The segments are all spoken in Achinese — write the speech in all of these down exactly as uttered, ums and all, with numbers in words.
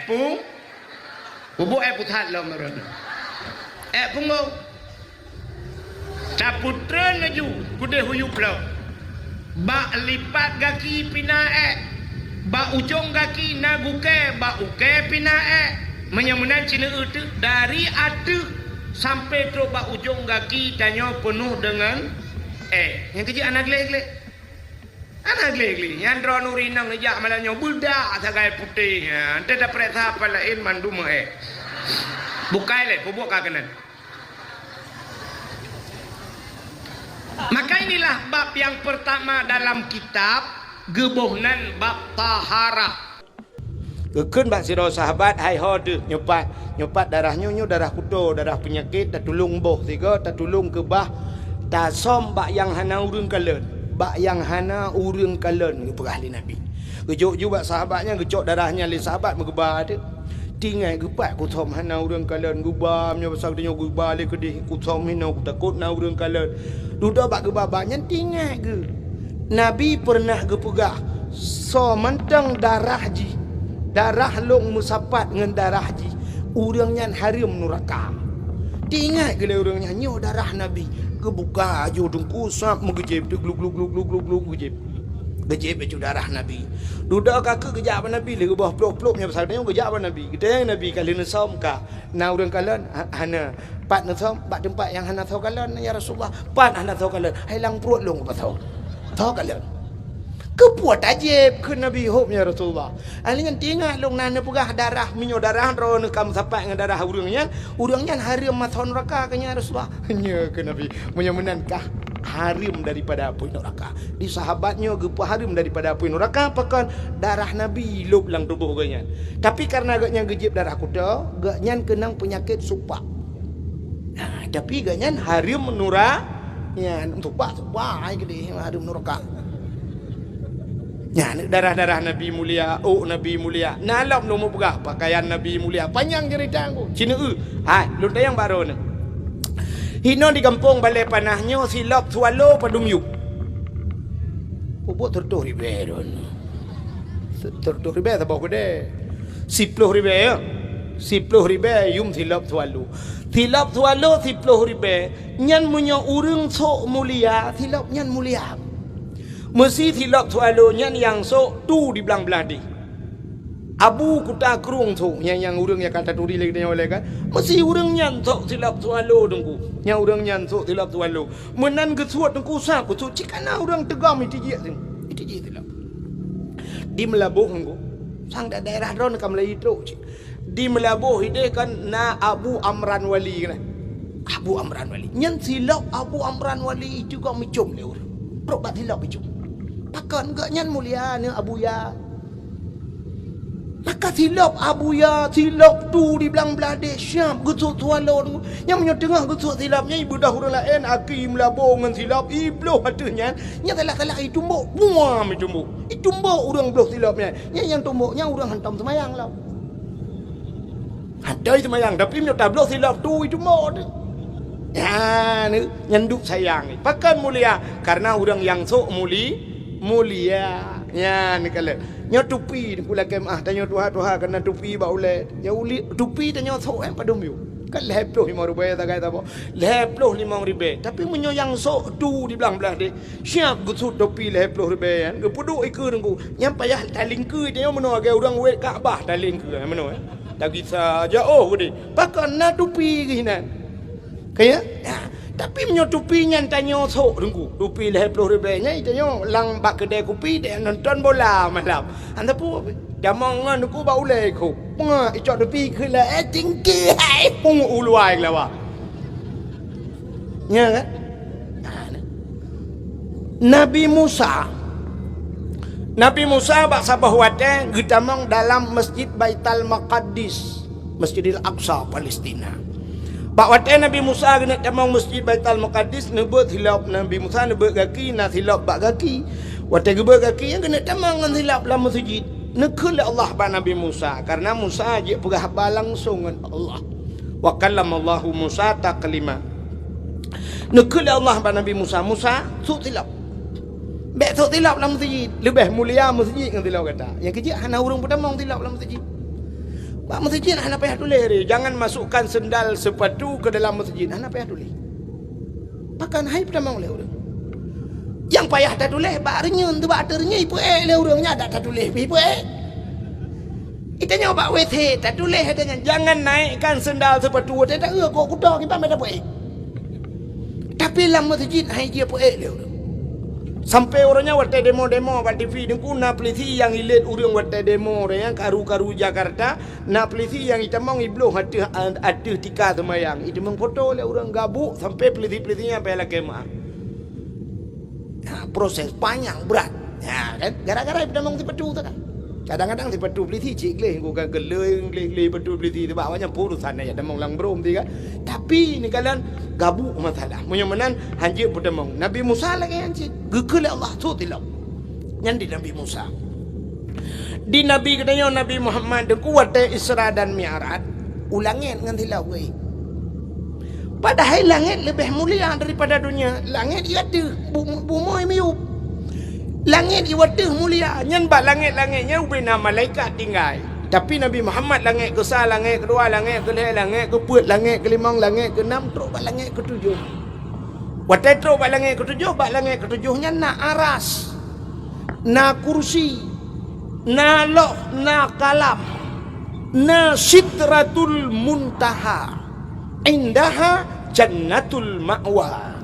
Pu-, peubuet ék pusat lom ureuëng. Ék punggong. Tapeutreun laju keudeh huyub lom. Bak lipat gaki pih na ék. Bak ujong gaki na gukée, bak ukée pih na ék. Meunyoe meunan cit, dari ateueh sampoe trok bak ujong gaki tanyoe peunoh deungon ék. Nyang keujeuet hana gleh-gleh. Hana gleh-gleh. Nyan droeneuh inong jak malam nyoe beudak sagai putéh. Ha, ente tapeuriksa apa laén mandum ék. Bukai lé, peubuet ka keunan. Maka inilah bab yang pertama dalam kitab, geuboh nan bab taharah. Geukheun bak sidroe sahabat, "Hai ho deuh, nyoe pat, nyoe pat darah nyoe, nyoe darah kuto, darah peunyakét, tatulông boh sigoe, tatulông keubah, tasöm bak nyang hana ureuëng kalon, bak nyang hana ureuëng kalon," geupeugah lé Nabi. Geujok ju bak sahabat nyan, geucok darah nyan lé sahabat meukeubah teuh. Tinggai geupat kusöm hana ureuëng kalon, geuba meunyoe pasal geutanyoe geuba lé keudeh, kusöm hinoe kutakot na ureuëng kalon. Dudoe bak geuba-ba nyan tinggai geuh. Nabi peureunah geupeugah, "Soe mantong darah jih, darah lôn meusapat ngon darah jih, ureuëng nyan hareuem nuraka." Teuingat geuh lé ureuëng nyan, nyoe darah Nabi. Geubuka aju teungku sab meugeujéb teuk gluk, gluk, gluk, gluk, gluk, gluk, geujéb. Geujéb aju darah Nabi. Dudoe ka keuh geujak bak Nabi lé geuboh plôk-plôk nyan pasal tanyoe geujak bak Nabi. Geutanyong Nabi ka lheueh neusöm ka. Na ureuëng kalon? Ha-, hana. Pat neusöm? Bak teumpat nyang hana soe kalon, ya Rasulullah. Pat hana soe kalon? Hai lam pruet lôn kupasoe. Soe kalon. Keupeue tajéb kheun Nabi hom, ya Rasulullah. Ahli nyan teuingat lôn na neupeugah darah, meunyoe darah droeneuh ka meusapat ngon darah ureuëng nyan, ureuëng nyan hareuem masoe nuraka kheun, ya Rasulullah. Nyo kheun Nabi, meunyoe meunan kah hareuem daripada apui nuraka. Di sahabat nyoe geupeuhareuem daripada apui nuraka pakon darah Nabi lôb lam tuboh geuh nyan. Tapi kareuna geuh nyan geujéb darah kuto, geuh nyan keunong peunyakét supak. Nah, tapi geuh nyan hareuem nura-, nyan supak, supak ai geudeh hareuem nuraka. Nyan darah-darah Nabi mulia, ôk Nabi mulia. Na lom lôn mupeugah pakaian Nabi mulia. Panyang ceurita ngku. Cineue. Hai, lôn tanyong baroe nyoe. Hinoe di gampông Balai Panah nyoe silop swallow padum yum? Peubuet sireutoh ribée droeneuh. Sireutoh ribée saboh keudée. Siploh ribée, ya. Siploh ribée yum silop swallow. Silop swallow siploh ribée, nyan meunyoe ureuëng sôk mulia, silop nyan mulia. Meusi silop swallow nyan nyang sôk tu di blang blaih deh. Abu Kuta Krueng sôk, nyang, nyang ureuëng nyang ka taturi lé geutanyoe lé kan. Meusi ureuëng nyan sôk silop swallow teungku. Nyang ureuëng nyan sôk silop swallow. Meunan geusuet teungku sa geusuet cit kana ureuëng teugom itijik sini. Itijik silop. Di Meulaboh teungku. Sang da-, daerah droeneuh ka meulayeue trok cit. Di Meulaboh ideh kan na Abu Amran Wali kan. Abu Amran Wali. Nyan silop Abu Amran Wali itu gom icom lé ureuëng. Trok bak silop icom. Pakon geuh nyan mulia ni Abu Ya. Maka silop Abu Ya, silop tu di blang blaih deh siap geusuet swallow. Nyang meunyoe teungoh geusuet silop nyan ibeudoh ureuëng laén aki Meulaboh ngon silop ibloh ateueh nyan. Nyan salah-salah itumbok, buam itumbok. Itumbok ureuëng bloh silop nyan. Nyan nyang tumbok nyan ureuëng hantom seumayang lom. Hana seumayang, tapi meunyoe tabloh silop tu, itu mot. Nyan, nyan duek sayang. Pakon mulia? Kareuna ureuëng nyang sôk muli-, mulia. Nyan kalon. Nyoe tupi, ku lakée meuah, tanyoe tuha-tuha keunan tupi bak ulée. Ya uli, tupi tanyoe sôk nyang padum yum? Kan lhée ploh limong ribée sagai saboh. Lhée ploh limong ribée. Tapi meunyoe nyang sôk tu di blang blaih deh, siap geusuet tupi lhée ploh ribée nyan, geupeuduek ikeue teungku. Nyan payah talingkeue tanyoe meunoe lagée ureuëng wét Ka'bah talingkeue, meunoe, eh. Tagisa jaoh geude. Pakon na tupi geuh inan. Ka ya? Ya. Tapi meunyoe tupi nyan tanyoe sôk teungku, tupi lhée ploh ribée nyan tanyoe lam bak keudée kupi, tanyoe nonton bola malam. Hana peue. Jamong ngon teungku bak ulée ku. Peungah icok tupi keu lé, eh, tinggi hai. Pungo u luwa geulawa. Nya kan? Nabi Musa. Nabi Musa bak saboh watée geutamong dalam Masjid Baitul Maqaddis, Masjidil Aqsa, Palestina. Bak watée Nabi Musa geuneuk tamong Masjid Baitul Maqaddis, neubeuet silop Nabi Musa, neubeuet gaki, na silop bak gaki. Watée geubeuet gaki, nyan geuneuk tamong ngon silop lam meuseujid. Neukheun lé Allah bak Nabi Musa, kareuna Musa jeuet peugah haba langsong ngon Allah. Wa kallamallahu Musa taklima. Neukheun lé Allah bak Nabi Musa, "Musa, sôk silop. Bék sôk silop lam meuseujid, leubeh mulia meuseujid ngon silop gata." Nyang keujeuet hana ureuëng peutamong silop lam meuseujid. Bak meuseujid hana payah tuléh re, "Jangan masukkan sendal sepatu ke dalam masjid." Hana payah tuléh. Pakon hai peutamong lé ureuëng. Nyang payah tatuléh bak reunyeun, bak ateueh reunyeun ipeuék lé ureuëng nyan, dak tatuléh pih ipeuék. Itanyoe bak W C tatuléh, itanyoe, "Jangan naikkan sendal sepatu." Watée taeu kok kuto kiban mita peuék. Tapi lam meuseujid hai jipeuék lé ureuëng. Sampai uroe nyan watée demo-demo bak T V, Teungku, na peulisi nyang ilét ureuëng watée demo, ureuëng nyang karu-karu Jakarta, na peulisi nyang itamong ibloh ateueh, ateueh tika seumayang. Itamong foto lé ureuëng gabuk sampai peulisi-peulisi nyan payah lakée meu'ah. Ha, proses panyang, brat. Ha, kan? Gara-gara itamong sipatu tu kan. Kadang-kadang sipatu peulisi cit gleh, bukan geleng gleh-gleh sipatu peulisi tu, bak awaknyan pun urusan ya tamong lam brom tu kan. Tapi ni kalian gabuk masalah. Meunyoe meunan hanjeuet peutamong. Nabi Musa lagée nyan cit. Geukheun lé Allah sot silop. Nyan di Nabi Musa. Di Nabi geutanyoe Nabi Muhammad Teungku watée Isra dan Mi'raj, u langét ngon silop geuék. Padahai langét leubeh mulia daripada donya. Langét i ateueh, bu-, bumoe miyueb. Langét i ateueh mulia, nyan bak langét-langét nyan ubena malaikat tinggai. Tapi Nabi Muhammad langét keusa, langét keudua, langét keulhée, langét keupeuet, langét keulimong, langét keunam, trok bak langét keutujoh. Watée trok bak langét keutujoh, bak langét keutujoh nyan na aras, na kursi, na loh, na kalam, na Sidratul Muntaha. "Indaha jannatul ma'wa."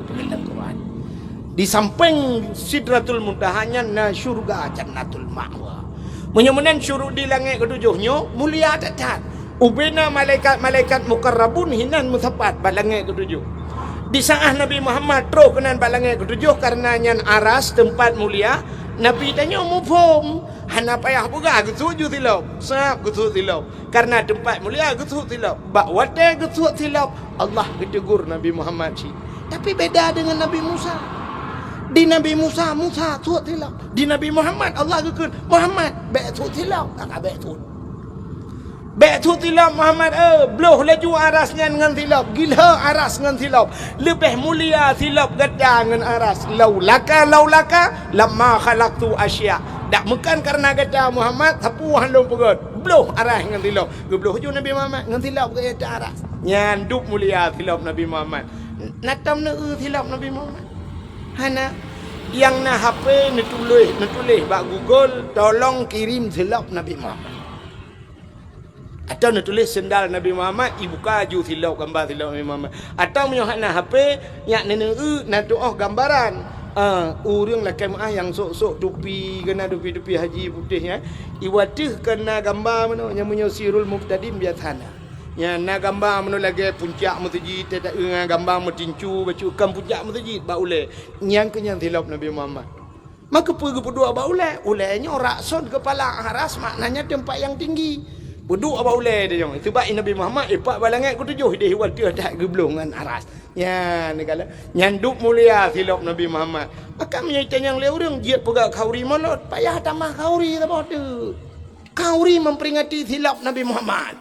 Di sampéng Sidratul Muntaha nyan na syurga Jannatul Ma'wa. Meunyoe meunan syuru-, di langét keutujoh nyoe mulia that-that. Ubena malaikat-malaikat mukarrabun hinan meusapat bak langét keutujoh. Di saát Nabi Muhammad troh keunan bak langét keutujoh, kareuna nyan aras teumpat mulia, Nabi tanyoe muphom, hana payah peugah geusuet ju silop, sab geusuet silop. Kareuna teumpat mulia geusuet silop. Bak watée geusuet silop, Allah geuteugur Nabi Muhammad cit. Tapi beda deungon Nabi Musa. Di Nabi Musa, Musa suet silop. Di Nabi Muhammad, Allah geukheun, "Muhammad, bék suet silop." Ka bék suet. "Bék suet silop, Muhammad, eh, bloh laju aras nyan ngon silop. Gilho aras ngon silop. Leubeh mulia silop gata ngon aras. Laulaka, laulaka, lama khalaqtu asya." Dak meukan kareuna gata, Muhammad, sapeue han lôn peugét. Bloh aras ngon silop. Geubloh ju Nabi Muhammad ngon silop geuéta aras. Nyan dub mulia silop Nabi Muhammad. Na tom neueu silop Nabi Muhammad? Hana. Nyang na H P neutuléh, neutuléh bak Google, "Tolong kirim silop Nabi Muhammad." Atau neutuléh sendal Nabi Muhammad, ibuka ju silop, gamba silop Nabi Muhammad. Atau meunyoe hana H P, nyak neuneueu na tuoh gambaran. Ah, ureuëng lakée meu'ah nyang sok-sok tupi, keunan tupi-tupi haji putéh nyan. Iwateuh keunan gamba meunoe, nyang meunyoe Sirul Mubtadin biasa na. Nyan na gamba meunoe lagée puncak meuseujid, teuta ngon gamba meutincu, bacut kan puncak meuseujid bak ulée. Nyan keuh nyan silop Nabi Muhammad. Maka peue geupeuduek bak ulée? Ulée nyoe rakson keupala aras, maknanya teumpat nyang tinggi. Peuduek bak ulée di nyoe. Itu bak Nabi Muhammad ipak bak langét keutujoh ideh wateuh that geubloh ngon aras. Nyan, nyan dub mulia silop Nabi Muhammad. Maka meunyoe itanyong lé ureuëng jeuet peugah khauri molot, payah tamah khauri saboh teuk. Khauri memperingati silop Nabi Muhammad.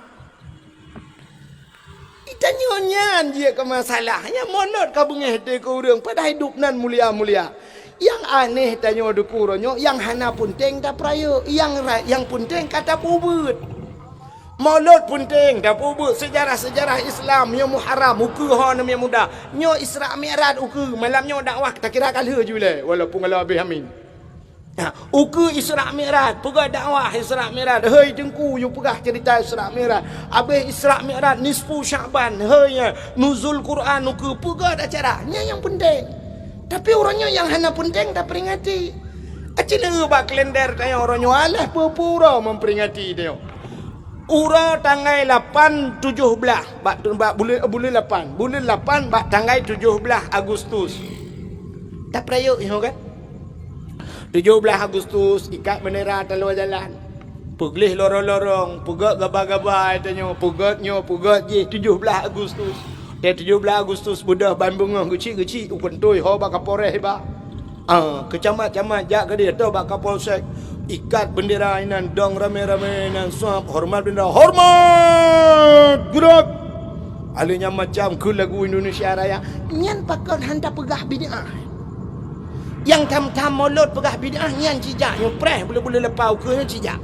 Itanyoe nyan jeuet keu masalah. Nyang molot ka beungéh teuh keu ureuëng, padahai dub nan mulia-mulia. Nyang aneh tanyoe dukue uroe nyoe, nyang hana peunteng tapeurayeuk, nyang ra-, nyang peunteng ka tapeubuet. Molot peunteng tapeubuet, sejarah-sejarah Islam, nyoe Muharram, ukeue ho aneuk muda. Nyoe Isra Mi'raj ukeue, malam nyoe dakwah takira ka lheueh ju lé, walaupun ka lheueh habéh amin. Ha, ukeue Isra Mi'raj, peugah dakwah Isra Mi'raj. Hei Teungku, yue peugah cerita Isra Mi'raj. Habéh Isra Mi'raj, nisfu Sya'ban, hei, ya, nuzul Quran ukeue, peugah acara. Nyan nyang peunteng. Tapi uroe nyoe nyang hana peunteng taperingati. Aci leueu bak kalender tanyoe uroe nyoe alah peue-peue uroe memperingati tanyoe. Uroe tanggai lapan tujoh blaih bak, bak buleuen, buleuen lapan. Buleuen lapan bak tanggai tujoh blaih Agustus. Tapeurayeuk nyoe kan? Tujoh blaih Agustus, ikat bendera taluwa jalan. Peugleh lorong-lorong, peugét gaba-gaba tanyoe, peugét nyoe, peugét jih, tujoh blaih Agustus. Watée tujoh blaih Agustus beudôh ban beungoh geuchik-geuchik, u keuntui ho bak Kapolres iba. Ah, keu camat-camat jak keudeh atau bak Kapolsek. Ikat bendera inan dong ramé-ramé inan suab hormat bendera. Hormat! Gerak! Aleuh nyan macam keu lagu Indonesia Raya. Nyan pakon han tapeugah bid'ah. Nyang tham-tham molot peugah bid'ah nyan cijak, nyang preh buleuen-buleuen leupah ukeue nyan cijak.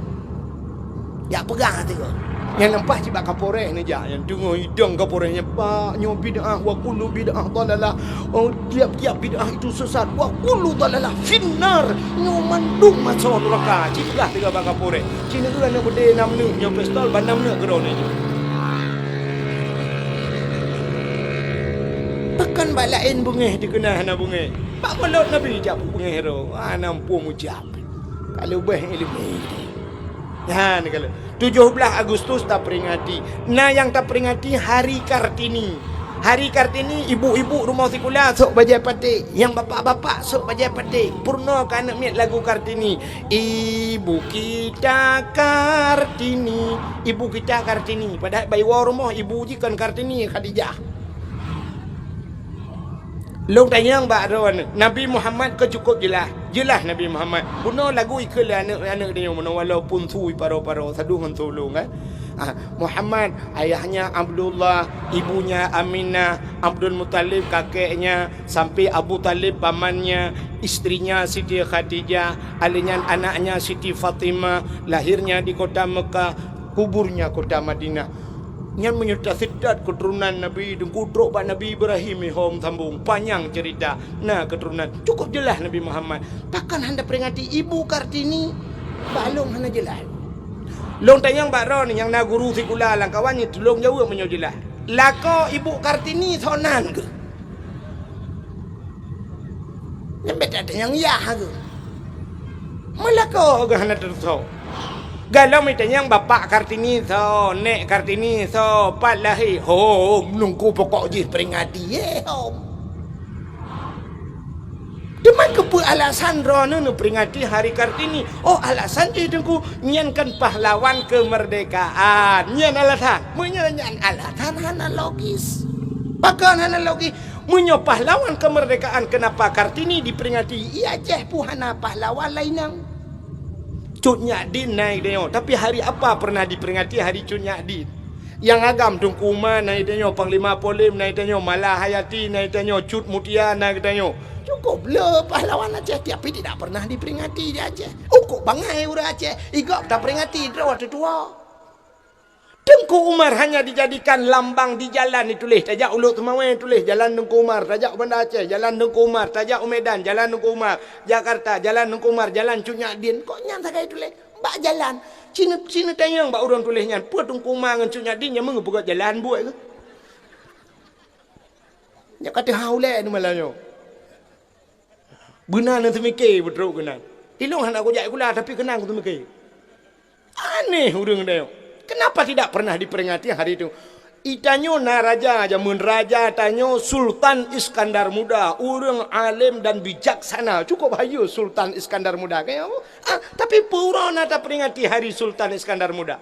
Jak peugah tiga. Nyang nampak cit bak kaporéh neujak, nyang teungoh idong kaporéh nyan, "Pak, nyoe bid'ah, wa kullu bid'ah dalalah. Oh, tiap-tiap bid'ah itu sesat, wa kullu dalalah finnar." Nyoe mandum masoe nuraka. Cit peugah teuga bak kaporéh. Cit neueu aneuk beudé nam neuk nyoe pistol, ban nam neuk keudroe nyoe. Pakon bak laén beungéh dikeue na hana beungéh? Bak mulod Nabi jak beungéh droe, hana muphom ucab. Ka leubeh ileumèe. Nyan ka lheueh. Tujoh blaih Agustus taperingati. Na nyang taperingati Hari Kartini. Hari Kartini, ibu-ibu rumoh sikula sôk bajèe paték, nyang bapak-bapak sôk bajèe paték. Peurunoe keu aneuk miet lagu Kartini. Ibu kita Kartini, ibu kita Kartini. Padahai bak iwoe rumoh ibu jih kon Kartini, Khadijah. Lôn tanyong bak droeneuh, Nabi Muhammad ka cukôp jeulaih. Jeulaih Nabi Muhammad. Bunoe lagu ikheun lé aneuk-aneuk tanyoe meunoe walaupun su iparo-paro, sadoe ngon su lôn, kan? Ah, Muhammad, ayahnya Abdullah, ibunya Aminah, Abdul Muthalib kakeknya, sampai Abu Thalib pamannya, istrinya Siti Khadijah, alèh nyan anaknya Siti Fatimah, lahirnya di kota Mekah, kuburnya kota Madinah. Nyan meunyoe taseutôt keuturonan Nabi, teungku trok bak Nabi Ibrahim, ihom sambong, panyang ceurita, na keuturonan. Cukôp jeulaih Nabi Muhammad. Pakon hana peringati Ibu Kartini? Bak lôn hana jeulaih. Lôn tanyong bak droeneuh nyang na guru sikula lam kawan nyan, tulông jaweueb meunyoe jeulaih. Lakoe Ibu Kartini soe nan keuh? Nyan bèk tatanyong yah keuh. Meulakoe geuh hana teusoe. Galom itanyong bapak Kartini soe, nèk Kartini soe, pat lahé. Hom, teungku pokok jih peringati, eh, hom. Teuma keupeue alasan droeneuh neuperingati Hari Kartini? Oh, alasan jih teungku, nyan kan pahlawan kemerdekaan. Nyan alasan. Meunyoe nyan alasan hana logis. Pakon hana logis? Meunyoe pahlawan kemerdekaan, kenapa Kartini diperingati? Di Aceh pun hana pahlawan laén nyan. Cut Nyak Dien na i tanyoe, tapi hari apa pernah diperingati hari Cut Nyak Dien? Nyang agam Teungku Umar na i tanyoe, Panglima Polim na i tanyoe, Mala Hayati na i tanyoe, Cut Mutia na i tanyoe. Cukôp le pahlawan Aceh, tapi tidak pernah diperingati di Aceh. Ukok bangai ureueng Aceh, i gob taperingati droe teutuwoe. Teungku Umar hanya dijadikan lambang di jalan dituléh, tajak u Lhokseumawe tuléh jalan Teungku Umar, tajak u Banda Aceh jalan Teungku Umar, tajak u Medan jalan Teungku Umar, Jakarta jalan Teungku Umar, jalan Cut Nyak Dien. Kok nyan sagai tuléh? Bak jalan. Ci ne-, ci neutanyong bak ureueng tuléh nyan, peue Teungku Umar ngon Cut Nyak Dien nyang meungeue peugöt jalan buet keuh? Nyak ka teuhah ulèe nyoe malam nyoe. Beuna neuseumiké beutrok keunan. Ilông hana kujak sikula, tapi keunan kuteumeuké. Aneh ureueng tanyoe. Kenapa tidak pernah diperingati hari itu? I tanyoe na raja jameun, raja tanyoe Sultan Iskandar Muda, ureueng além dan bijaksana. Cukôp hayeue Sultan Iskandar Muda, kan? Ah, tapi peue uroe na taperingati hari Sultan Iskandar Muda?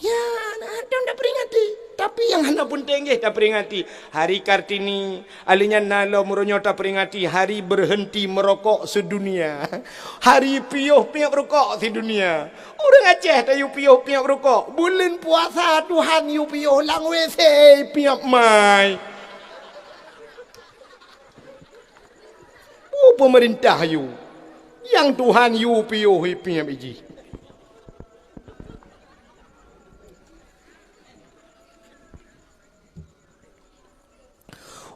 Ya, na, hana taperingati. Tapi nyang hana peunteng jih taperingati. Hari Kartini, alèh nyan na lom uroe nyoe taperingati hari berhenti merokok sedunia. Hari piôh piep rukok sidunia. Ureueng Aceh tayue piôh piep rukok. Buleuen puasa Tuhan yue piôh lam W C piep mai. Peue peumeurintah yue? Nyang Tuhan yue piôh i piep i jih.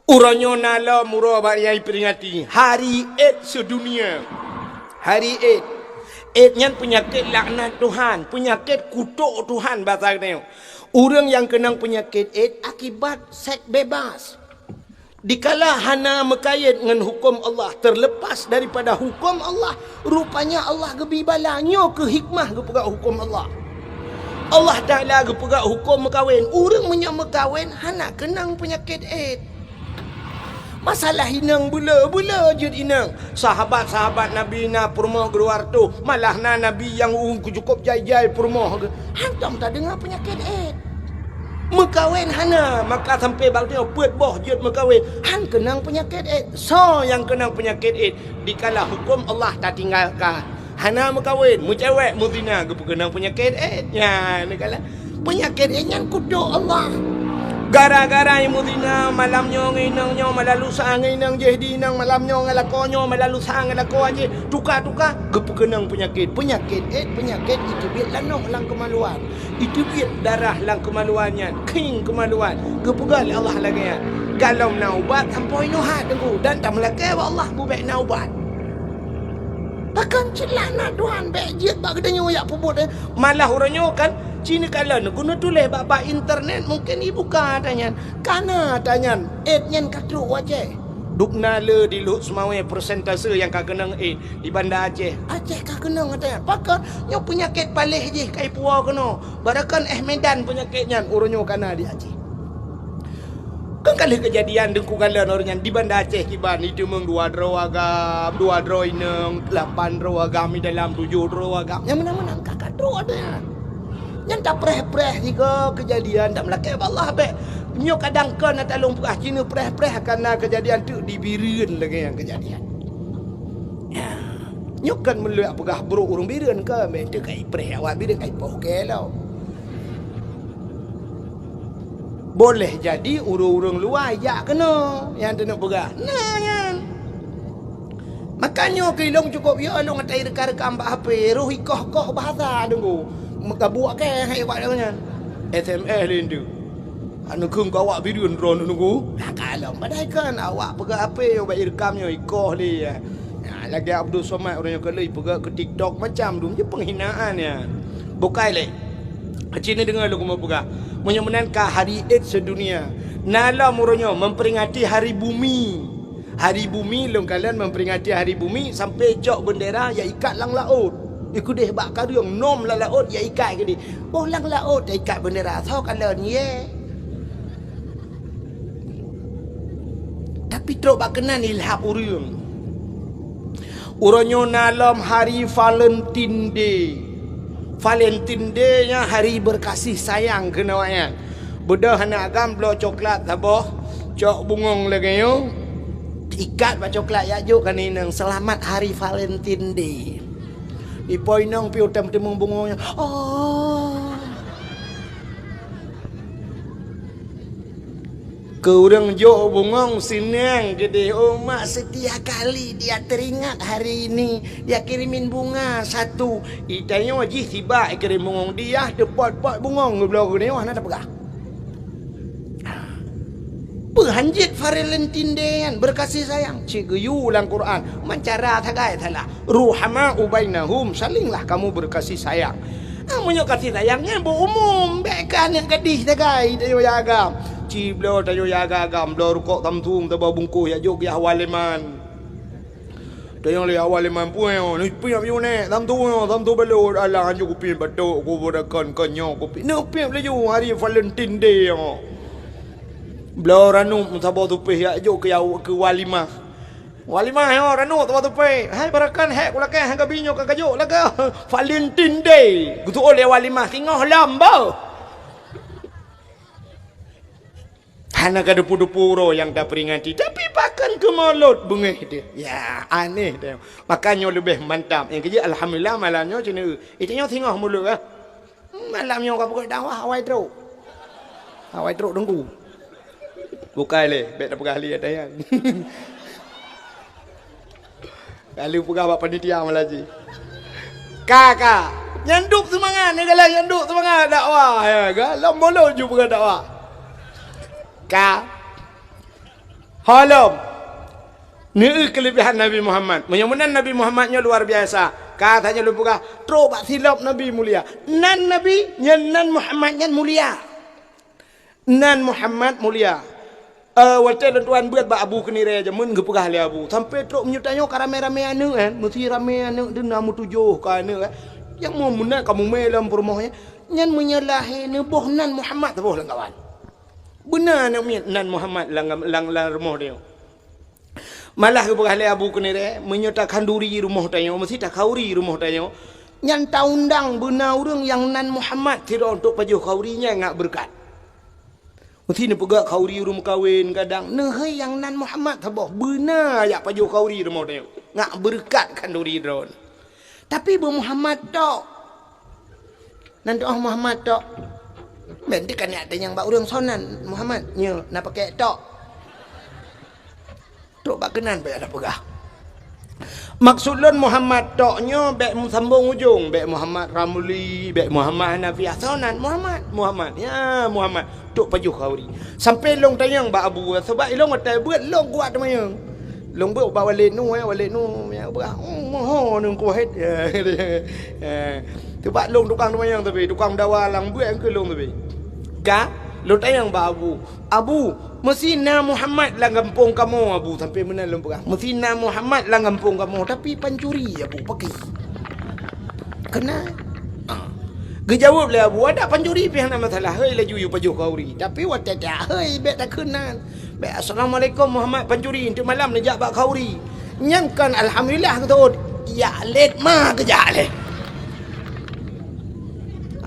Uroe nyoe na lom uroe bak nyang iperingati Hari Aids Sedunia. Hari Aids. Aids nyan peunyakét laknat Tuhan, peunyakét kutok Tuhan basa geutanyoe. Ureueng nyang keunong peunyakét Aids akibat seks bebas. Dikala hana meukayém ngon huköm Allah, terlepas daripada huköm Allah, rupanya Allah geubri bala. Nyoe keuh hikmah geupeugah huköm Allah. Allah Taala geupeugah huköm meukawen. Ureueng meunyoe meukawen hana keunong peunyakét Aids. Masalah inong beu le, beu le jeuet inong. Sahabat-sahabat Nabi na peurumoh geuruwah reutôh, malah na Nabi nyang ureueng cukôp jai-jai peurumoh geuh. Hantom tadeungoe peunyakét Aids. Meukawen hana, maka sampoe bak tanyoe peuet boh jeuet meukawen, han keunong peunyakét Aids. Soe nyang keunong peunyakét Aids? Dikala huköm Allah tatinggalkan. Hana meukawen, meucewek, meuzina, geupeukeunong peunyakét Aids. Nyan, dikala peunyakét Aids nyan kutok Allah. Gara-gara nyang meuzina malam nyoe ngon inong nyoe, malam lusa ngon inong jih di inong, malam nyoe ngon lakoe nyoe, malam lusa ngon lakoe jih, tuka-tuka, geupeukeunong peunyakét. Peunyakét éh, peunyakét iteubiet lanoh lam keumaluan. Iteubiet darah lam keumaluan nyan, khieng keumaluan. Geupeugah lé Allah lagée nyan, "Gohlom na ubat sampoe inoe hat, Teungku, dan tameulakée bak Allah beubek na ubat." Pakon cit laknat Tuhan bék jeuet bak geutanyoe jak peubuet, eh? Malah uroe nyoe kan, ci neukalon, keuneuk tuléh bak, bak internet, mungken ibuka ata nyan. Kana ata nyan, éh nyan ka trok u Aceh. Dubna le di Luhut Seumawé persentase nyang ka keunong éh di Banda Aceh. Aceh ka keunong ata nyan. Pakon? Nyoe peunyakét paléh jih ka ipuwoe keunoe. Barakon éh Medan peunyakét nyan, uroe nyoe kana di Aceh. Kan ka lheueh keujadian Teungku kalon uroe nyan di Banda Aceh kiban, iteumeung dua droe agam, dua droe inong, lapan droe agam, di dalam tujoh droe agam. Nyang meunan-meunan ka, ka trok ata nyan. Nyan tapreh-preh sigoe keujadian, tameulakée bak Allah bék. Nyoe kadang kon ata lôn peugah, ci neupreh-preh kana keujadian teuk di Bireuen lagée nyang keujadian. Ya. Nyoe kon meuleuek peugah brok ureuëng Bireuen kon, meunteuek ka ipreh awak Bireuen ka ipoh keu lom. Boleh jadi ureuëng-ureuëng luwa jak keunoe nyang teuneuk peugah. Nah, nyan. Makanya keu ilong cukup ya ilong atai rekam-rekam bak H P, roh ikoh-koh bahasa Teungku. Meukabuak keh hai awak nyan. S M S lé ndu. Aneuk kheun keu awak Bireuen droe Teungku. Nah, kalom padahai kan awak peugah H P yo bak irekam nyoe ikoh lé ya. Ya, lagée Abdul Somad ureuëng nyoe keu lheueh peugah keu TikTok macam dum je penghinaan ya. Bukai lé. Cina deungoe lôn keumeung peugah. Meunyoe meunan ka hari AIDS sedunia. Na lom uroe nyoe memperingati hari bumi. Hari bumi lôn kalon memperingati hari bumi sampai cok bendera ya ikat lam laôt. Ikeudeh bak kareueng nom lam laôt ya ikat keudeh. Boh lam laôt ya ikat bendera. Soe kalon ye. Tapi trok bak keunan ilhab ureuëng. Uroe nyoe na lom hari Valentine Day. Valentine Day nyan hari berkasih sayang keunoe nyan. Beudôh aneuk agam bloe coklat saboh, cok bungong lagée nyoe, ikat bak coklat jak jok keu inong, "Selamat Hari Valentine Day." Ipo inong piôh tam teumeung bungong nyan. Oh. Keu ureuëng jok bungong seunang keudeh, "Oh, mak setia kali dia teringat hari ini, dia kirimin bunga satu." Itanyoe jih sibak ikirém bungong dia, teupot-pot bungong geubloe keu tanyoe hana tapeugah. Peue hanjeuet Valentine Day nyan berkasih sayang? Cit geuyue lam Quran, meucara sagai salah. Ruhama'u bainahum, salinglah kamu berkasih sayang. Ah, meunyoe kasih sayang nyan beu umum, bék keu aneuk gadih sagai tanyoe jak agam. Ci bloe tanyoe jak agam, bloe rukok Samsung saboh bungkôh jak jok keu Awal Leman. Tanyoe lé Awal Leman puwoe, ni piep yue nèk, Samsung nyoe, Samsung balot, alah anjuk kupiep batok, ku beurakan kon nyoe kupiep. Neupiep laju hari Valentine Day nyoe. Bloe ranup saboh tupéh jak jok keu, keu walimah. Walimah nyoe ranup teuma tupéh. Hai beurakan hék kulakée, hai gabi nyoe ka kajok lagée Valentine Day. Geutu'oh lé walimah singoh lom boh. Hana ka dupu-dupu uroe nyang taperingati, tapi pakon keu mulod beungéh deh. Ya, aneh deh. Makanya leubeh mantap. Nyang keujeuet alhamdulillah malam nyoe cina. Itu nyoe singoh mulod ah. Malam nyoe ka peugot dakwah awai trok. Awai trok Teungku. Bukai lé, bék tapeugah lé ata nyan. Lalu peugah bak panitia malam jih. Ka, ka. Nyan dub seumangat, ni galak nyan dub seumangat dakwah. Ya, galak mulod ju peugah dakwah. Ka. Holom. Neu keulebihan Nabi Muhammad. Meunyoe meunan Nabi Muhammad nyoe luar biasa. Ka tanyoe lôn peugah, trok bak silop Nabi mulia. Nan Nabi, nyan nan Muhammad nyan mulia. Nan Muhammad mulia. Eh, watée lôn tuan beuet bak Abu Keunirée jameun geupeugah lé Abu, sampoe trok meunyoe tanyoe ka ramé-ramé aneuëk, eh, meusi ramé aneuëk deuna meutujoh ka aneuëk, eh. Nyang meu meunan ka mumé lam peurumoh nyan. Nyan meunyoe lahé neuboh nan Muhammad saboh lam kawan. Beuna aneuëk miet nan Muhammad lam, lam, lam rumoh tanyoe. Malah geupeugah lé Abu Keunirée, meunyoe takhanduri rumoh tanyoe, meusi takhauri rumoh tanyoe, nyan taundang beuna ureuëng nyang nan Muhammad sidroe untuk pajoh khauri nyan ngat beureukat. Meusi neupeugah khauri ureuëng meukawen kadang, neuhai nyang nan Muhammad saboh, beuna jak pajoh khauri rumoh tanyoe, ngat beureukat khanduri droe. Tapi beu Muhammad tok. Nan doh Muhammad tok. Bék teuka neutanyong bak ureuëng, "Soe nan Muhammad?" "Nyoe na pakai tok." Trok bak keunan bék ada peugah. Maksud lôn Muhammad tok nyoe bék meusambong ujong, bék Muhammad Ramli, bék Muhammad Hanafiah, soe nan Muhammad, Muhammad, ya Muhammad, trok pajoh khauri. Sampai lôn tanyong bak Abu, sabab ilôn watée beuet lôn kuat teumanyong. Lôn beuet bak Walid Nu, ya Walid Nu, ya peugah, "Oh, moho neungku Wahid." Ya, ya. Teubak lôn tukang teumanyong tapi, tukang dawa lam beuet keu lôn tapi. Ka, lôn tanyong bak Abu, "Abu, meusi na Muhammad lam gampông kamoe, Abu," sampai meunan lôn peugah. "Meusi na Muhammad lam gampông kamoe, tapi pancuri, Abu, pakri." Keunan. Ah. Geujaweueb lé Abu, "Adak pancuri pih hana masalah, hei laju yue pajoh khauri. Tapi watée that hei bék takheun nan. Bék, 'Assalamualaikum Muhammad pancuri,' enteuk malam neujak bak khauri." Nyan kon alhamdulillah geuteuôt. Jak lét ma geujak lé.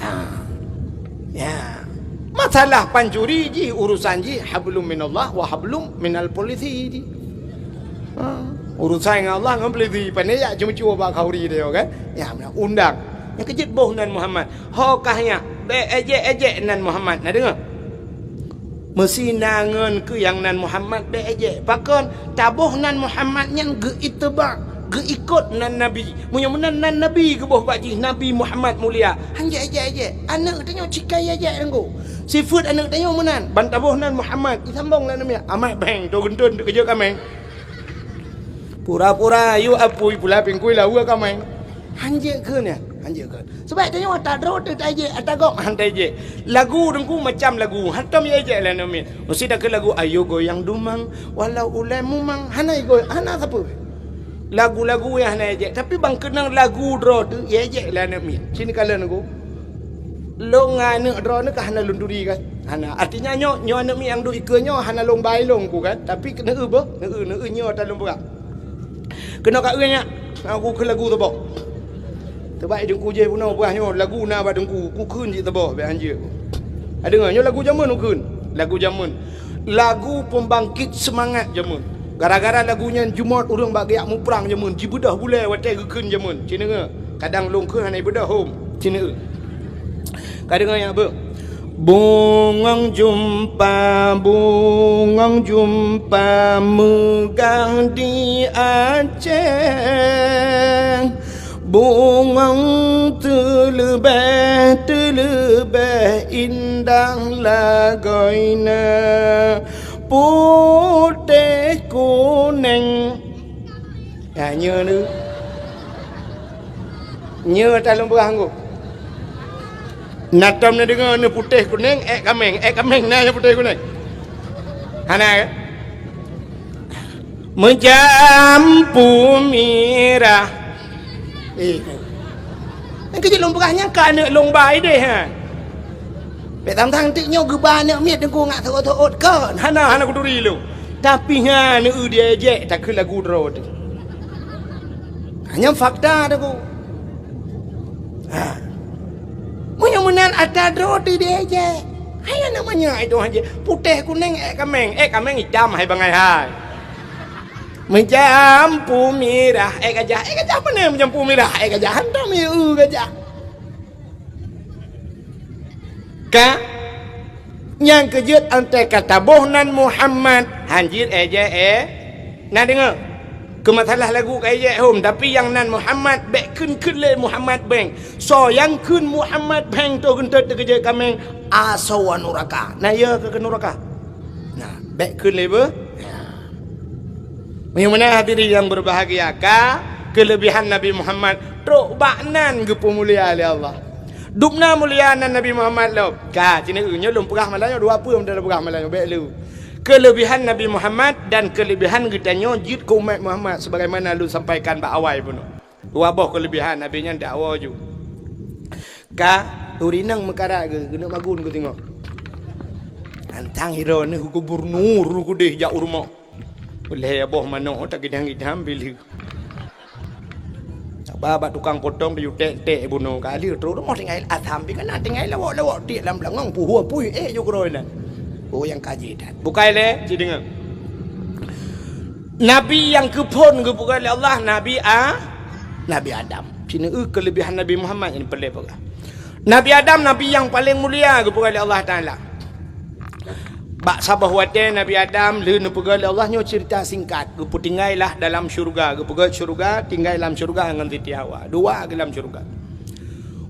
Ha. Ya. Masalah pancuri jih urusan jih hablum minallah wa hablum minal polisi jih. Ha. Urusan ngon Allah ngon polisi. Pane jak ceumeucue bak khauri dia kan. Ya, undang. Nyang keujeuet boh nan Muhammad. Ho kah nyak, bék éjék-éjék nan Muhammad. Na deungoe? Meusi na ngon keu nyang nan Muhammad bék éjék. Pakon? Taboh nan Muhammad nyan geuiteuba, geuikot nan Nabi. Meunyoe meunan nan Nabi geuboh bak jih, Nabi Muhammad mulia. Hanjeuet éjék-éjék. Aneuëk tanyoe cikai éjék teungku. Sifeuet aneuëk tanyoe meunan. Ban taboh nan Muhammad, isambong lam aneuk miet. Amat beng, to geunteun teukeujot kaméng. Pura-pura yue apui pula pingkui lawa kaméng. Hanjeuet kheun nyan, hanjeuet kheun. Sabab tanyoe ata droe teuh taéjék, ata gob han taéjék. Lagu teungku macam lagu, hantom iéjék lé aneuk miet. Meusi takheun lagu, "Ayo goyang dumang, walau ulée mumang." Hana igoyang, hana sapeue. Lagu-lagu nyang hana iéjék, tapi ban keunong lagu droe teuh iéjék lé aneuk miet. Sini kalon teungku. Lôn ngon aneuk droeneuh ka hana lôn turi kan? Hana. Artinya nyoe, nyoe aneuk miet nyang duek ikeue nyoe hana lôn bai lôn ku kan? Tapi keu neueu beuh, neueu, neueu nyoe ata lôn peugah. Keunoe ka eu nyak, aku kheun lagu saboh. Teubak i teungku jih bunoe peugah nyoe lagu na bak teungku, ku kheun cit saboh bék hanjeuet. Adeungoe, nyoe lagu jameun ku kheun. Lagu jameun. Lagu pembangkit semangat jameun. Gara-gara lagu nyan jumôt ureuëng bak geujak muprang jameun, jibeudôh bulée watée geukheun jameun. Ci neungoe, kadang lôn kheun hana ibeudôh hom. Ci neungoe. Ka deungoe nyak beuh. Bungong jeumpa, bungong jeumpa meugah di Aceh. Bungong teuleubeh, teuleubeh indah lagoina putéh kunéng. Ya, nyoe ni. Nyoe ata lôn peugah ngku. Na tom neudeungoe nyoe putéh kunéng, ék kaméng, ék kaméng na nyang putéh kunéng. Hana, kan? Meujampu mirah. Eh. Nyang keujeuet lôn peugah nyang ka aneuk lôn ba idéh, ha. Bék tang-tang tik nyoe geuba aneuk miet teungku ngat seuôt-seuôt kon. Hana, hana kuturi lôn. Tapi nyan aneuk diéjék takheun lagu droe teuh. Nyan fakta teungku. Ha. Meunyoe meunan ata droe teuh diéjék. Hai aneuk manyak itu hanjeuet. Putéh kunéng ék kaméng, ék kaméng itam hai bangai hai. Meujampu mirah, ék gajah, ék gajah pane meujampu mirah, ék gajah hantom ieu gajah. Ka nyang keujeuet antai ka taboh nan Muhammad, hanjeuet éjék éh. Na deungoe, keu masalah lagu ka éjék hom, tapi nyang nan Muhammad bék kheun-kheun lé Muhammad beng. Soe nyang kheun Muhammad beng toh geuntot teukeujot kaméng, asoe nuraka. Na yö keu nuraka. Nah, bék kheun lé beuh. Nah. Meunyoe meunan hadirin yang berbahagia, ka keuleubihan Nabi Muhammad trok bak nan geupeumulia lé Allah. Dubna mulia nan Nabi Muhammad lom. Ka, ci neungoe nyoe lôn peugah malam nyoe dua peue meunan lôn peugah malam nyoe bék lé. Keuleubihan Nabi Muhammad dan keuleubihan geutanyoe jeuet keu umat Muhammad sebagaimana lôn sampaikan bak awai bunoe. Dua boh keuleubihan Nabi nyan dakwoe ju. Ka, turi nang meukarat geu-, geuneuk magun geutingok. Tantang hiro neuh gubernur gudeh jak u rumoh. Ulèe boh manok tagidang-gidang bileue. Saba bak tukang potong teujutek-tek bunoe ka lheueh trok rumoh tinggai asam pi kana tinggai lawok-lawok tiek lam beulangong puhue puih éh ju keurôi nan. Oh nyang kaji that. Bukai lé, ci deungoe. Nabi nyang keuphon geupeugah lé Allah, Nabi A-, Nabi Adam. Ci neungoe keuleubihan Nabi Muhammad nyang peureulèe peugah. Nabi Adam nabi nyang paleng mulia geupeugah lé Allah Taala. Bak saboh watée Nabi Adam lheueh neupeugah lé Allah nyoe ceurita singkat, geupeutinggai lah dalam syeuruga, geupeugét syeuruga, tinggai lam syeuruga ngon Siti Hawa. Dua geuh lam syeuruga.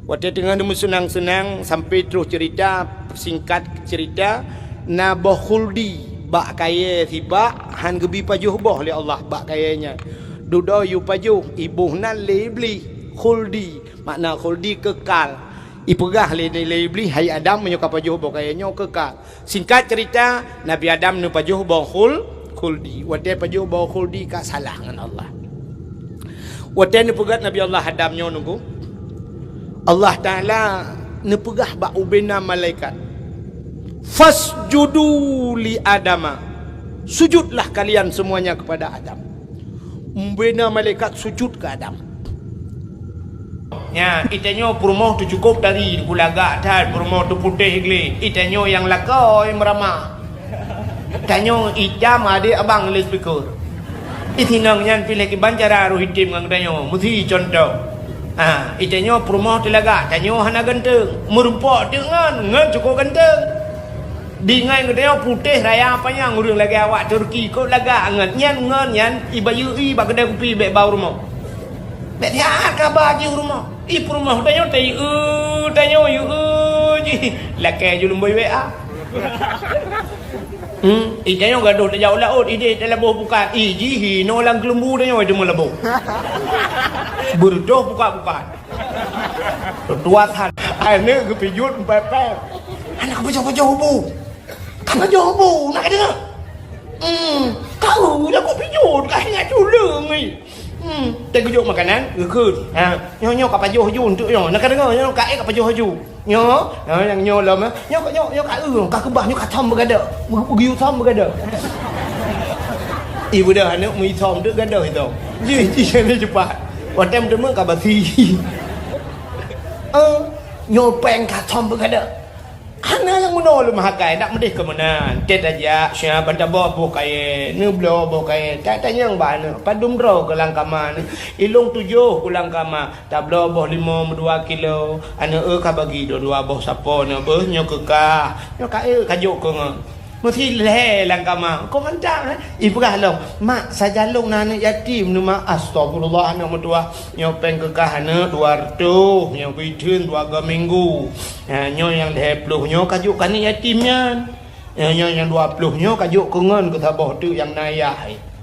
Watée teungoh neumeuseunang-seunang sampai troh ceurita, singkat ceurita, na boh khuldi bak kayée sibak han geubi pajoh boh lé Allah bak kayée nyan. Dudoe yue pajoh, iboh nan lé Iblih, khuldi. Makna khuldi kekal. Ipeugah lé, lé Iblih, "Hai Adam, meunyoe ka pajoh boh kayée nyoe kekal." Singkat ceurita, Nabi Adam neupajoh boh khul-, khuldi. Watée pajoh boh khuldi ka salah ngon Allah. Watée neupeugét Nabi Allah Adam nyoe nunggu, Allah Taala neupeugah bak ubena malaikat, "Fasjudu li Adama." Sujudlah kalian semuanya kepada Adam. Ubena malaikat sujud keu Adam. Nya, itanyoe peurumoh teuh cukôp tari, gulagak that, peurumoh teuh putéh glé. Itanyoe nyang lakoe meuramah. Tanyoe itam adé abang lé speaker. Itinong nyan piléh kiban cara roh item ngon tanyoe, meusi contoh. Ha, itanyoe peurumoh teuh lagak, tanyoe hana ganteng. Meurumpok teuk ngon, ngon cukôp ganteng. Di ngai geutanyoe putéh raya panyang ureuëng lagée awak Turki, kok lagak ngon nyan ngon nyan ibayeue i bak keudai kupi bék bau rumoh. Bék siat kaba jih rumoh. I peurumoh tanyoe tayue, tanyoe yue jih. Lakée ju lumboi W A. Hmm, i tanyoe gadoh tajak u laôt, ideh talaboh bukan. I jih hinoe lam keulumbu tanyoe teuma laboh. Beureudoh buka-buka. Tutosan. Aneuk geupijot empat pèh. Aneuk pajoh-pajoh bu. Ka pajoh bu, nak ka deungoe? Hmm, kau dah ku pijot, ka ingat culeueng ni. Hmm, teugeujok makanan, geukheun. Ha, nyoe, nyoe ka pajoh ju untuk nyoe. Nak ka deungoe, nyoe ka, eh, ka pajoh ju. Nyoe, ha, nyang nyoe lom, eh. Nyoe, nyoe, nyoe ka eu, ka keubah, nyoe ka thom beugadôh. Beu-, beugeuyue thom beugadôh. Ibu dah aneuk meuithom tu gadôh itu. Jih, jih, ni cepat. Watèe meuteumèe ka basi. Eh, nyoe pèng ka thom beugadôh. Hana nyang meunoe lôn meuhakai, dak meudeh keu meunan. Tét tajak, siap ban taboh boh kayèe, neubloe boh kayèe. Tat tanyong bak aneuk, padum droe keu lam kama nyoe. Ilông tujoh keu lam kama, tabloe boh limong meudua kilo. Aneuk, eu, ka bagi dua-dua boh sapo nyoe beuh, nyoe keu kah. Nyoe ka, eu, ka jok keu ngon. Meusi lhèe lam kama. Kok mantap, eh? Ipeugah lom, "Mak, sajan lôn na aneuk yatim nyoe, Mak." Astagfirullah, aneuk meutuah. Nyoe pèng keu kah aneuk dua reutôh, nyoe beuitheun dua go minggu. Ha, nyoe nyang lhèe ploh nyoe ka jok keu aneuk yatim nyan. Nyoe, nyoe nyang dua ploh nyoe ka jok keu ngon keu saboh teuk nyang na yah.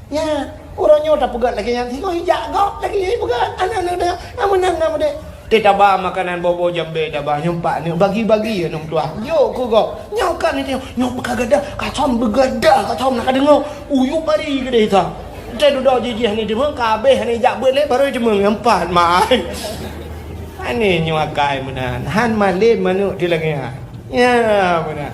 Nya, uroe nyoe tapeugöt lagèe nyan, singoh ijak gob lagèe nyan ipeugöt. Aneuk-aneuk, na meunan, na meudeh. Teuh taba makanan boh-boh jambé taba, nyoe pat aneuk bagi-bagi aneuk meutuah. Jok keu gob. Nyoe kan itu, nyoe ka gadoh, ka thom beugadoh, ka thom na ka deungoe. Uyup bari keudeh sa. Teuh dudoe jijih ni deungoe, ka habéh ni jak beuet lé, barô jimeueng nyan pat, mak. Aneuk nyoe akai meunan. Han malem aneuk di lagèe nyan. Ya, meunan.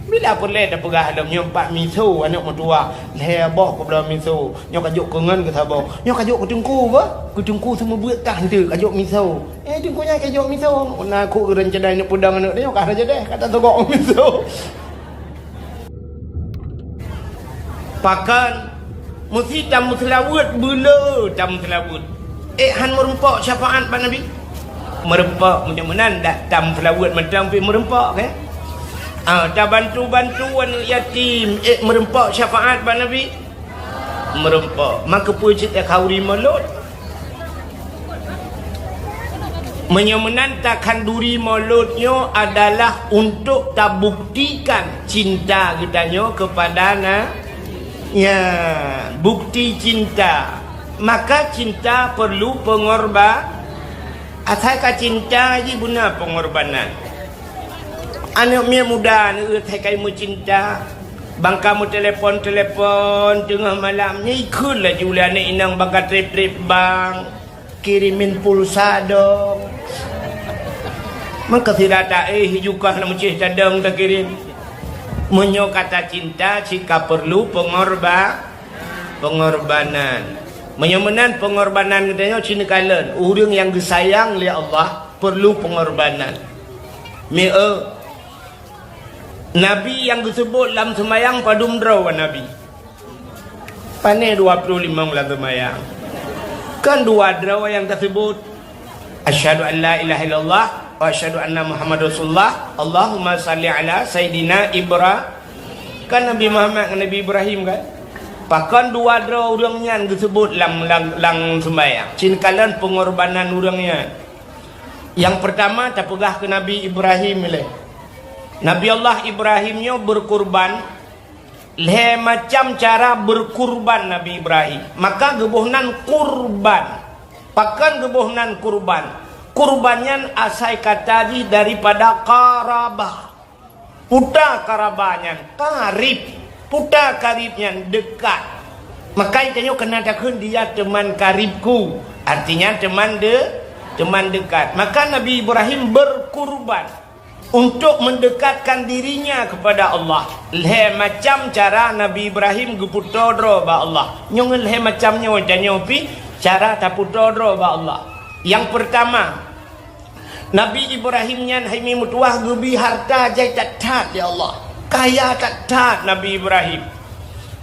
Bila peureulèe tapeugah lom nyoe pat miso aneuk meutuah, lhèe boh keubloe miso. Nyoe ka jok keu ngon keu saboh. Nyoe ka jok keu teungku beuh. Keu teungku seumeubeuet kah enteuk ka jok miso. Eh, teungku nyan ka jok miso. Na kok ureueng cadai neuk peudong aneuk nyoe ka rajadeh, ka tasogok miso. Pakon? Meusi tameuseulaweuet, beu le tameuseulaweuet. Ék han meurumpok syafaat bak Nabi? Meurumpok, meunyoe meunan dak tameuseulaweuet mantong pih meurumpok, kan? Ah, tabantu-bantu aneuk yatim, ék meurumpok syafaat bak Nabi? Meurumpok. Maka peue cit takhanduri mulod? Meunyoe meunan takhanduri mulod nyoe adalah untuk tabuktikan cinta geutanyoe keupada na-, ya, bukti cinta. Maka cinta perlu pengorba-, asai ka cinta jih beuna pengorbanan. Aneuk miet muda neueu that kai meucinta, bangka meutelepon-telepon teungoh malam, nyan ikheun laju lé aneuk inong bangka trép-trép bank, kirimin pulsa dong. Meukeusira taéh jukah lam céh tadong takirim. Meunyoe ka tacinta cit ka peurlu peungorba-, peungorbanan. Meunyoe meunan peungorbanan geutanyoe cit neukalon, ureueng nyang geusayang lé Allah peurlu peungorbanan. Mieu, Nabi nyang geuseubot lam seumayang padum droe Nabi? Pané dua ploh limong lam seumayang? Kan dua droe nyang taseubot, "Asyhadu an la ilaha illallah Asyhadu anna Muhammad Rasulullah. Allahumma salli ala Sayyidina Ibra-, kan Nabi Muhammad ngon Nabi Ibrahim kan? Pakon dua droe ureuëng nyan geuseubut lam, lam, lam seumbahyang? Cit kalon peungorbanan ureuëng nyan. Nyang peurtama tapeugah keu Nabi Ibrahim ilée. Nabi Allah Ibrahim nyoe beurkurban. Lhée macam cara beurkurban Nabi Ibrahim. Maka geuboh nan kurban. Pakon geuboh nan kurban? Kurban nyan asai kata jih daripada qarabah. Peue karabah nyan? Karib. Peue karib nyan? Dekat. Maka tanyoe keuneuk takheun dia teman karibku. Artinya teman de-, teman dekat. Maka Nabi Ibrahim beurkurban untuk mendekatkan dirinya kepada Allah. Lhée macam cara Nabi Ibrahim geupeutoe droe bak Allah. Nyoe lhée macam nyoe tanyoe pih cara tapeutoe droe bak Allah. Nyang peurtama, Nabi Ibrahim nyan hai mi meutuwah geubi harta jai that-that lé Allah. Kaya that-that Nabi Ibrahim.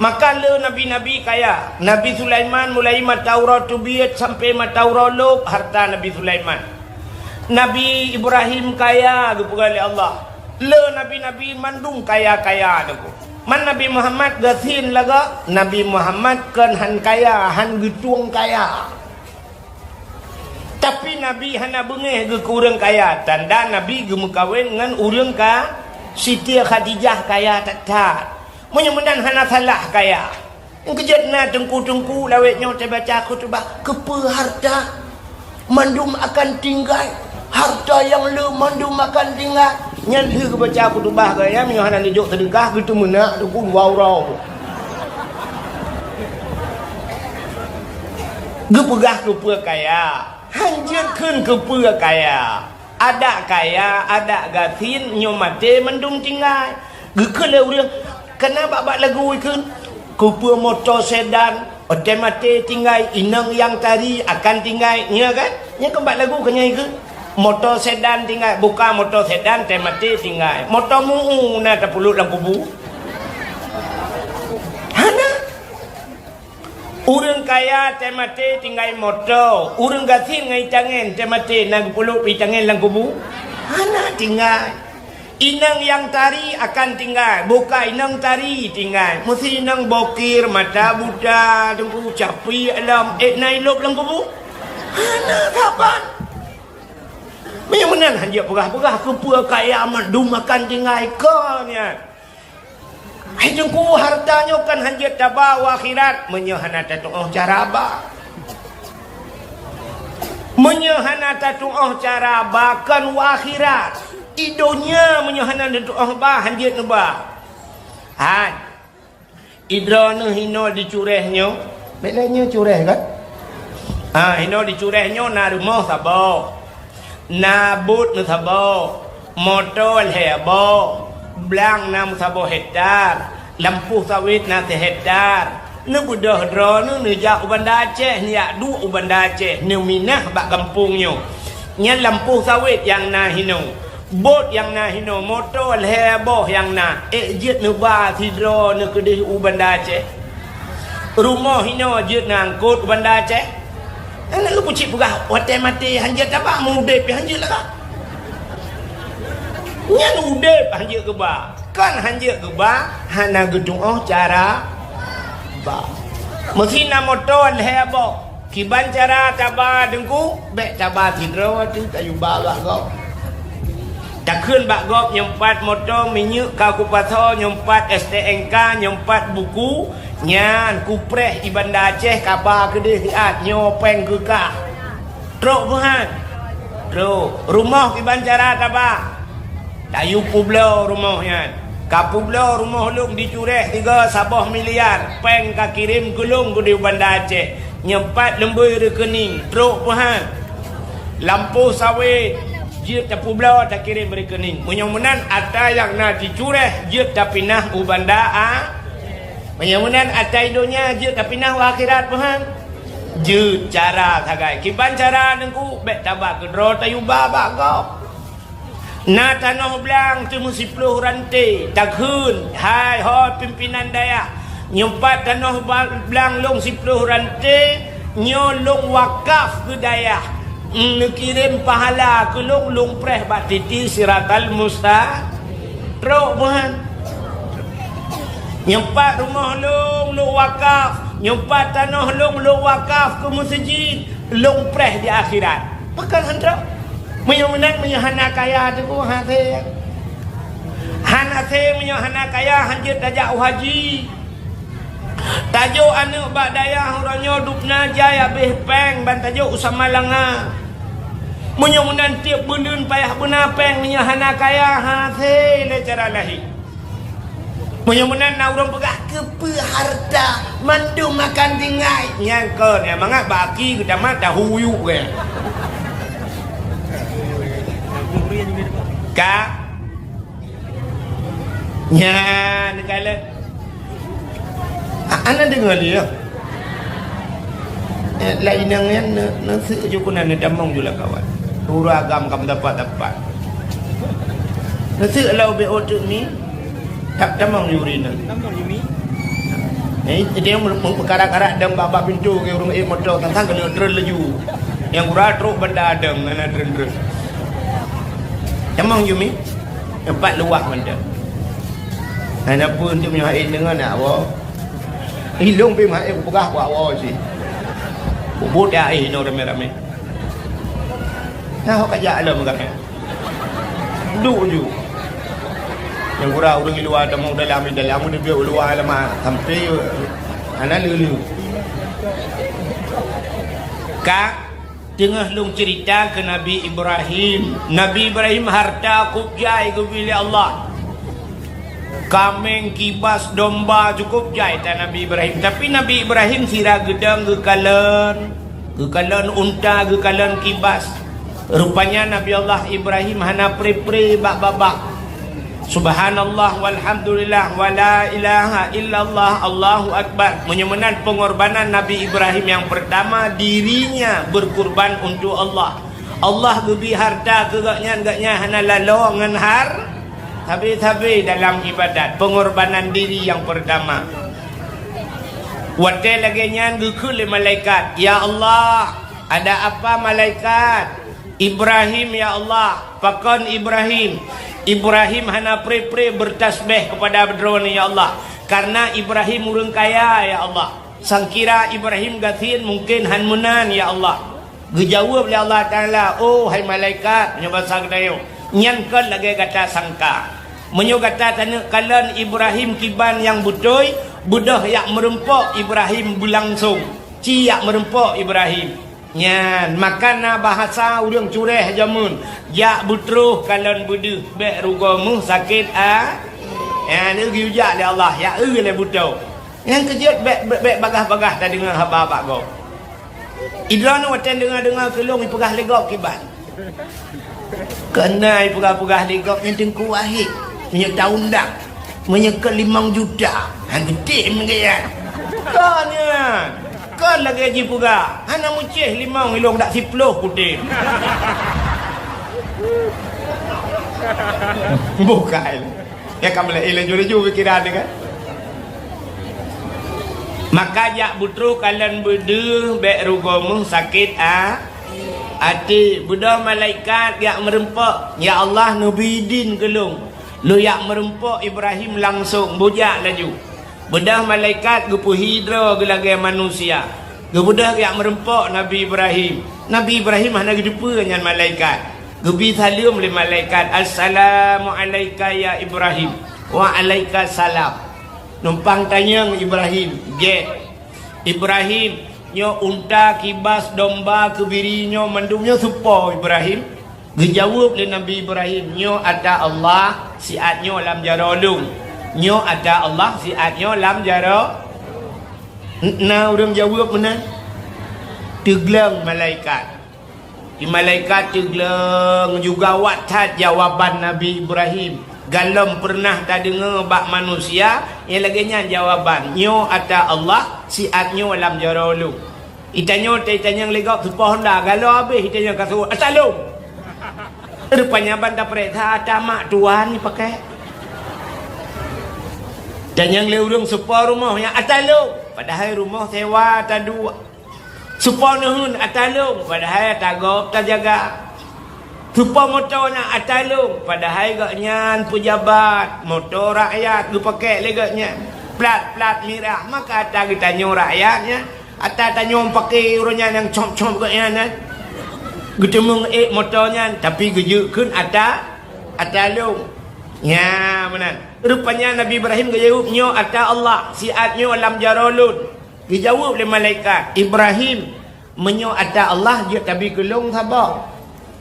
Maka le nabi-nabi kaya. Nabi Sulaiman mulai mata uroe teubiet sampai mata uroe lôb harta Nabi Sulaiman. Nabi Ibrahim kaya geupeugah lé Allah. Le nabi-nabi mandum kaya-kaya teungku. Man Nabi Muhammad gasien lagak, Nabi Muhammad kon han kaya, han geutueng kaya. Tapi Nabi hana beungéh geuh keu ureuëng kaya, tanda Nabi geumeukawen ngon ureuëng ka, Siti Khadijah kaya that-that. Meunyoe meunan hana salah kaya. Keujeuet na teungku-teungku lawét nyoe teubaca khutubah, keupeue harta mandum akan tinggai, harta nyang le mandum akan tinggai. Nyan lheueh geubaca khutubah gaya meunyoe hana neujok seudeukah geuteumeunak teungku dua uroe. Geupeugah keupeue kaya, han jeuet kheun keupeue kaya. Adak kaya, adak gasien, nyoe maté mandum tinggai. Geukheun lé ureuëng, kana bak-bak lagu ikheun, keupeue moto sedan, otomatis tinggai, inong nyang tari akan tinggai. Nyoe kan? Nyoe kan bak lagu keu nyan ikheun. Moto sedan tinggai, buka moto sedan, otomatis tinggai. Moto mu'u na tapeulut lam kubu. Hana. Ureuëng kaya teumaté tinggai moto, ureuëng gasien ngon itangen teumaté na geupeulut itangen lam kubu? Hana tinggai. Inong nyang tari akan tinggai, buka inong tari tinggai. Meusi inong bokir, mata buta, teungku capi alam, ék na ilôb lam kubu? Hana saban. Meunyoe meunan hanjeuet peugah-peugah keupeue kaya mandum akan tinggai kon nyan. Hai teungku, harta nyoe kan hanjeuet taba u akhirat meunyoe hana tatu'oh cara ba. Meunyoe hana tatu'oh cara ba kon u akhirat, i donya meunyoe hana tatu'oh ba hanjeuet neuba. Hai. Idroeneuh hinoe di Cureh nyoe, bék lé nyoe Cureh kan? Ah, hinoe di Cureh nyoe na rumoh saboh. Na bot meusaboh, moto lhée boh, blang na meusaboh hektar, lampôh sawét na sihektar. Neubeudôh droeneuh neujak u Banda Aceh, neujak duek u Banda Aceh, neuminah bak gampông nyoe. Nyan lampôh sawét nyang na hinoe, bot nyang na hinoe, moto lhée boh nyang na, ék jeuet neuba sidroeneuh keudeh u Banda Aceh. Rumoh hinoe jeuet neuangkot u Banda Aceh. Hana lôn peucit peugah, watée maté hanjeuet taba, meu udeb pih hanjeuet lagak. Nyan udeb hanjeuet geuba. Kan hanjeuet geuba, hana geutu'oh cara ba. Meusi na moto lhée boh. Kiban cara taba teungku, bék taba sidroe teuh tayue ba bak gob. Takheun bak gob nyoe pat moto, minyeuk ka kupasoe nyoe pat, S T N K nyoe pat, buku, nyan kupreh i Banda Aceh kaba keudeh siat nyoe péng keu kah. Trok meuhan. Trok. Rumoh kiban cara taba. Tayue peubloe rumoh nyan. Ka peubloe rumoh lôn di Cureh tiga saboh miliar. Péng ka kirém keu lôn keudeh u Banda Aceh. Nyoe pat leumbôi rekening. Trok meuhan. Lampôh sawét jeuet tapeubloe takirém rekening. Meunyoe meunan atra nyang na di Cureh jeuet tapinah u Banda A. Meunyoe meunan atra i donya jeuet tapinah u akhirat meuhan. Jeuet cara sagai. Kiban cara teungku, bék taba keudroe tayue ba bak gob. Na tanoh blang teuh meusiplôh ranté, takheun, hai ho pimpinan dayah, nyoe pat tanoh ba-, blang lôn siplôh ranté, nyoe lôn wakaf keu dayah. Neukirém pahala keu lôn, lôn preh bak titi siratal musta-, trok meuhan. Nyoe pat rumoh lôn, lôn wakaf. Nyoe pat tanoh lôn, lôn wakaf keu meuseujid. Lôn preh di akhirat. Pakon han trok? Meunyoe meunan, meunyoe hana kaya teungku, hasé. Han hasé, meunyoe hana kaya, han jeuet tajak u haji. Tajok aneuk bak dayah uroe nyoe dubna jai abéh péng ban tajok u Samalanga. Meunyoe meunan tiep buleuen payah beuna péng, meunyoe hana kaya, hasé lé cara lahé. Meunyoe meunan na ureuëng peugah, "Keupeue hareuta mandum akan tinggai?" Nyang kon, nyang mangat bak aki geutamat tahu yuk ke. Ka? Nyan, kalon. A-, hana deungoe lé, ya? Eh, lam inong nyan, ne-, neuseuek ju keunan, neutamong ju lam kawan. Ureuëng agam ka meudapat-dapat. Neuseuek lam ubé otot mi, ta-, tamong ju ri nyan. Eh, dia meu-, meu-, meukarat-karat dong bak-bak pintoe keu ureuëng ék moto, tang-tang keuneuk treun laju. Nyang gura trok banda dong, hana treun-treun. Tamong ju mi. Teumpat luwah mantong. Hana peue untuk meuhai deungon nak woe. Ilong pih meuhai kupeugah kuat woe sih. Bubut ya eh inoe ramé-ramé. Nah, ka jak lom gamé. Duek ju. Nyang gura ureuëng di luwa tamong dalam, di dalam, ureuëng di luwa lama sampai hana lelu. Ka Teungoh lôn ceurita keu Nabi Ibrahim. Nabi Ibrahim harta kôb jai geubri lé Allah. Kaméng, kibas, domba, cukôp jai that Nabi Ibrahim. Tapi Nabi Ibrahim sira geudong geukalon, geukalon unta, geukalon kibas. Rupanya Nabi Allah Ibrahim hana pre-pre bak babah. Subhanallah, walhamdulillah, wala ilaha illallah, Allahu Akbar. Meunyoe meunan pengorbanan Nabi Ibrahim yang pertama, dirinya berkurban untuk Allah. Allah geubri harta keu gobnyan, gobnyan hana lalo ngon har-, sabe-sabe dalam ibadat. Pengorbanan diri yang pertama. Watée lagée nyan geukheun lé malaikat, "Ya Allah, ada apa malaikat?" "Ibrahim, ya Allah." "Pakon Ibrahim?" "Ibrahim hana pre-pre bertasbeh kepada Droeneuh, ya Allah, karena Ibrahim ureuëng kaya, ya Allah. Sangkira Ibrahim gasien mungken han meunan, ya Allah." Geujaweueb lé Allah Taala, "Oh, hai malaikat," nyoe basa geutanyoe, "nyan kon lagée gata sangka. Meunyoe gata taneuk kalon Ibrahim kiban nyang beutôi, beudôh jak meurumpok Ibrahim beulangsong. Ci jak meurumpok Ibrahim." Nyan, maka na bahasa ureuëng cureh jameun, "Jak beutroh kalon beudeuh, bék rugoe meuh sakét a-," nyan, geuyue jak lé Allah, jak eu lé beutoe. Nyan keu jeuet bék, bék, bék bagah-bagah tadeungoe haba bak gob. Idroeneuh watée deungoe-deungoe keu lôn ipeugah lé gob kiban. Keuneuk ipeugah-peugah lé gob nyan Teungku Wahid. Meunyoe taundang, meunyoe keu limong juta, han geutem gaya. Kon nyan. Kon lagée jipeugah, hana meucéh limong ilong dak siploh kutem. Bukai. Ya ka meulai laju-laju pikiran dia kan. Maka jak beutroh kalon beudeuh bék rugoe meuh sakét a-, até. Beudôh malaikat jak meurumpok, "Ya Allah, neubi idin keu lôn. Lôn jak meurumpok Ibrahim langsong, bujak laju." Beudôh malaikat geupeuhi droe geulagée manusia. Geubeudôh jak meurumpok Nabi Ibrahim. Nabi Ibrahim hana geuteupeue nyan malaikat. Geubi saleuem lé malaikat, "Assalamu alaika ya Ibrahim." "Wa alaika salam." Numpang tanyong Ibrahim, "Gét. Ibrahim, nyoe unta, kibas, domba, keubiri nyoe mandum nyoe soe po Ibrahim?" Geujaweueb lé Nabi Ibrahim, "Nyoe ata Allah, siat nyoe lam jaroe lôn. Nyoe ata Allah, siat nyoe lam jaroe." Na ureuëng jaweueb meunan? Teugleng malaikat. Di malaikat teugleng juga awak that jawaban Nabi Ibrahim. Galom peureunah tadeungoe bak manusia nyang lagée nyan jawaban, "Nyoe ata Allah, siat nyoe lam jaroe lôn." Itanyoe teuh itanyong lé gob soe po honda, galo habéh itanyong ka seuôt, "Ata lôn?" Rupanya ban tapeuriksa ata mak tuan ipakai. Tanyong lé ureuëng soe po rumoh nyan, "Ata lôn?" Padahai rumoh sewa ata dua. Supo neuheun ata lôn, padahai ata gob tajaga. Supo moto nyan ata lôn, padahai gobnyan peujabat, moto rakyat geupakèk lé gobnyan. Plat-plat mirah, maka ata geutanyoe rakyat nyan. Ata tanyoe pakè uroe nyan nyang cop-cop gobnyan nyan. Geuteumeung ék moto nyan, tapi geujeuet kheun ata, ata lôn. Nya meunan. Rupanya Nabi Ibrahim geujaweueb, "Nyoe ata Allah, siat nyoe lam jaroe lôn." Geujaweueb lé malaikat, "Ibrahim, meunyoe ata Allah, jeuet tabi keu lôn saboh."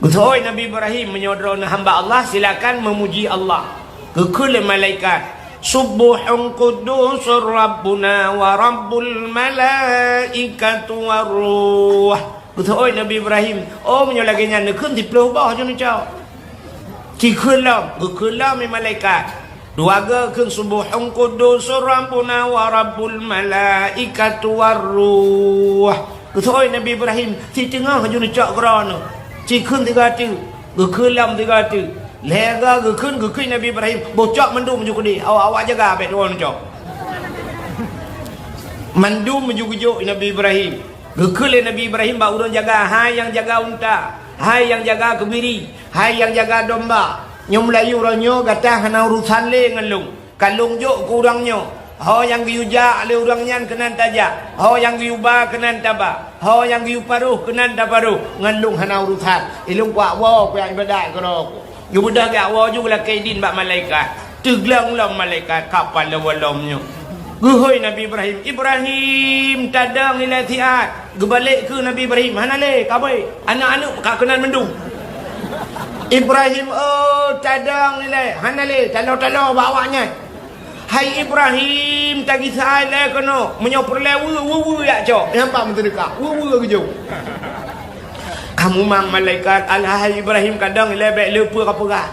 Geuseuôt Nabi Ibrahim, "Meunyoe droeneuh hamba Allah, silakan meumuji Allah." Geukheun lé malaikat, "Subbuhun quddusun Rabbuna wa Rabbul malaikatu war ruh." Geuseuôt Nabi Ibrahim, "Oh, meunyoe lagèe nyan, neukheun siploh boh jeuet neucok." Cikheun lom, geukheun lom lé malaikat. Dua goe kheun, "Subbuhun quddusun Rabbuna wa Rabbul malaikatu war ruh." Geuseuôt Nabi Ibrahim, "Siteungoh jeuet neucok keudroe neuh." Cikheun sigoe teuk, geukheun lom sigoe teuk. Lhèe goe geukheun, geukheun Nabi Ibrahim, "Boh cok mandum ju keudéh, awak-awak jaga bèk droeneuh cok." Mandum ju geujok Nabi Ibrahim. Geukheun lé Nabi Ibrahim bak ureueng jaga, "Hai nyang jaga unta, hai nyang jaga keubiri, hai nyang jaga domba, nyoe meulayeue uroe nyoe gata hana urosan lé ngon lôn. Ka lôn jok keu ureueng nyoe, ho nyang geuyue jak lé ureueng nyan keunan tajak, ho nyang geuyue ba keunan taba, ho nyang geuyue paroh keunan taparoh, ngon lôn hana urosan. Ilôn kuat woe kuyak iébadat keudroe." Geubeudôh geujak woe ju geulakèe idin bak malaikat. Teugleng lom malaikat, ka paloe lom nyoe. Geuhôi Nabi Ibrahim, "Ibrahim, tadong ilèe siat." Geubalek keu Nabi Ibrahim, "Hana lé, ka abéh. Aneuk-aneuk ka keunan mandum." "Ibrahim, oh, tadong ilèe. Hana lé, taloe-taloe bak awak nyan." "Hai Ibrahim, tagisa ilèe keunoe. Meunyoe peureulèe weue, weue-weue jak cok." Nyan pat meuseudeukah, weue-weue geujok. Ka mumang malaikat, "Alah hai Ibrahim, kadong ilèe bèk le peue kapeugah."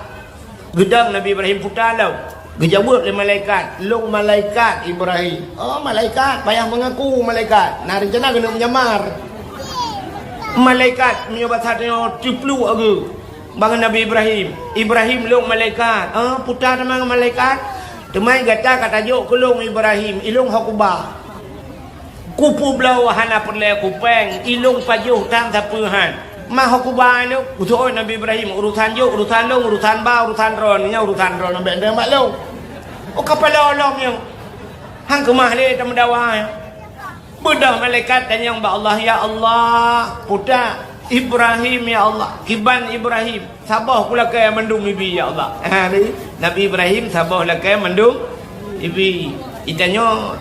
Geudong Nabi Ibrahim puta lom. Geujaweueb lé malaikat, "Lôn malaikat Ibrahim." "Oh, malaikat, payah meungaku malaikat. Na reuncana keuneuk meujamar." Malaikat meunyoe basa tanyoe teupluek geuh bak Nabi Ibrahim. "Ibrahim, lôn malaikat." "Oh, puta teuma malaikat. Teuma gata ka tajok keu lôn Ibrahim, ilôn ho kuba. Kupeubloe hana peureulèe kupéng, ilôn pajoh tan sapeue han. Ma ho kuba ilôn." Geuseuôt Nabi Ibrahim, "Urosan jok, urosan lôn, urosan ba, urosan droeneuh, nyan urosan droeneuh, bèk deuh bak lôn." Oh, ka paloe lom nyoe. Han keumah lé tameudawa nyoe. Beudôh malaikat tanyong bak Allah, "Ya Allah, puta Ibrahim, ya Allah, kiban Ibrahim." "Saboh kulakèe mandum ibi, ya Allah." Ha, ni, Nabi Ibrahim saboh lakèe mandum ibi. Itanyoe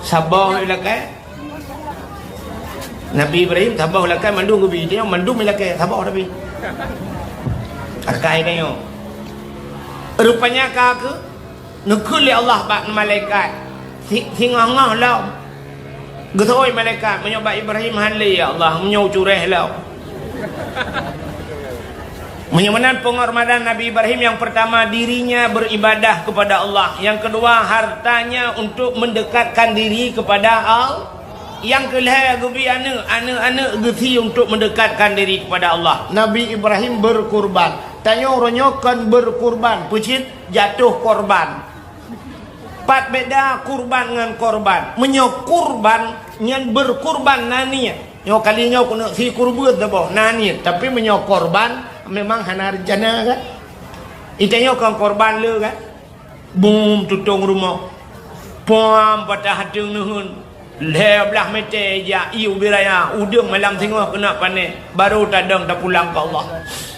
saboh ilakèe. Nabi Ibrahim saboh lakèe mandum ibi. Itanyoe mandum ilakèe, saboh tapi. Akai tanyoe. Rupanya ka keu Neukheun lé Allah bak malaikat, si-, singoh-ngoh lom. Geuseuôt malaikat, "Meunyoe bak Ibrahim han lé, ya Allah, meunyoe cureh lom." Meunyoe meunan penghormatan Nabi Ibrahim, yang pertama, dirinya beribadah kepada Allah. Yang kedua, hartanya untuk mendekatkan diri kepada Allah. Nyang keu lhèe geubi aneuk, aneuk-aneuk geusie untuk mendekatkan diri kepada Allah. Nabi Ibrahim berkurban. Tanyoe uroe nyoe kon berkurban, peucit jatuh korban. Pat beda kurban ngon korban. Meunyoe kurban nyan berkurban na niet. Nyoe kali nyoe keuneuk sie kurban saboh na niet, tapi meunyoe korban memang hana rencana kan. Itanyoe kon korban le kan. Bum tutong rumoh. Puam patah ateueng neuheun. Lhèe blah mètè ija ié ubé raya, udeueng malam singoh keuneuk panen, barô tadong tapulang keu Allah.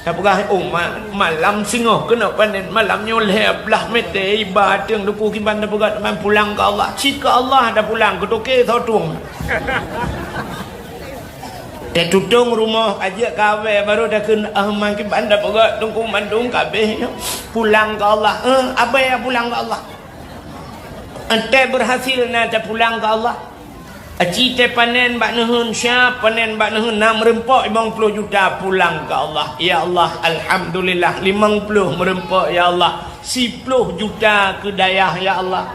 Tapeugah, "Oh, ma-, malam singoh keuneuk panen, malam nyoe lhèe blah mètè iba ateueng Teungku kiban tapeugah teuma pulang keu Allah." Cit keu Allah tapulang, keu toke soe tueng. Tatutong rumoh, ka jeuet kawé, barô takheun, "Ah, ma kiban tapeugah Teungku mandum ka abéh nyoe. Pulang keu Allah." Eh, abéh pulang keu Allah. Enteuk berhasil na tapulang keu Allah. Aci tapanen bak neuheun, siap panen bak neuheun, na meureumpok limong ploh juta pulang keu Allah. Ya Allah, alhamdulillah, limong ploh meureumpok, ya Allah. Siploh juta keu dayah, ya Allah.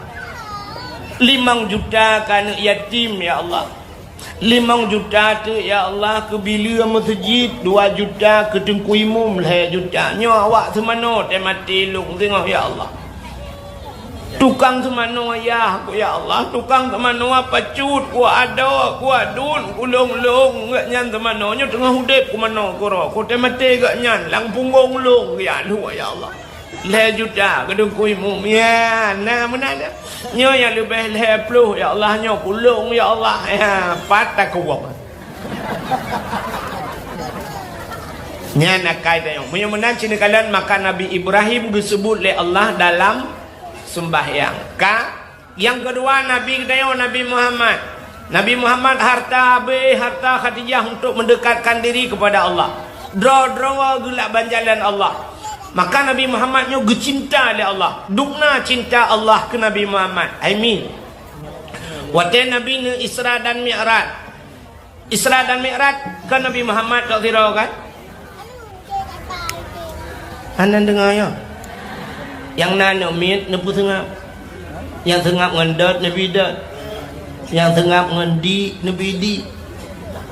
Limong juta keu aneuk yatim, ya Allah. Limong juta teuk, ya Allah, keu bileue meuseujid, dua juta keu teungku imum, lhèe juta. Nyoe awak seumanoe teumaté lôn singoh, ya Allah. Tukang seumanoe yah ku, ya Allah, tukang seumanoe pacut ku, adoe ku, adun ku, lôn-lôn geuh nyan seumanoe nyoe teungoh udeb ku manoe keudroe, ku teumaté geuh nyan lam punggong lôn, ya Allah, ya Allah. Lhèe juta keudeueng ku imeum, ya, na meunan. Nyoe nyang leubeh lhèe ploh, ya Allah, nyoe ku lôn, ya Allah. Ya, pat takeuwong. Nyan akai tanyoe. Meunyoe meunan, ci neukalon, maka Nabi Ibrahim geuseubut lé Allah dalam seumbahyang. Ka, nyang keudua, Nabi geutanyoe, Nabi Muhammad. Nabi Muhammad harta habéh, harta Khadijah untuk mendekatkan diri kepada Allah. Droe-droe geulaban jalan Allah. Maka Nabi Muhammad nyoe geucinta lé Allah. Dubna cinta Allah keu Nabi Muhammad. Hai mi. Watèe Nabi neu-Isra dan Mi'raj. Isra dan Mi'raj kan Nabi Muhammad tok sidroe kan? Hana deungoe nyoe. Nyang na aneuk miet neupeuseungab. Nyang seungab ngon dot neubi dot. Nyang seungab ngon dik neubi dik.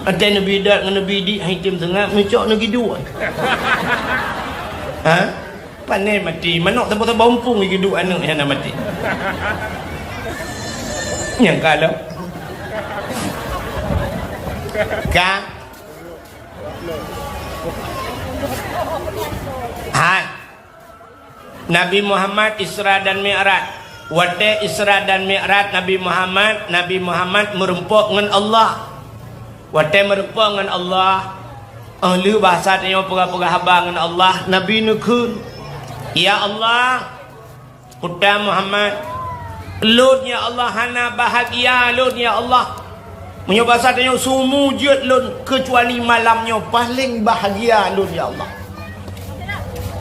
Watèe neubi dot ngon neubi dik han item seungab, neucok neugi dua. Ha? Pané maté, manok saboh-saboh umpung geuduek aneuk nyang na maté. Nyang ka lom. Ka. Hai. Nabi Muhammad Isra dan Mi'raj. Watèe Isra dan Mi'raj Nabi Muhammad, Nabi Muhammad meureumpok ngon Allah. Watèe meureumpok ngon Allah, óh lheueh bahsa tanyoe peugah-peugah haba ngon Allah, Nabi neukheun, "Ya Allah, Puta Muhammad, lôn ya Allah hana bahagia lôn ya Allah." Meunyoe bahsa tanyoe, "Sumu jeuet lôn keucuali malam nyoe paléng bahagia lôn ya Allah.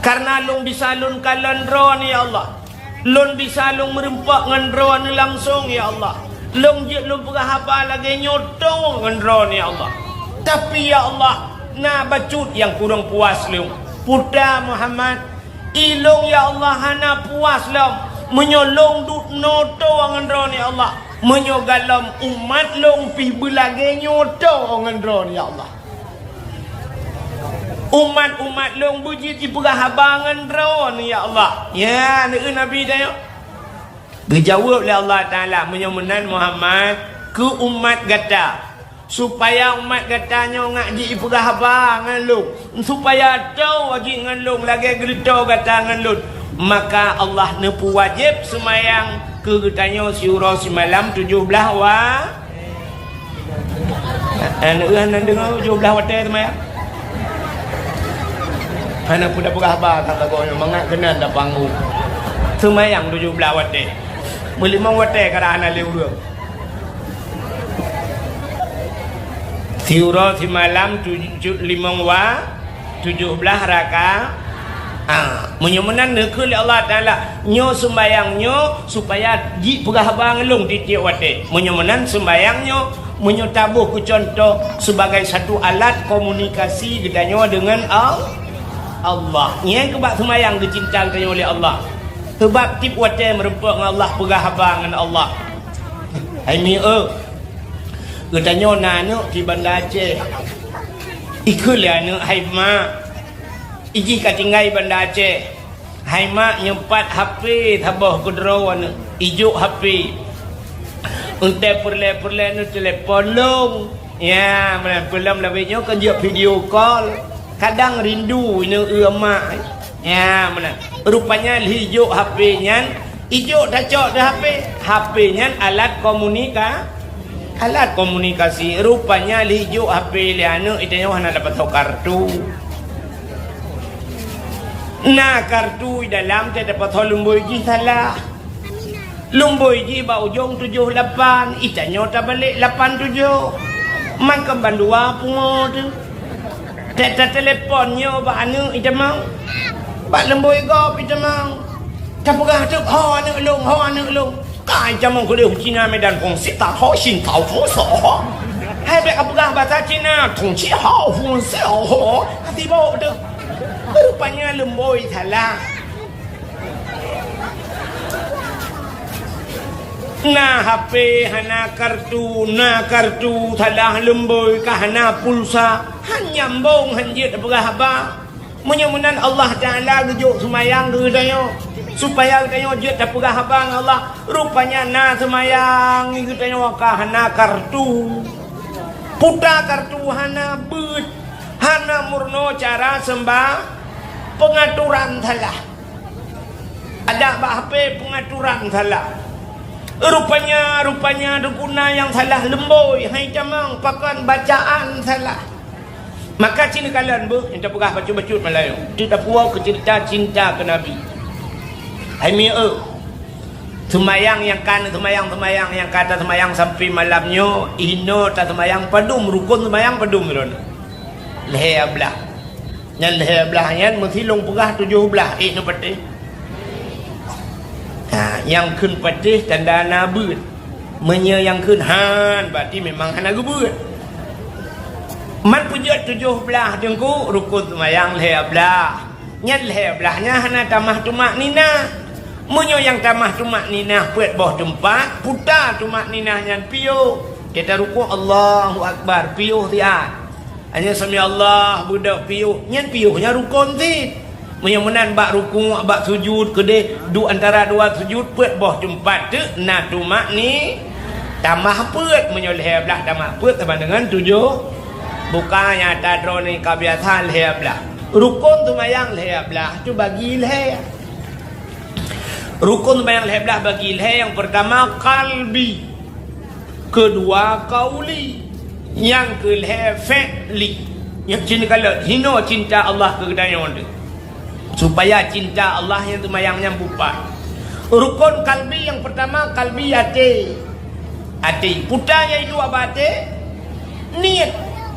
Kareuna lôn bisa lôn kalon Droeneuh ya Allah." Lôn bisa lôn meureumpok ngon Droeneuh langsong, ya Allah. Lôn jeuet lôn peugah haba lagèe nyoe tô ngon Droeneuh, ya Allah. Tapi, ya Allah, na bacut nyang kurang puas lôn. Puta Muhammad, i lôn, ya Allah, hana puas lom meunyoe lôn duek noe tô ngon Droeneuh, ya Allah. Meunyoe galom umat lôn pih beulagèe nyoe tô ngon Droeneuh, ya Allah. Umat-umat lôn beujeuet jipeugah haba ngon Droeneuh, ya Allah. Ya, neueu Nabi tanyoe. Geujaweueb lé Allah Taala, "Meunyoe meunan Muhammad, keu umat gata, supaya umat gata nyoe ngat jipeugah haba ngon lôn, supaya tô jih ngon lôn lagèe geureutoe gata ngon lôn, maka Allah neupeuwajéb seumayang keu geutanyoe siuroe simalam tujoh blaih wa." Aneuk hana deungoe tujoh blaih watèe seumayang. Hana peue tapeugah haba that lagoe nyoe, mangat keunan tapanggung. Seumayang tujoh blaih watèe. Meulimong watèe kadang hana lé ureueng. Siuroe simalam tujoh, limong wa-, tujoh blaih raka-, ah, meunyoe meunan neukheun lé Allah Taala, nyoe seumbayang nyoe supaya jipeugah haba ngon lôn tiep-tiep watèe. Meunyoe meunan seumbayang nyoe, meunyoe taboh keu cuntoh sebagai satu alat komunikasi geutanyoe deungon Al-, Allah. Nyan keuh bak seumbayang geucinta geutanyoe lé Allah. Seubab tiep watèe meureumpok ngon Allah, peugah haba ngon Allah. Hai mi eu, geutanyoe na aneuk di Banda Aceh. Ikheun lé aneuk, "Hai mak, ijih ka tinggai Banda Aceh. Hai mak, nyoe pat H P saboh keudroe aneuk, ijok H P. Eunteuk peureulèe-peureulèe neuteulepon lôn." Ya, meunan peulom lawét nyoe kan jeuet video call. Kadang rindu ineuk eu mak. Ya, meunan. Rupanya lheuh ijok H P nyan, ijok tacok di H P. H P nyan alat komunika-, alat komunikasi. Rupanya lheuh ijok H P lé aneuk, i tanyoe hana dapat kartu. Na kartu i dalam, teudapat lumbôi jih salah. Lumbôi jih bak ujong tujoh lapan, i tanyoe tabalek lapan tujoh. Mangkém bandua pungo teuh. Teutelepon nyoe bak aneuk i tamong. Bak lumbôi gob i tamong. Tapeugah teuk, "Ho aneuk lôn, ho aneuk lôn." Ka i tamong keu lheueh Cina Medan kong si ta ho shin tao fo so ho. Hai bèk kapeugah basa Cina, tong ci hao fun se ho. Hati bak teuh. Rupanya lumbôi salah. Na H P hana kartu, na kartu salah lumbôi ka hana pulsa, han nyambong, han jeuet peugah haba. Meunyoe meunan Allah Taala geujok seumayang keu geutanyoe. Supaya geutanyoe jeuet tapeugah haba ngon Allah. Rupanya na seumayang geutanyoe ka hana kartu. Puta kartu hana beuet. Hana meurunoe cara seumba-, peungaturan salah. Ada bak H P peungaturan salah. Rupanya, rupanya guna nyang salah leumbôi, hai tamong pakon bacaan salah. Maka ci neukalon beuh, nyang tapeugah bacut-bacut Meulayu. Teudapuwoe keu ceurita cinta keu Nabi. Hai mieu, seumayang nyang ka neuseumayang, seumayang nyang ka taseumayang sampai malam nyoe, inoe taseumayang padum, rukon seumayang padum droeneuh? Lhèe blah. Nyan lhèe blah nyan meusilong peugah tujoh blah, ék neupatéh. Ha, nyang kheun patéh tanda na beuet. Meunyoe nyang kheun han, berarti memang hana geubeuet. Man peujeuet tujoh blah teungku, rukon seumayang lhèe blah. Nyan lhèe blah nyan hana tamah tumakninah. Meunyoe nyang tamah tumakninah peuet boh teumpat, puta tumakninah nyan piôh. Kita rukuk, Allahu Akbar, piôh siat. Hanya sami Allah beudôh piôh, nyan piôh nyan rukon cit. Meunyoe meunan bak rukuk, bak sujud, keudeh duek antara dua sujud, peuet boh teumpat teuk na tumakni-, tamah peuet. Meunyoe lhèe blah tamah peuet sama dengan tujoh. Bukan nyata droeneuh ka biasa lhèe blah. Rukon seumayang lhèe blah tu bagi lhèe. Rukon seumayang lhèe blah bagi lhèe, nyang peurtama kalbi. Keudua qauli, nyang keulhèe fi'li. Nyang cit neukalon, hinoe cinta Allah keu geutanyoe teuh. Supaya cinta Allah nyang seumayang nyan beupat. Rukon kalbi nyang peurtama, kalbi até. Até. Puta nyang iduek bak até, niet.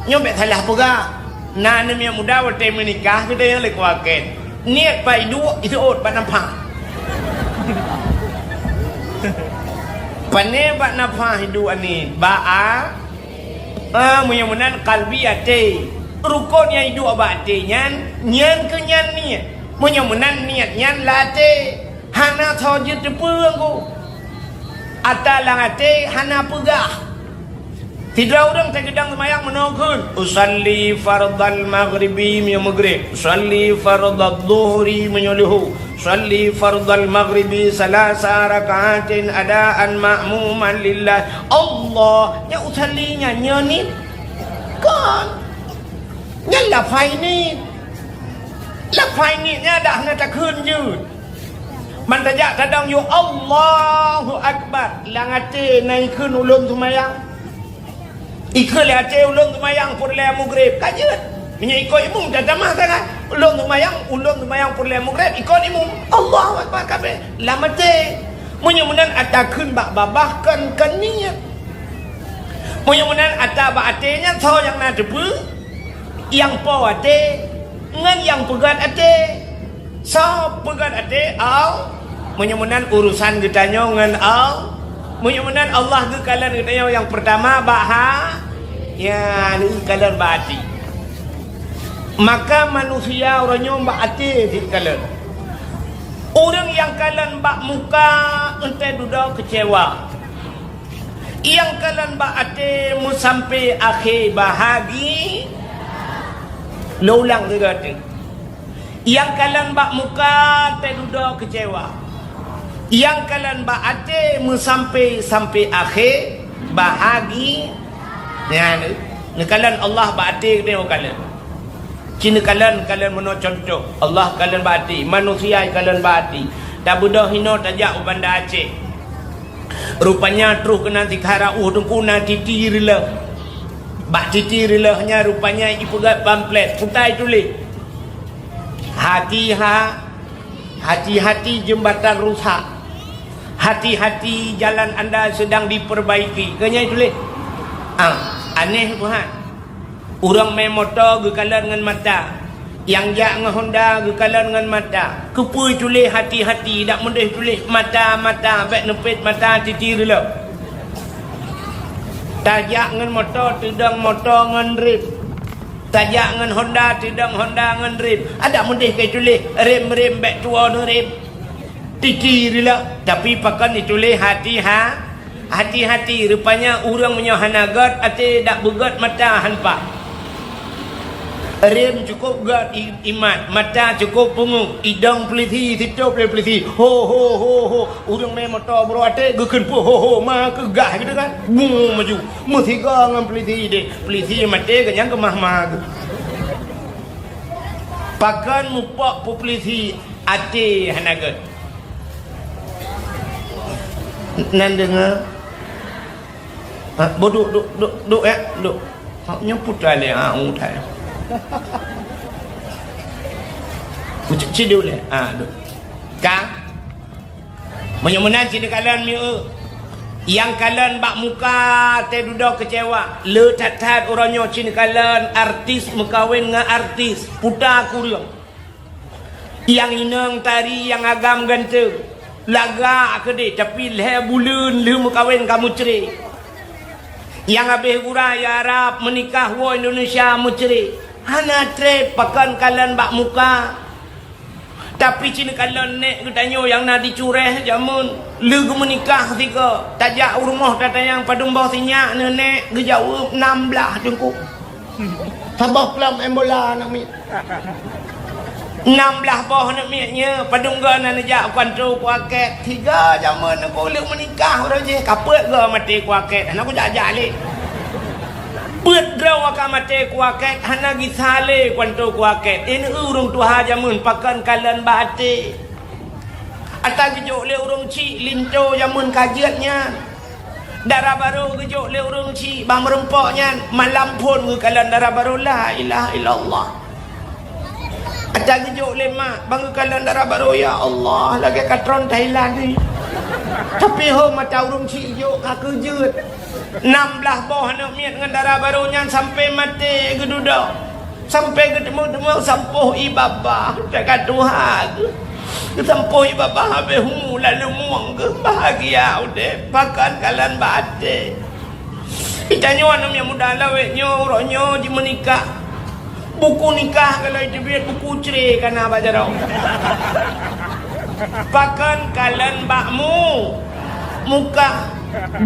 Nyoe bèk salah peugah. Na aneuk miet muda watèe meunikah, geutanyoe lé kuakén. Niet bak iduek, iseuôt bak nafah. Pané bak nafah iduek niet? Bak a-, ah, meunyoe meunan kalbi até. Rukon nyang iduek bak até nyan, nyan keuh nyan niet. Meunyoe meunan niet nyan lam até, hana soe jeuet teupeu ku. Ata lam até hana peugah. Sidroe ureueng teugeudong seumayang meunoe kheun, "Usalli fardhal maghribi," meunyoe Maghrib, "Usalli fardhadh dhuhri," meunyoe Luhu, "Usalli fardhal maghribi salasa raka'atin adaan ma'muman lillah." Allah, nyan usalli nyan, nyoe niet? Kon. Nyan lafai niet. Lafai niet nyan dak hana takheun jeuet. Man tajak tadong yôh Allahu Akbar, lam até na ikheun ulôn seumayang. Ikheun lé até ulôn seumayang peureulèe Maghrib, ka jeuet. Meunyoe ikôt imum, tatamah sangat. Ulôn seumayang, ulôn seumayang peureulèe Maghrib, ikôt imum. Allahu Akbar kabéh. Lam até. Meunyoe meunan ata kheun bak babah kon, kon niet. Meunyoe meunan ata bak até nyan soe nyang na teupeu? Nyang po até ngon nyang peugöt até. Soe peugöt até? Al-, meunyoe meunan urusan geutanyoe ngon Al-, meunyoe meunan Allah geukalon geutanyoe nyang peurtama bak ha-, ya, geukalon bak até. Maka manusia uroe nyoe bak até geukalon. Ureueng nyang kalon bak muka, enteuk dudoe keucewa. Nyang kalon bak até meusampé akhé bahagi, lôn ulang sigoe teuk. Nyang kalon bak muka teududoe keucewa. Nyang kalon bak até meusampé, sampé akhé bahagi. Nyan, neukalon Allah bak até geutanyoe kalon. Ci neukalon, kalon meunoe cuntoh. Allah kalon bak até, manusia kalon bak até. Tabeudôh inoe tajak u Banda Aceh. Rupanya troh keunan sikhala ueh teungku na titi reuleuh. Bak titi reuleuh nyan rupanya ipeugöt pamflet, peue teutuléh, "Hati-ha-, hati-hati jembatan rusak. Hati-hati jalan anda sedang diperbaiki." Keu nyan ituléh. Ah, aneh buhan. Ureueng mé moto geukalon ngon mata. Nyang jak ngon Honda geukalon ngon mata. Keupeue tuléh hati-hati, dak meudeh tuléh mata-mata, bèk neupet mata titi reuleuh. Tajak ngon moto, teudong moto ngon rem. Tajak ngon Honda, teudong Honda ngon rem. Adak meudeh ka tuléh rem-rem, bèk tuwoe neurem. Titi reuleuh, tapi pakon ituléh hati-ha-, hati-hati. Rupanya ureueng meunyoe hana göt até, dak beugöt mata han paih. Rem cukôp gét i-, imat, mata cukôp peungeuh, idong peulisi, sitôp lé peulisi. Ho, ho, ho, ho. Ureuëng mé moto bro até geukheun peue ho, ho, ma keugah gitu kan. Bung maju. Meusigoe ngon peulisi deh. Peulisi maté geunyang keumah-mah geuh. Pakon mupok peue peulisi até hana gét. Nan deungoe. Ha, boh duek, duek, duek, duek, ya, duek. Ha, nyoe putra lé, ha, utai. Ucuk ciduk lé, ha, duek. Ka? Meunyoe meunan cit neukalon mieu. Nyang kalon bak muka teududoe keucewa. Le that-that uroe nyoe cit neukalon artis meukawen ngon artis. Puta kureueng. Nyang inong tari, nyang agam ganteng. Lagak keudeh, tapi lhée buleuen lheueh meukawen ka meucre. Nyang habéh gura i Arab meunikah woe Indonesia meucre. Hana treb pakon kalon bak muka. Tapi cit neukalon nék geutanyoe nyang na di Cureh jameun. Lheueh geumeunikah sigoe. Tajak u rumoh tatanyong padum boh sinyak neuh nék, geujaweueb nam blaih teungku. Saboh plom em bola aneuk miet. Nam blaih boh aneuk miet nyoe, padum goe na neujak kuanto kuakét. Tiga jameun nangko lheueh meunikah uroe jih, ka peuet goe maté kuakét. Hana kujak-jak lé. Peuet droe ka maté kuakét, hana gisa lé kuanto kuakét. Ineuk ureuëng tuha jameun pakon kalon bak até. Ata geujok lé ureuëng chik linto jameun ka jeuet nyan. Dara barô geujok lé ureuëng chik bak meurumpok nyan, malam phon geukalon dara barô, la ilaha illallah. Ata geujok lé mak bak geukalon dara barô, ya Allah, lagée katron Thailand ni. Tapi ho mata ureuëng chik jok ka keujeuet. Nam blaih boh aneuk miet ngon dara barô nyan sampai maté geududoe. Sampai geuteumé-teumé sampoh ié babah, teuka tuha geuh. Geusampoh ié babah habéh umu lalu mueng geuh, bahagia udeb, pakon kalon bak até. Geutanyoe aneuk miet muda lawét nyoe, uroe nyoe jimeunikah. Buku nikah kalau jiteubiet, buku cre ka na bak jaroe. Pakon kalon bak mu-, muka.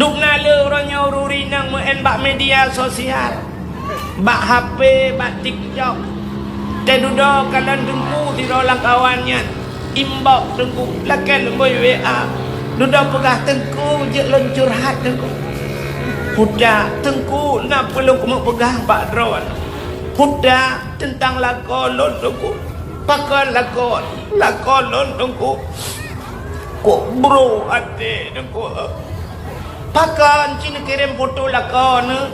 Dubna le uroe nyoe ureuëng inong meu'en bak media sosial. Bak H P, bak TikTok. Teududoe kalon teungku sidroe lam kawan nyan. Inbox teungku, lakée lôn bui W A. Dudoe peugah teungku, jeuet lôn curhat teungku. Puta, teungku, na peue lôn keumeung peugah bak droe. Puta, teuntang lakoe lôn teungku. Pakon lakoe, lakoe lôn teungku. Kok bro até teungku. Pakon cit neukirém foto lakoe neuh.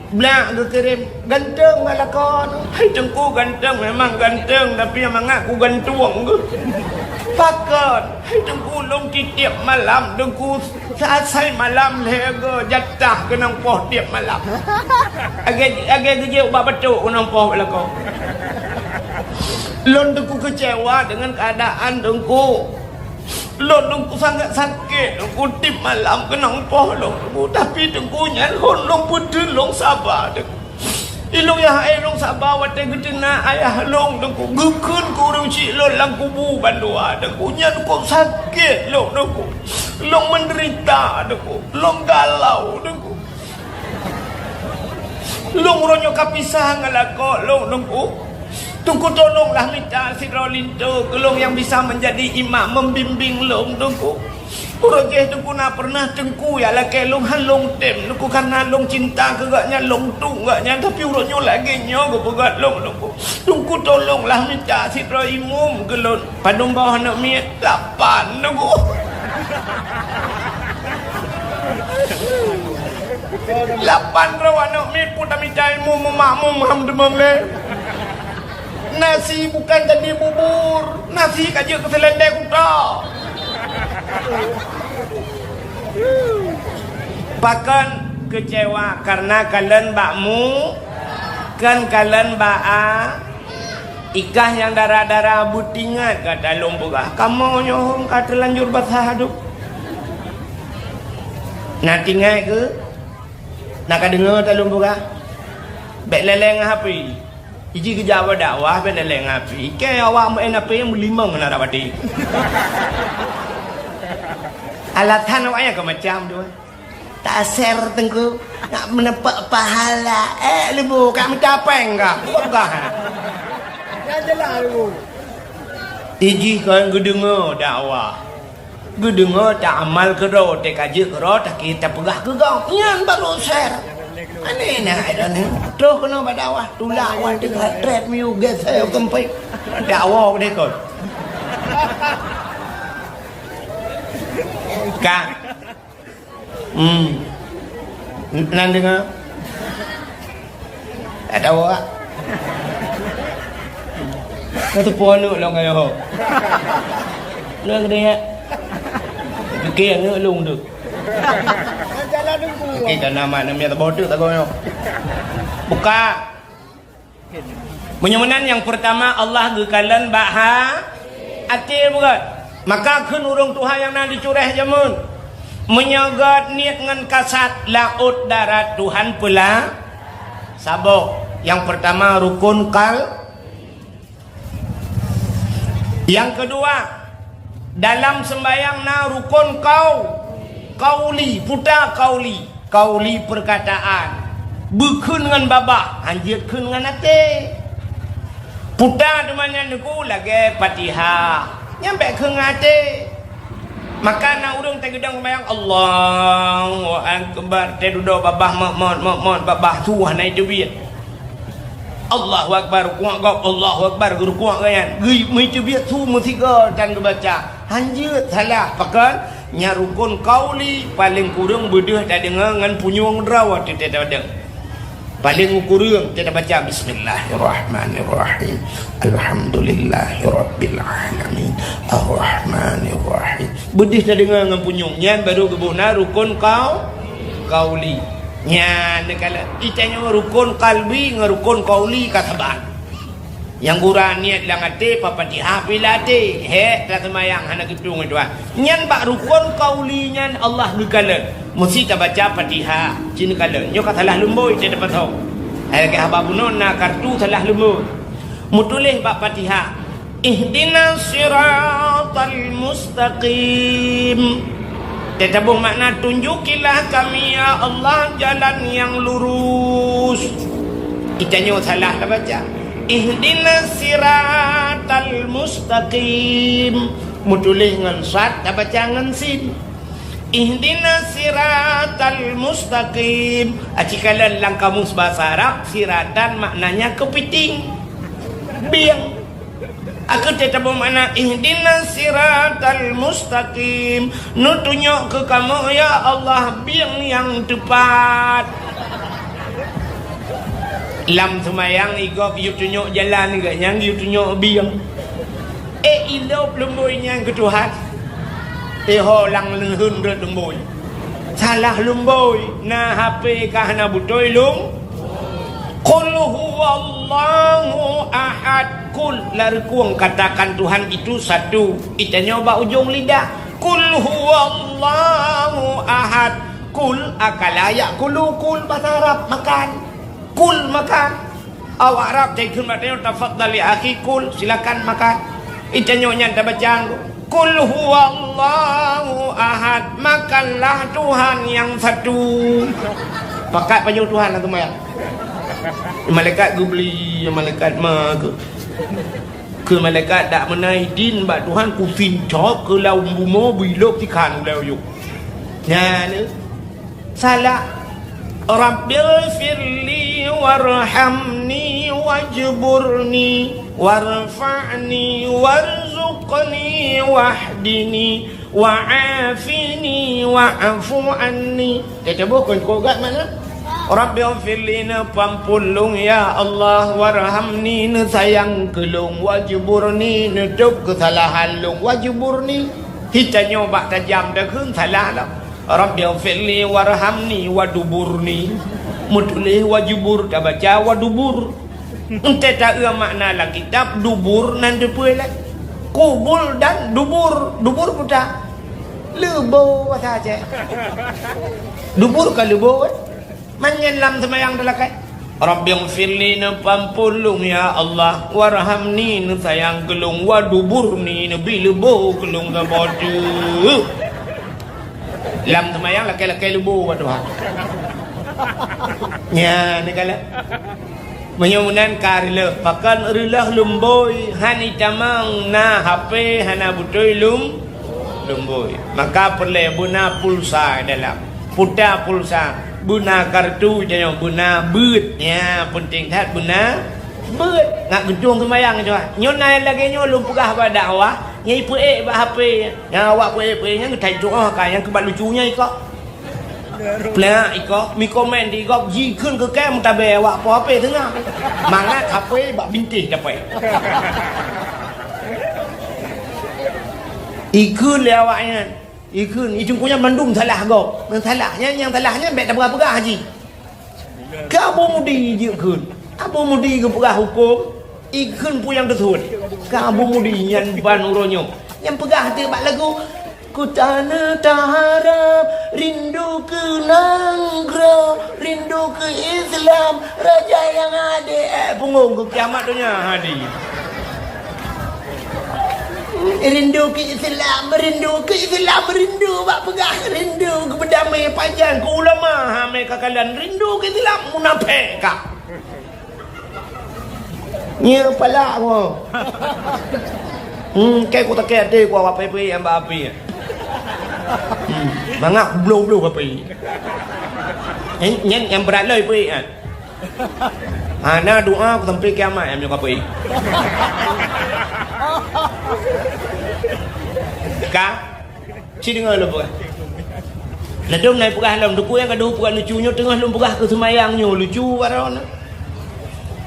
Blak geukirém, ganteng ngon lakoe. Hai teungku ganteng, memang ganteng, tapi nyang mangat ku gantueng geuh. Pakon, hai teungku lôn tiep-tiep malam teungku, saat sai malam lhée goe jatah keunong poh tiep malam. Agée, agée geujok bak batok keunong poh bak lakoe. Lôn teungku keucewa deungon keuadaan teungku. Lôn teungku sangat sakét, teungku tiep malam keunong poh lôn teungku, tapi teungku nyan hon lôn peuteun lôn saba teungku. Ilôn nyang hai lôn saba watée geuteunak ayah lôn teungku, geukheun keu ureuëng chik lôn lam kubu bandua teungku, nyan kok sakét lôn teungku. Lôn meudeurita teungku, lôn galau teungku. Lôn uroe nyoe ka pisah ngon lakoe lôn teungku. Teungku tolonglah mita sidroe linto keu lôn nyang bisa menjadi imam membimbing lôn teungku. Uroe jih teungku na pernah teungku ya lakée lôn han lôn tem teungku karena lôn cinta keu gobnyan lôn tueng gobnyan tapi uroe nyoe lagée nyoe geupeugah lôn teungku. Teungku tolonglah mita sidroe imum keu lôn. Padum boh aneuk miet? Lapan, Teungku. Lapan droe aneuk miet pun tamita ilmu meumakmum ham teumong lé. Nasi bukan jadi bubur, nasi ka jeuet keu seulendek kuta. Pakon keucewa karena kalon bak mu, kan kalon bak a. Ikah nyang dara-dara beutingat gata lôn peugah, kamoe nyoe hom ka teulanjur basah adub. Na tingat keu? Na ka deungoe ta lôn peugah? Bék léleng ngon H P. Iji geujak bak dakwah bék léleng ngon H P. Ikei awak meu'en H P meulimong na rak baté. Alasan awaknyan ka macam tu. Taser teungku. Nak meuneupeuk pahala, eh, leubeh ka mita péng ka. Peugah. Nyan jeulaih leubeh. Ijih kon geudeungoe dakwah. Geudeungoe, ta amal keudroe, teuka jeuet keudroe, takheun tapeugah keu gob. Nyan baru share. Aneh na, ai dah ni. Troh keunoe bak dakwah, tulak wan teuka treb miu geusée keumpéh. Dakwah deh kon. Ka. Hmm. Nan deungoe? Tak tahu, Kak. Ka teupeue aneuk lôn kayèe ho. Lôn keudéh, Kak. Pike aneuk lôn tu. Pike ka nama, nama tabôh tu, tagoe nyoe. Buka. Meunyoe meunan, nyang peurtama, Allah geukalon bak ha-, até beugöt. Maka kheun ureuëng tuha nyang na di Cureh jameun, meunyoe göt niet ngon kasat, laôt darat Tuhan peula-, saboh. Nyang peurtama rukun kal-, nyang keudua, dalam seumbahyang na rukun kau-, kauli, puta kauli. Kauli peurkataan, beukheun ngon babah, hanjeuet kheun ngon até. Puta teuma nyan Teungku lagée Fatihah, nyan bék kheun ngon até. Maka na ureuëng teugeudong seumayang, "Allahu Akbar," teududoe babah mot-mot, mot-mot, babah su hana iteubiet. Allahu Akbar, rukuk gob, Allahu Akbar, geurukuk gobnyan. Geu-, meuteubiet su meusigoe tan geubaca. Hanjeuet salah, pakon? Nyan rukun kauli, paleng kureueng beudeuh tadeungoe ngon punyueng droe watée tadeungoe. Paleng kureueng tabaca, "Bismillahirrahmanirrahim. Alhamdulillahirabbil alamin. Arrahmanirrahim." Beudeuh tadeungoe ngon punyueng. Nyan barô geuboh na rukun kau-, kauli. Nyan neukalon. Itanyoe rukun kalbi ngon rukun kauli ka saban. Nyang gura niet lam até, Fatihah pih lam até. Hék taseumayang hana geutueng Tuhan. Nyan bak rukun kauli nyan Allah geukalon. Meusti tabaca Fatihah, cit neukalon. Nyoe ka salah lumbôi, teudapat ho. Hai lagée haba bunoe na kartu salah lumbôi. Meutuléh bak Fatihah, "Ihdinas siratal mustaqim." Teutabong makna, "Tunjukilah kami, ya Allah, jalan yang lurus." Itanyoe salah tabaca. "Ihdinas siratal mustaqim." Meutuléh ngon sad, tabaca ngon sin. "Ihdinas siratal mustaqim." Aci kalon lam kamus bahasa Arab, siratan maknanya keupiting. Bieng. Aku teutabong makna, "Ihdinas siratal mustaqim." Neutunyok keu kamoe, ya Allah, bieng nyang teupat. Lam seumayang, igob yue tunyok jalan, gobnyan yue tunyok bieng. Eh, ilop lumbôi nyan keu Tuhan. Eh, ho lam leuheun rot lumbôi. Salah lumbôi, na H P ka hana beutôi lung. Qul huwallahu ahad. Qul, larikueng katakan Tuhan itu satu. Itanyoe bak ujong lidah. Qul huwallahu ahad. Kul akala ya'kulu, kul bahasa Arab, makan. Kul, makan. Awak Arab, cai kheun bak tanyoe, "Tafaddal ya akhi, kul, silakan makan." Itanyoe nyan tabaca, "Kul huwallahu ahad, makanlah Tuhan yang satu." Pakat pajoh Tuhan lah tu maya. Malaikat geubeli, malaikat ma ke. Keu malaikat dak meunai din bak Tuhan kusincok keu lam bumoe bilop sikhan ulée uyuek. Nyan, eh, salah. Rabbighfirli warhamni wajburni warfa'ni warzuqni wahdini wa'afini wa'fu anni. Teutabôh kon keu gak mana? Rabbighfirli, neupeuampôn lôn, ya Allah, warhamni, neusayang keu lôn, wajburni, neutôb keusalahan lôn, wajburni. Hitanyoe bak tajam takheun salah lom. Rabbighfirli warhamni waduburni. Meutuléh wajubur, tabaca wadubur. Entée taeu makna lam kitab dubur nan teupeue lé. Kubul dan dubur, dubur puta. Leubo bahasa Aceh. Dubur ka leubo, eh? Manyan lam seumayang teulakai. Rabbighfirli, neupeuampôn lôn, ya Allah, warhamni, neusayang keu lôn, waduburni, neubi leubo keu lôn saboh teuk. Lam seumayang lakée-lakée leubo bak Tuhan. Nyan, neukalon. Meunyoe meunan ka reuloh, pakon reuloh lumbôi, han itamong na H P, hana beutôi lum-, lumbôi. Maka peureulée beuna pulsa dalam. Puta pulsa, beuna kartu tanyoe, beuna beuet. Nyan, peunteng that beuna beuet. Ngat geutueng seumayang nyoe. Nyoe na lagée nyoe lôn peugah bak dakwah, nyan ipeuék bak H P. Nyan awak peuék-peuék nyan geutai tuoh ka, nyan keubat lucu nyan ikok. Plak ikok, mi komen di gob jikheun keu kée meutabée awak po H P teungoh. Mangat H P bak bintéh dapée. Ikheun lé awak nyan. Ikheun, i teungku nyan mandum salah gob. Nyang salah nyan, nyang salah nyan bék tapeugah-peugah jih. Keu Abu Mudi jikheun. Abu Mudi geupeugah huköm, ikheun peue nyang teusuet. Keu Abu Mudi nyan ban uroe nyoe. Nyang peugah teuk bak lagu, Ku tanah taharap, rindu keu nanggroe, rindu keu Islam, raja nyang adé, eh, punggong keu kiamat donya hadi. Rindu keu Islam, rindu keu Islam, rindu bak peugah, rindu keu beudamé pajan, keu ulama, ha, mé ka kalon, rindu keu Islam, munafék ka. Nyoe palak mo. Hmm, kée ku takée até ku awak peuék-peuék nyang bak api. Hmm, mangat bloh-bloh api. Nyan, nyan nyang brat lom peuék nyan. Hana doa ku sampai kiamat nyang meunyoe ka peuék. Ka? Ci deungoe lôn peugah. Ladôm na peugah lom, teungku nyang ka deuh peugah lucu nyoe teungoh lôn peugah keu seumayang nyoe lucu baroe na.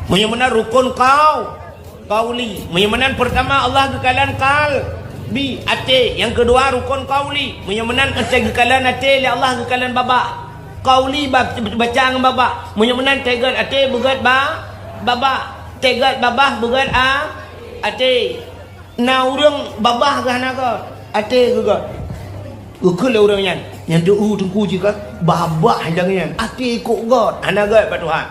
Meunyoe meunan rukon qau-, qauli. Meunyoe meunan peurtama Allah geukalon qalbi, até. Nyang keudua rukon qauli. Meunyoe meunan até geukalon até lé Allah geukalon babah. Qauli ba-, baca ngon babah. Meunyoe meunan teugot até beugét ba-, babah. Teugot babah beugét a-, até. Na ureuëng babah geuh hana gét, até geuh gét. Geukheun lé ureuëng nyan, nyan teu-u teungku jih gét, babah nyang nyan, até kok gét, hana gét bak Tuhan.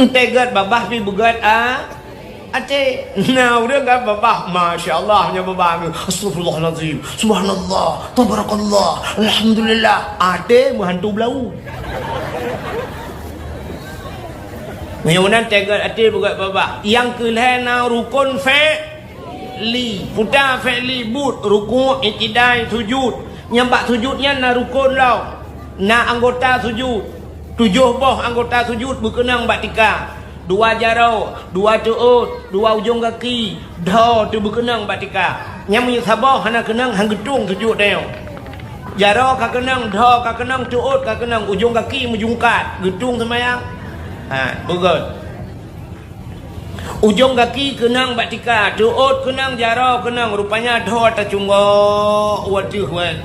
Enteuk gét babah pih beugét a-, até. Na ureuëng gét babah, masya Allah, nyan babah geuh, astagfirullahalazim, subhanallah, tabarakallah, alhamdulillah, até meuhantu beulau. Meunyoe meunan teugot até beugét babah. Nyang keu lhée na rukon fi'li. Puta fi'li buet, ruku', i'tidai, sujud. Nyang bak sujud nyan na rukon lom. Na anggota sujud. Tujoh boh anggota sujud beukeunong bak tika. Dua jaroe, dua teuôt, dua ujong gaki, dhoe teuh beukeunong bak tika. Nyang meunyoe saboh hana keunong, han geutueng sujud tanyoe. Jaroe ka keunong, dhoe ka keunong, teuôt ka keunong, ujong gaki meujungkat, geutueng seumayang. Ha, beugét. Ujong gaki keunong bak tika, teuôt keunong, jaroe keunong, rupanya dhoe tacunggok u ateueh wée.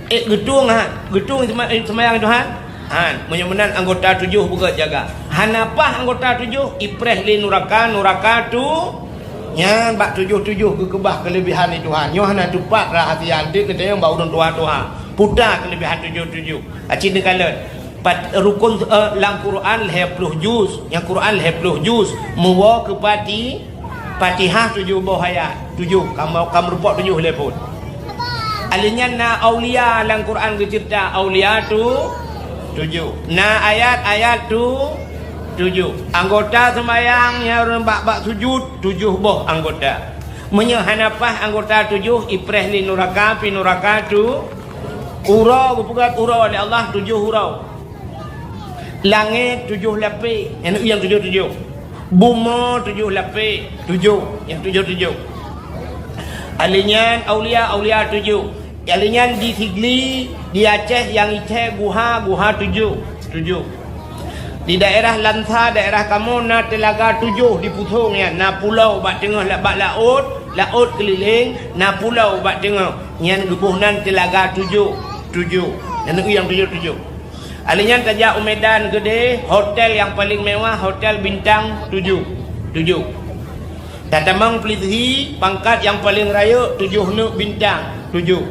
Eh, geutueng ha, geutueng seuma-, eh, seumayang Tuhan. Han, meunyoe meunan anggota tujoh beugét jaga. Hana paih anggota tujoh, ipreh lé nuraka, nuraka tu. Nyan bak tujoh-tujoh geukeubah keuleubehan di Tuhan. Nyoe hana teupat rahsia, deuek neutanyong bak ureuëng tuha-tuha. Puta keuleubehan tujoh-tujoh. Aci neukalon. Pat-, rukon, eh, lam Quran lhée ploh juz. Nyang Quran lhée ploh juz. Meuwoe keu pati-, Fatihah tujoh boh ayat. Tujoh. Kamoe, kamoe rupok tujoh lhée phon. Alheuh nyan na aulia lam Quran geuceurita, aulia tu tujoh. Na ayat-ayat tu tujoh. Anggota seumayang nyang ureuëng bak-bak sujud, tujoh boh anggota. Meunyoe hana paih anggota tujoh, ipreh lé nuraka, pi nuraka tu uroe, geupeugét uroe lé Allah tujoh uroe. Langét tujoh lapéh, nyang tujoh-tujoh. Bumoe tujoh lapéh, tujoh, nyang tujoh-tujoh. Alheuh nyan aulia, aulia tujoh. Alheuh nyan di Sigli, di Aceh nyang ithée guha, guha tujoh, tujoh. Di daerah Lansa, daerah kamoe na teulaga tujoh di Pusong nyan, na pulo bak teungoh la-, bak laôt, laôt keulileng, na pulo bak teungoh. Nyan geuboh nan teulaga tujoh, tujoh. Nyan nyang tujoh-tujoh. Alheuh nyan tajak u Medan Geudeh, hotel nyang paleng mewah, hotel bintang tujoh, tujoh. Tatamong Plidhi, pangkat nyang paleng rayeuk tujoh neuk bintang, tujoh.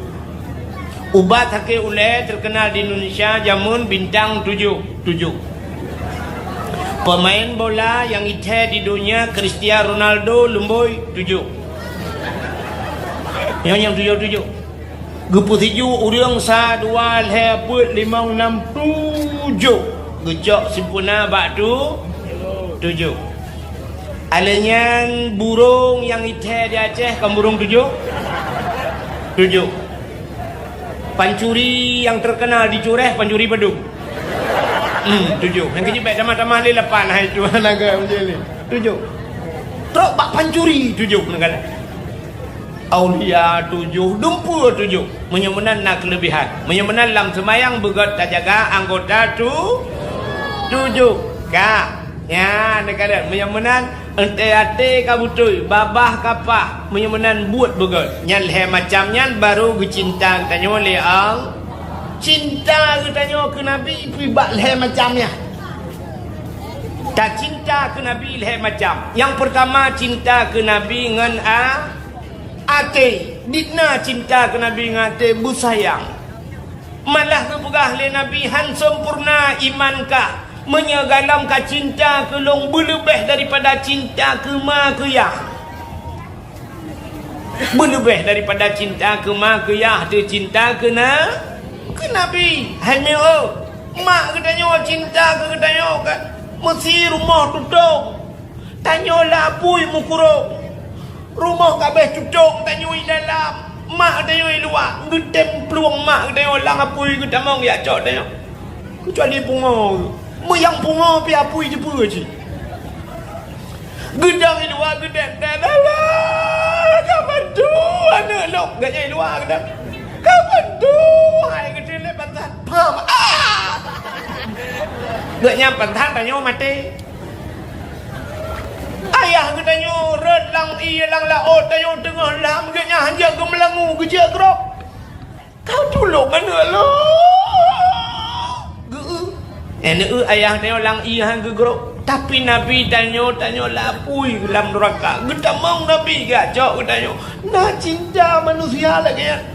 Ubat sakét ulée teukeunal di Indonesia jameun bintang tujoh, tujoh. Peumaén bola nyang ithée di donya Cristiano Ronaldo lumbôi tujoh. Nyoe nyang tujoh-tujoh. Geupeusijuek ureuëng sa, dua, lhée, peuet, limong, nam, tujoh. Geucok sempurna bak tu, tujoh. Alheuh nyan burông nyang ithée di Aceh kon burông tujoh? Tujoh. Pancuri nyang terkenal di Cureh, pancuri padum? Hmm, tujoh. Nyang keujeuet bék tamah-tamah lé lapan, hai tu, naga macam ni. Tujoh. Trok bak pancuri, tujoh, naga. Aulia tujoh, dumpeue tujoh. Meunyoe meunan na keuleubihan. Meunyoe meunan lam seumayang beugét tajaga anggota tu-, tujoh. Ka. Nyan, neukalon. Meunyoe meunan, até-até ka beutôi, babah ka paih. Meunyoe meunan buet beugét. Nyan lhée macam nyan baru geucinta geutanyoe lé Allah. Cinta geutanyoe keu Nabi pih bak lhée macam nyan. Tacinta keu Nabi lhée macam. Nyang peurtama, cinta keu Nabi ngon a-, até. Dikna cinta keu Nabi ngon até beusayang. Malah geupeugah lé Nabi, "Han sempurna iman kah, meunyoe gohlom ka cinta keu lôn beuleubeh daripada cinta keu ma keu yah." Beuleubeh daripada cinta keu ma keu yah, teucinta keu na-, keu Nabi. Hai meu, mak geutanyoe cinta keu geutanyoe kan, meusi rumoh tutong. Tanyoe lam apui meukurong. Rumoh ka abéh tutong, tanyoe i dalam. Mak tanyoe i luwa. Geutem plueng mak tanyoe lam apui geutamong jak cok tanyoe. Keucuali pungo. Meunyo pungo pih apui jipeue cit. Geudong i luwa geudong, "Ka padum aneuk lôn." Geuh nyan i luwa geudong. "Ka padum hai geuteulet pantat." Pam. Ah! Geuh nyan pantat tanyoe maté. Ayah geutanyoe rhot lam ié lam laôt, tanyoe teungoh lam, geuh nyan hanjeuet geumeulangu geujeuet grob. Ka tulông aneuk lôn. Geu-, eh, neu-, ayah tanyoe lam ié han geugrob. Tapi Nabi tanyoe, tanyoe lam apui lam nuraka. Geutamong Nabi geujak cok geutanyoe. Na cinta manusia lagée nyan.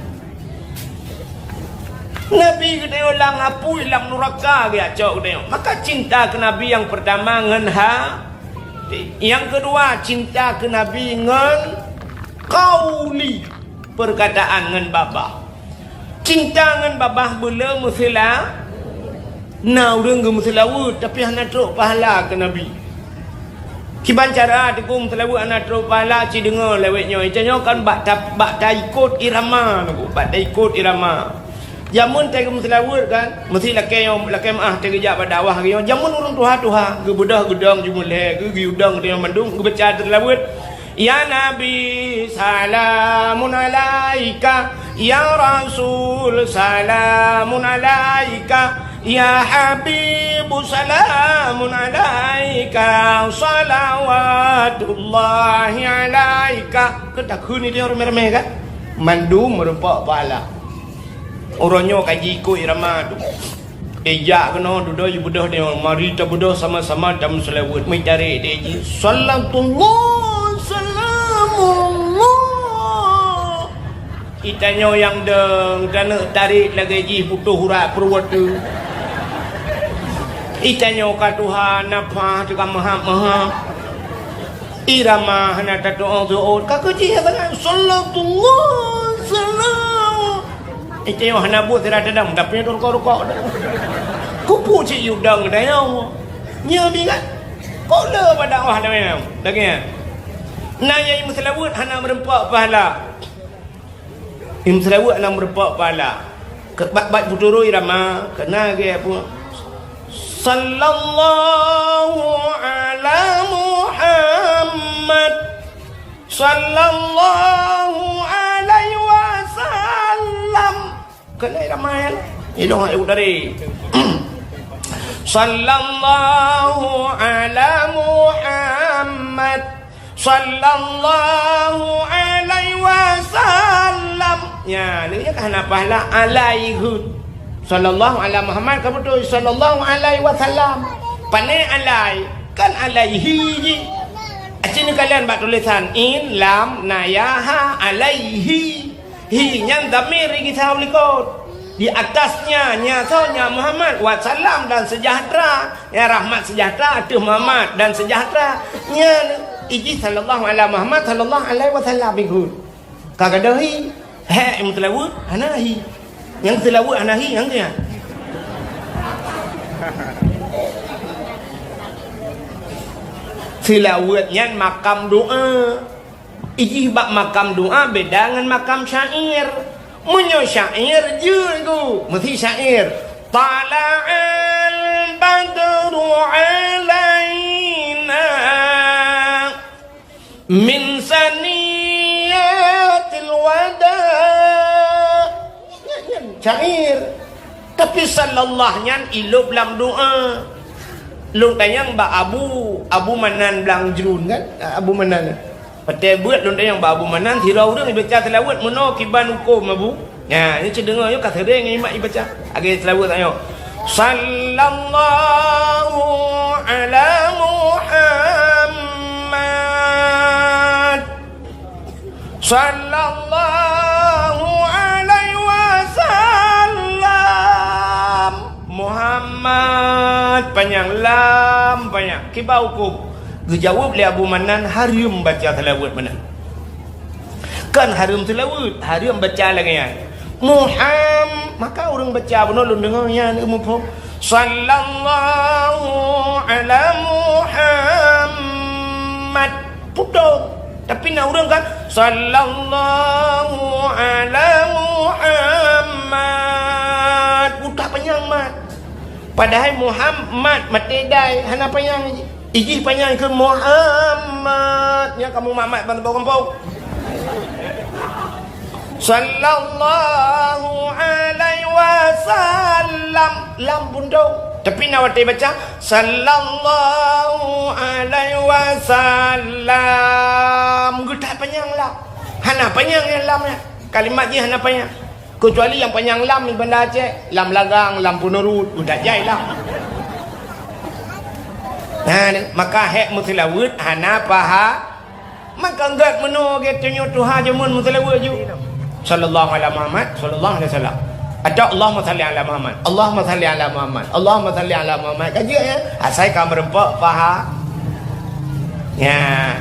Nabi geutanyoe lam apui lam nuraka geujak cok geutanyoe. Maka cinta keu Nabi nyang peurtama ngon ha-, nyang keudua cinta keu Nabi ngon qauli, peurkataan ngon babah. Cinta ngon babah beu le meuseula-, na ureuëng geumeuseulaweuet tapi hana trok pahala keu Nabi. Kiban cara teungku meuseulaweuet hana trok pahala, ci deungoe lawét nyoe. Ita nyoe kan bak ta-, bak taikot irama teungku, bak taikot irama. Jameun tai geumeuseulaweuet kan, meusi lakée nyoe, lakée meuáh tai geujak bak dakwah geuh nyoe. Jameun ureuëng tuha-tuha, geubeudôh geudong jumeulee, geu-, geuyue dong geutanyoe mandum, geubaca teuseulaweuet. Ya Nabi, salamun alaika. Ya Rasul, salamun alaika. Ya Habib, salamun alaika. Salawatullahi alaika. Keu takheun ni dia ramé-ramé kan? Mandum meureumpok pahala. Uroe nyoe ka jiikot irama tu. Ijak keunoe dudoe jibeudôh deungon, mari tabeudôh sama-sama tameuseulaweuet. Meutarek deh jih, "Salatullah, salamullah." Itanyoe nyang dong, taneuk tarek lagée jih putôh urat peuruwet tu. Itanyoe ka tuha, nafah teuka meuhab-meuhab. Irama hana tatu'oh-tu'oh, ka keuh jih sangat, "Salatullah, salam." Itanyoe hana buet sira tadong, tapi nyoe rukok-rukok. Kupu cit yudang geutanyoe. Nyoe bi kan? Kok le bak dakwah lagée nyan? Lagée nyan. Na nyang meuseulaweuet hana meureumpok pahala. Imeuseulaweuet hana meureumpok pahala. Keu bat-bat putôh irama, keu na geuh peue? Sallallahu ala Muhammad. Sallallahu alaihi wasallam. Keu na irama nyan. Ilong ayat tadi. Sallallahu ala Muhammad. Sallallahu alaihi wasallam. Nya, lheueh nyan ka hana pahala alaihi. Sallallahu ala Muhammad ka beutôi, sallallahu alaihi wasallam. Pane alai, kan alaihi jih. Aci neukalon bak tulisan in, lam, na ya, ha, alaihi. Hi nyan dhamir geugisau likot. Di atasnya, nya soe, nya Muhammad, wasallam dan sejahtera. Ya rahmat sejahtera ateueh Muhammad dan sejahtera. Nya ijih sallallahu ala Muhammad sallallahu alaihi wasallam ikot. Ka gadôh hi. Hek nyang meuseulaweuet hana hi. Nyang seulaweuet hana hi, nyang nyan. Seulaweuet nyan makam doa. Ijih bak makam doa beda ngon makam syair. Meunyoe syair jeuet ku, meusi syair. Tala'al badru alaina min saniyatil wada. Nyan, nyan syair. Tapi sallallahu nyan ilop lam doa. Lôn tanyong bak Abu, Abu Manan Blang Jruen kan? Abu Manan. Watèe beuet lôn tanyong bak Abu Manan, sidroe ureueng ibaca seulaweuet meunoe kiban hukôm, Abu. Nyan, nyoe cit deungoe nyoe ka seuring imat ibaca. Lagèe seulaweuet tanyoe. Sallallahu ala Muhammad. Sallallahu alaihi wasallam. Muhammad panyang, lam panyang. Kiban hukôm. Geujaweueb lé Abu Manan, hareuem baca seulaweuet meunan. Kon hareuem seulaweuet, hareuem baca lagèe nyan. Muham-, maka ureueng baca bunoe lôn deungoe nyan muphom. Sallallahu ala Muhammad. Putong. Tapi na ureueng kan, sallallahu ala Muhammad. Utak panyang mat. Padahai Muhammad maté dai, hana panyang. Ijih panyang keu Muhammad. Nyan kamoe mat-mat ban gampông. Sallallahu alaihi wasallam. Lam putong. Tapi na watèe baca, sallallahu alaihi wasallam. Geutak panyang lam. Hana panyang nyan lam nyan. Kalimat jih hana panyang. Keucuali nyang panyang lam di Banda Aceh, lam Lagang, lam Peuneurut, udah jai lam. Nah, maka hek meuseulaweuet hana paha. Maka gèt meunoe gèt tanyoe tuha jameun meuseulaweuet ju. Sallallahu ala Muhammad, sallallahu alaihi wasallam. Atau Allahumma salli ala Muhammad, Allahumma salli ala Muhammad, Allahumma salli ala Muhammad. Ka jeuet ya? Asai ka meureumpok paha. Ya.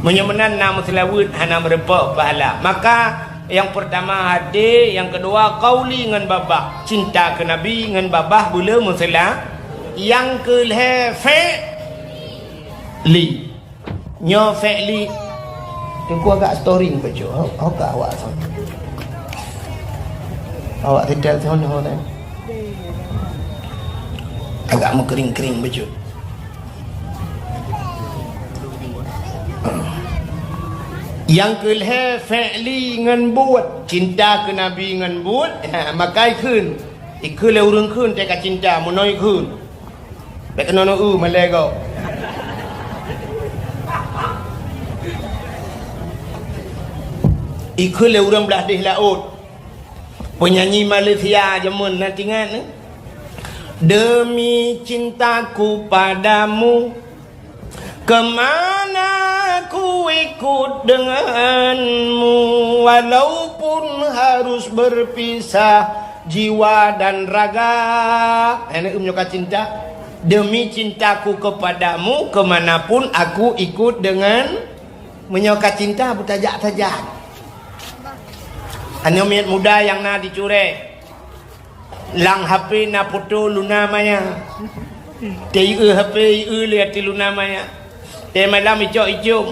Meunyoe meunan na meuseulaweuet hana meureumpok pahala. Maka Nyang peurtama hadé, nyang keudua qauli ngon babah. Cinta keu Nabi ngon babah beu le meuseula. Nyang keulhèe fi'li. Nyoe fi'li. Teungku agak storing bacut. Ho, ho ka awak son. Awak setel son ho kan. Agak meukering-kering bacut. Nyang keulhèe fi'li ngon buet, cinta keu Nabi ngon buet, ha, maka ikheun. Ikheun lé ureueng kheun teuka cinta, meunoe ikheun. Bèk keunoe neu-eu malèe gob. Ikheun lé ureueng blah deh laôt. Penyanyi Malaysia jameun na teuingat, eh? Demi cintaku padamu, ke mana ku ikut denganmu, walaupun harus berpisah jiwa dan raga. Hana eu meunyoe ka cinta. Demi cintaku kepadamu, ke mana pun aku ikut dengan, meunyoe ka cinta, beutajak-tajak. Aneuk miet muda nyang na di Cureh. Lam H P na foto Luna Maya. Teu-eu H P, eu lé ateueh Luna Maya. Teumalam icok-icok.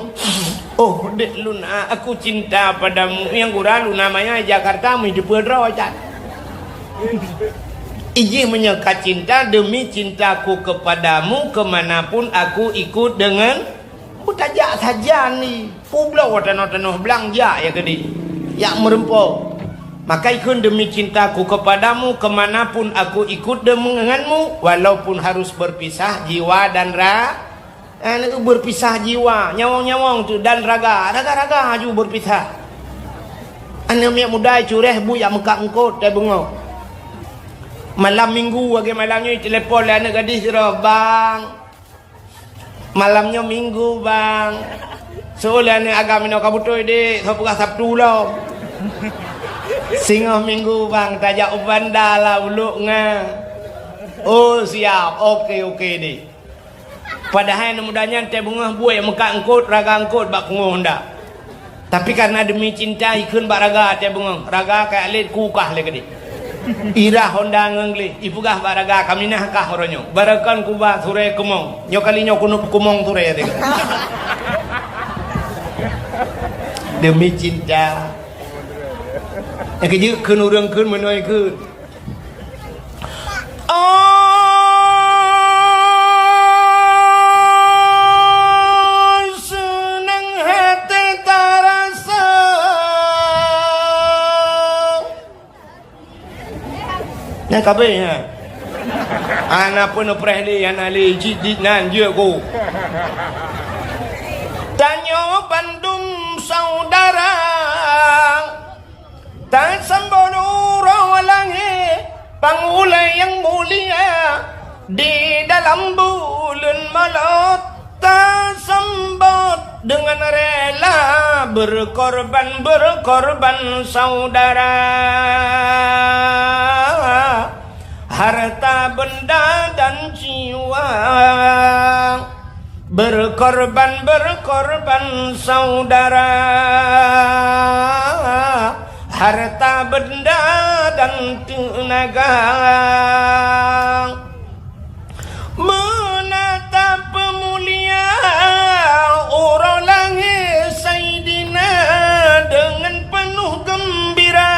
"Oh, dek Luna, aku cinta padamu." Nyang gura Luna Maya Jakarta, meuteupeu droe that. Ijih meunyoe ka cinta, demi cintaku kepadamu, ke mana pun aku ikut dengan Beutajak sajan ni, peubloe tanoh-tanoh blang jak ya keudeh, jak meureumpok. Maka ikheun, "Demi cintaku kepadamu, ke mana pun aku ikut denganmu, walaupun harus berpisah jiwa dan ra-," eh, berpisah jiwa, nyawöng-nyawöng tu, "dan raga, raga-raga ju berpisah." Aneuk miet muda Cureh buet jak meukat eungkôt, tai beungoh. Malam minggu, lagèe malam nyoe, telepon lé aneuk gadih sidroe, "Bang, malam nyoe minggu, Bang." Soe lé aneuk agam inoe ka beutôi, "Dek, soe peugah Sabtu lom?" "Singoh minggu, Bang, tajak u Banda lah, Ulok Nga." "Oh, siap. Oke, oke, Dek." Padahai aneuk muda nyan teubeungoh buet meukat eungkôt, raga eungkôt bak pungo Honda. Tapi karena demi cinta, ikheun bak raga até beungoh. Raga ka lét kukah lé keudeh. Irah honda ngon gleh, ipeugah bak raga, "Kaminah kah uroe nyoe. Barokon kuba surée kumong. Nyoe kali nyoe keuneuk kumong surée até." Demi cinta. Nyang keujeuet kheun ureuëng kheun meunoe kheun. Oh, seunang hati tarasa. Nyan kabeh, ha. Ana pun preh lé, ana lé cit dit nan jeuet ku. Tanyoe bandum saudara. Tasambot uroe lahé pangulée nyang mulia, di dalam buleuen Molot tasambot deungon rela, berkorban-berkorban saudara, harta benda dan jiwa. Berkorban-berkorban saudara, harta benda dan tenaga. Meunan tapeumulia uroe lahé Saidina deungon peunoh geumbira.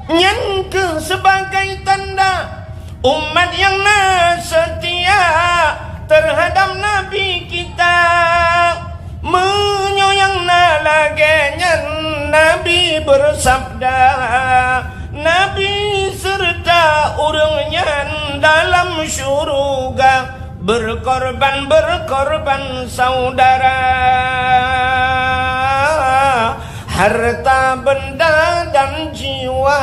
Nyan kheueh sebagai tanda umat nyang na seutia teuhadab Nabi kita. Meunyoe nyang na lagée nyan, Nabi beusabda, Nabi seureuta ureuëng nyan dalam syeuruga. Berkorban-berkorban saudara, harta benda dan jiwa.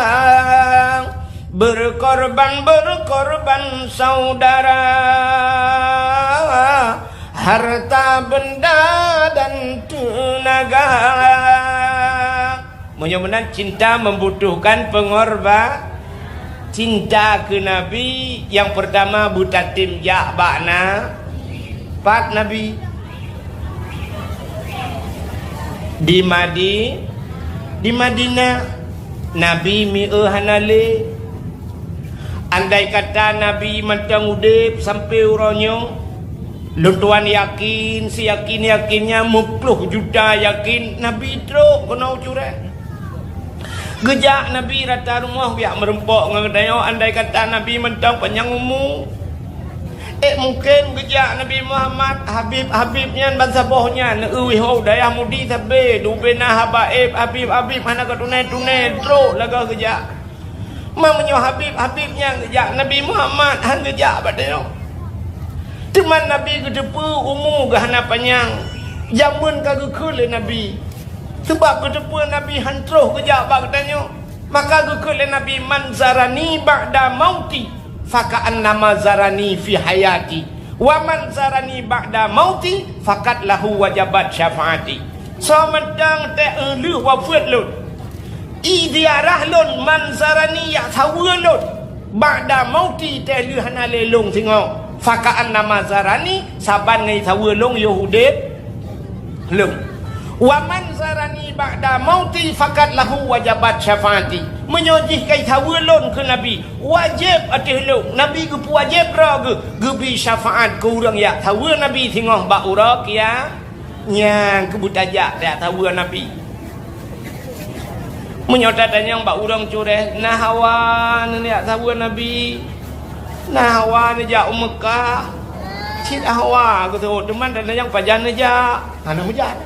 Berkorban-berkorban saudara, harta benda dan tenaga. Meunyoe meunan, cinta membutuhkan pengorba-, cinta keu Nabi nyang peurtama beutatem jak bak na-, pat Nabi. Di Madi-, di Madinah, Nabi mieu hana lé. Andai kata Nabi mantong udeb sampoe uroe nyoe, lôn tuan yakin, siyakin-yakinnya, meuploh juta yakin, Nabi trok keunoe u Cureh. Geujak Nabi rata rumoh geujak meurumpok ngon geutanyoe, andai kata Nabi mantong panyang umu. Eh, mungken geujak Nabi Muhammad, Habib-Habib nyan bansaboh nyan, neueu wéh ho dayah Mudi sabe, dubena haba éb, Habib-Habib hana ka tuné-tuné, trok lagée geujak. Ma meunyoe Habib-Habib nyan geujak, Nabi Muhammad han geujak bak tanyoe. Teuma Nabi geuteupeue umu geuh hana panyang, jameun ka geukheun lé Nabi. Sabab geuteupeue Nabi han troh geujak bak geutanyoe, maka geukheun lé Nabi, "Man zarani ba'da mauti, faka'annama zarani fi hayati. Wa man zarani ba'da mauti, faqad lahu wajabat syafaati." Soe mantong teuh lheueh wafeuet lôn, i ziarah lôn, man zarani, jak saweue lôn, ba'da mauti, teuh lheueh hana lé lôn singoh, faka'annama zarani, saban ngon saweue lôn yoh udeb lôn. Wa man zarani ba'da mauti, faqad lahu wajabat syafaati. Meunyoe jih ka saweue lôn keu Nabi, wajéb ateueh lôn, Nabi geupeuwajéb droe geuh, geubri syafaat keu ureuëng jak saweue Nabi singoh bak uroe kia-, Nyan keuh beutajak tajak saweue Nabi. Meunyoe tatanyong bak ureuëng Cureh, na hawa neujak saweue Nabi, na hawa neujak u Meukah, cit hawa geuseuôt, teuma tatanyong pajan neujak, hana meujak.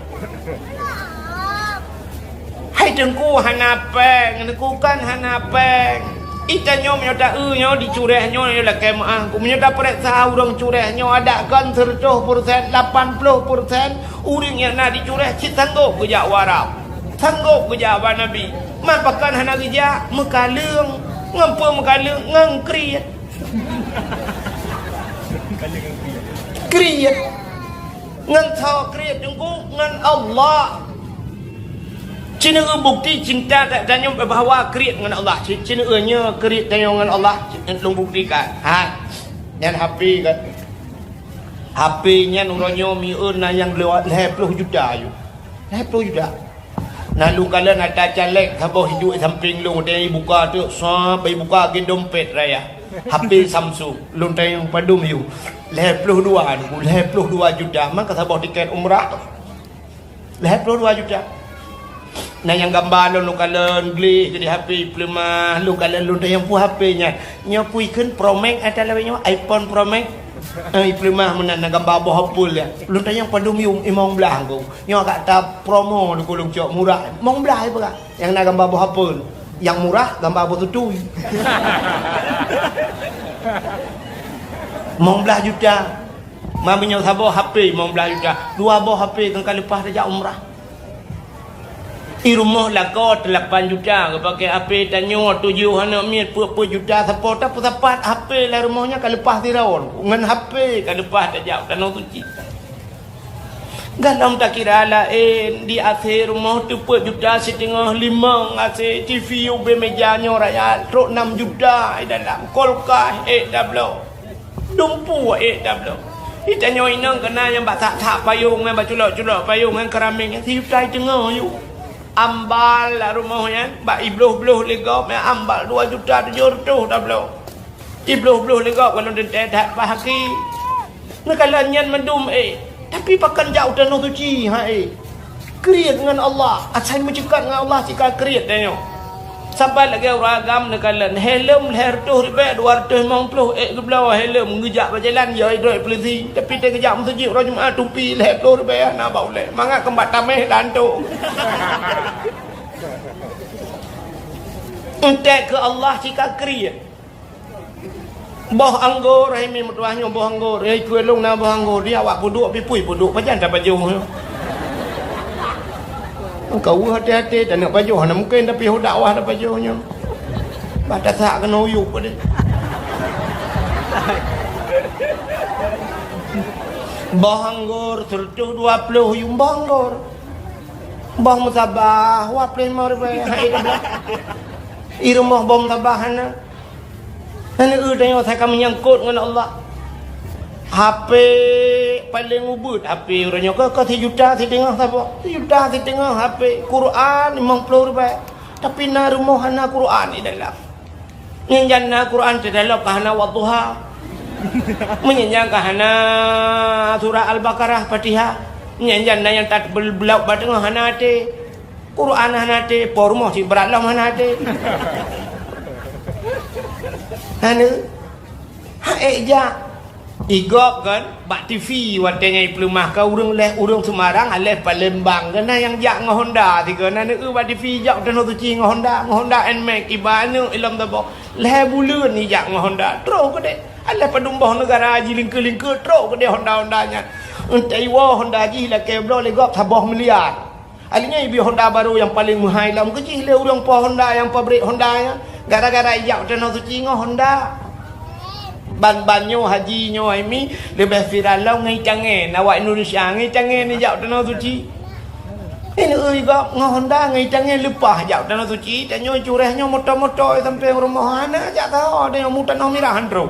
Hai Teungku hana péng, Teungku kan hana péng. Ita nyoe meunyoe ta-eu nyoe di Cureh nyoe, nyoe lakée meuáh. Meunyoe tapareksa ureuëng Cureh nyoe, adak kon seureutôh persen, lapan ploh persen ureuëng nyang na di Cureh cit sanggôp geujak u Arab. Sanggôp geujak bak Nabi. Man pakon hana geujak? Meukaleueng. Ngon peue meukaleueng? Ngon kriet. Kriet. Ngon soe kriet Teungku? Ngon Allah. Ci neueu bukti cinta ta-, tanyoe bahwa kriet ngon Allah. Ci, ci neueu nyoe kriet tanyoe ngon Allah. Ci, lôn buktikan. Ha. Nyan H P kan. H P nyan uroe nyoe mieu na nyang lewat lhée ploh juta aju. Lhèe ploh juta. Na lôn kalon ata caleg saboh iduek sampéng lôn, watèe ibuka teuk, sab, ibuka lagèe dompet raya. H P Samsung. Lôn tanyong padum yum. Lhèe ploh dua, lhèe ploh dua juta. Maka saboh tiket umrah. Lhèe ploh dua juta. Na nyang gamba lôn, lôn kalon gleh keudéh H P ipeuleumah, lôn kalon, lôn tanyong peue H P nyan. Nyoe peue ikheun Pro Max ata lawét nyoe, iPhone Pro Max. Eh, ipeuleumah meunan, na gamba boh Apple nyan. Lôn tanyong padum yum, limong blaih ngku. Nyoe agak ta promo di Kolong Cok murah. Limong blaih peugah. Nyang na gamba boh Apple. Nyang murah gamba boh tutui. Limong blaih juta. Ma meunyoe saboh H P limong blaih juta, dua boh H P kan ka leupah tajak umrah. I rumoh lakoe lapan juta, geupaké H P tanyoe tujoh aneuk miet peuet-peuet juta, sapo tapeusapat H P lam rumoh nyan ka leupah sidroe, ngon H P ka leupah tajak tanoh suci. Galom takira laén, di A C rumoh teupeuet juta siteungoh, limong A C, T V ubé meja nyoe raya trok nam juta, i dalam kulkas ék tabloe. Dumpeue ék tabloe. Di tanyoe inong keunan nyang bak that-that payong nyan, bak culok-culok payong nyan, keuramik nyan, sijuta siteungoh yum. Ambal lam rumoh nyan, bak ibloh-bloh lé gob nyan, ambal dua juta tujoh reutôh tabloe. Ibloh-bloh lé gob, kalau teuntèe that bak haki. Neukalon nyan mandum ék. Tapi pakon jak u tanoh suci, ha ék. Kriet ngon Allah, asai meuceukat ngon Allah sika kriet tanyoe. Saban lagèe ureueng agam neukalon, helm lhèe reutôh ribèe, dua reutôh limong ploh ék geubloe helm, geujak bak jalan, ya idroe polisi. Tapi teuh geujak meuseujid uroe Jumat, tupi lhèe ploh ribèe hana bak ulèe. Mangat keumbak tamèh dan tu. Entek keu Allah sika kriet. Boh anggô, hai mi meutuah nyoe boh anggô, hai keu lôn na boh anggô, di awak peuduek, pih pui peuduek, pajan tapajoh nyoe. Ka weueh até-até, taneuk pajoh hana mungken, tapi ho dakwah tapajoh nyoe. Bah tasak keunoe uyuek padum. Boh anggô, seureutôh dua ploh yum boh anggô. Boh meutabah, dua ploh limong ribèe, hai tabloe. I rumoh boh meutabah hana. Nyan eu tanyoe asai ka meunyangkot ngon Allah. H P paleng ubit, H P uroe nyoe ka, ka sijuta siteungoh saboh. Sijuta siteungoh H P, Quran limong ploh ribèe. Tapi na rumoh hana Quran di dalam. Nyan jan na Quran di dalam ka hana Wadduha. Meunyan jan ka hana surah Al-Baqarah, Fatihah. Nyan jan na nyang tat bel-, beulok bak teungoh hana até. Quran hana até, po rumoh cit brat lom hana até. Hana. Ha ék jak. I gob kan, bak T V watèe nyan ipeuleumah ka ureueng lhèe, ureueng Semarang, lhèe Palembang. Kan na nyang jak ngon Honda sigoe, na neu bak T V jak tanoh suci ngon Honda, ngon Honda Nmax, iba aneuk ilom saboh. Lhèe buleuen ijak ngon Honda. Troh keudéh. Lhèe padum boh neugara jilingkeu-lingkeu, troh keudéh Honda-Honda nyan. Entah iwoe Honda jih lakèe bloe lé gob saboh miliar. Akhirnya ibi Honda barô nyang paleng meuhai lom keu jih lé ureueng po Honda nyang pabrik Honda nyan. Gara-gara ijak u tanoh suci ngon Honda. Ban-ban nyoe haji nyoe hai mi leubeh viral lom ngon itangèn. Awak Indonesia ngon itangèn ijak u tanoh suci. Ini eu iba ngon Honda ngon itangèn leupah jak u tanoh suci. Tanyoe cureh nyoe moto-moto sampai rumoh hana jak taho tanyoe mu tanoh mirah han trok.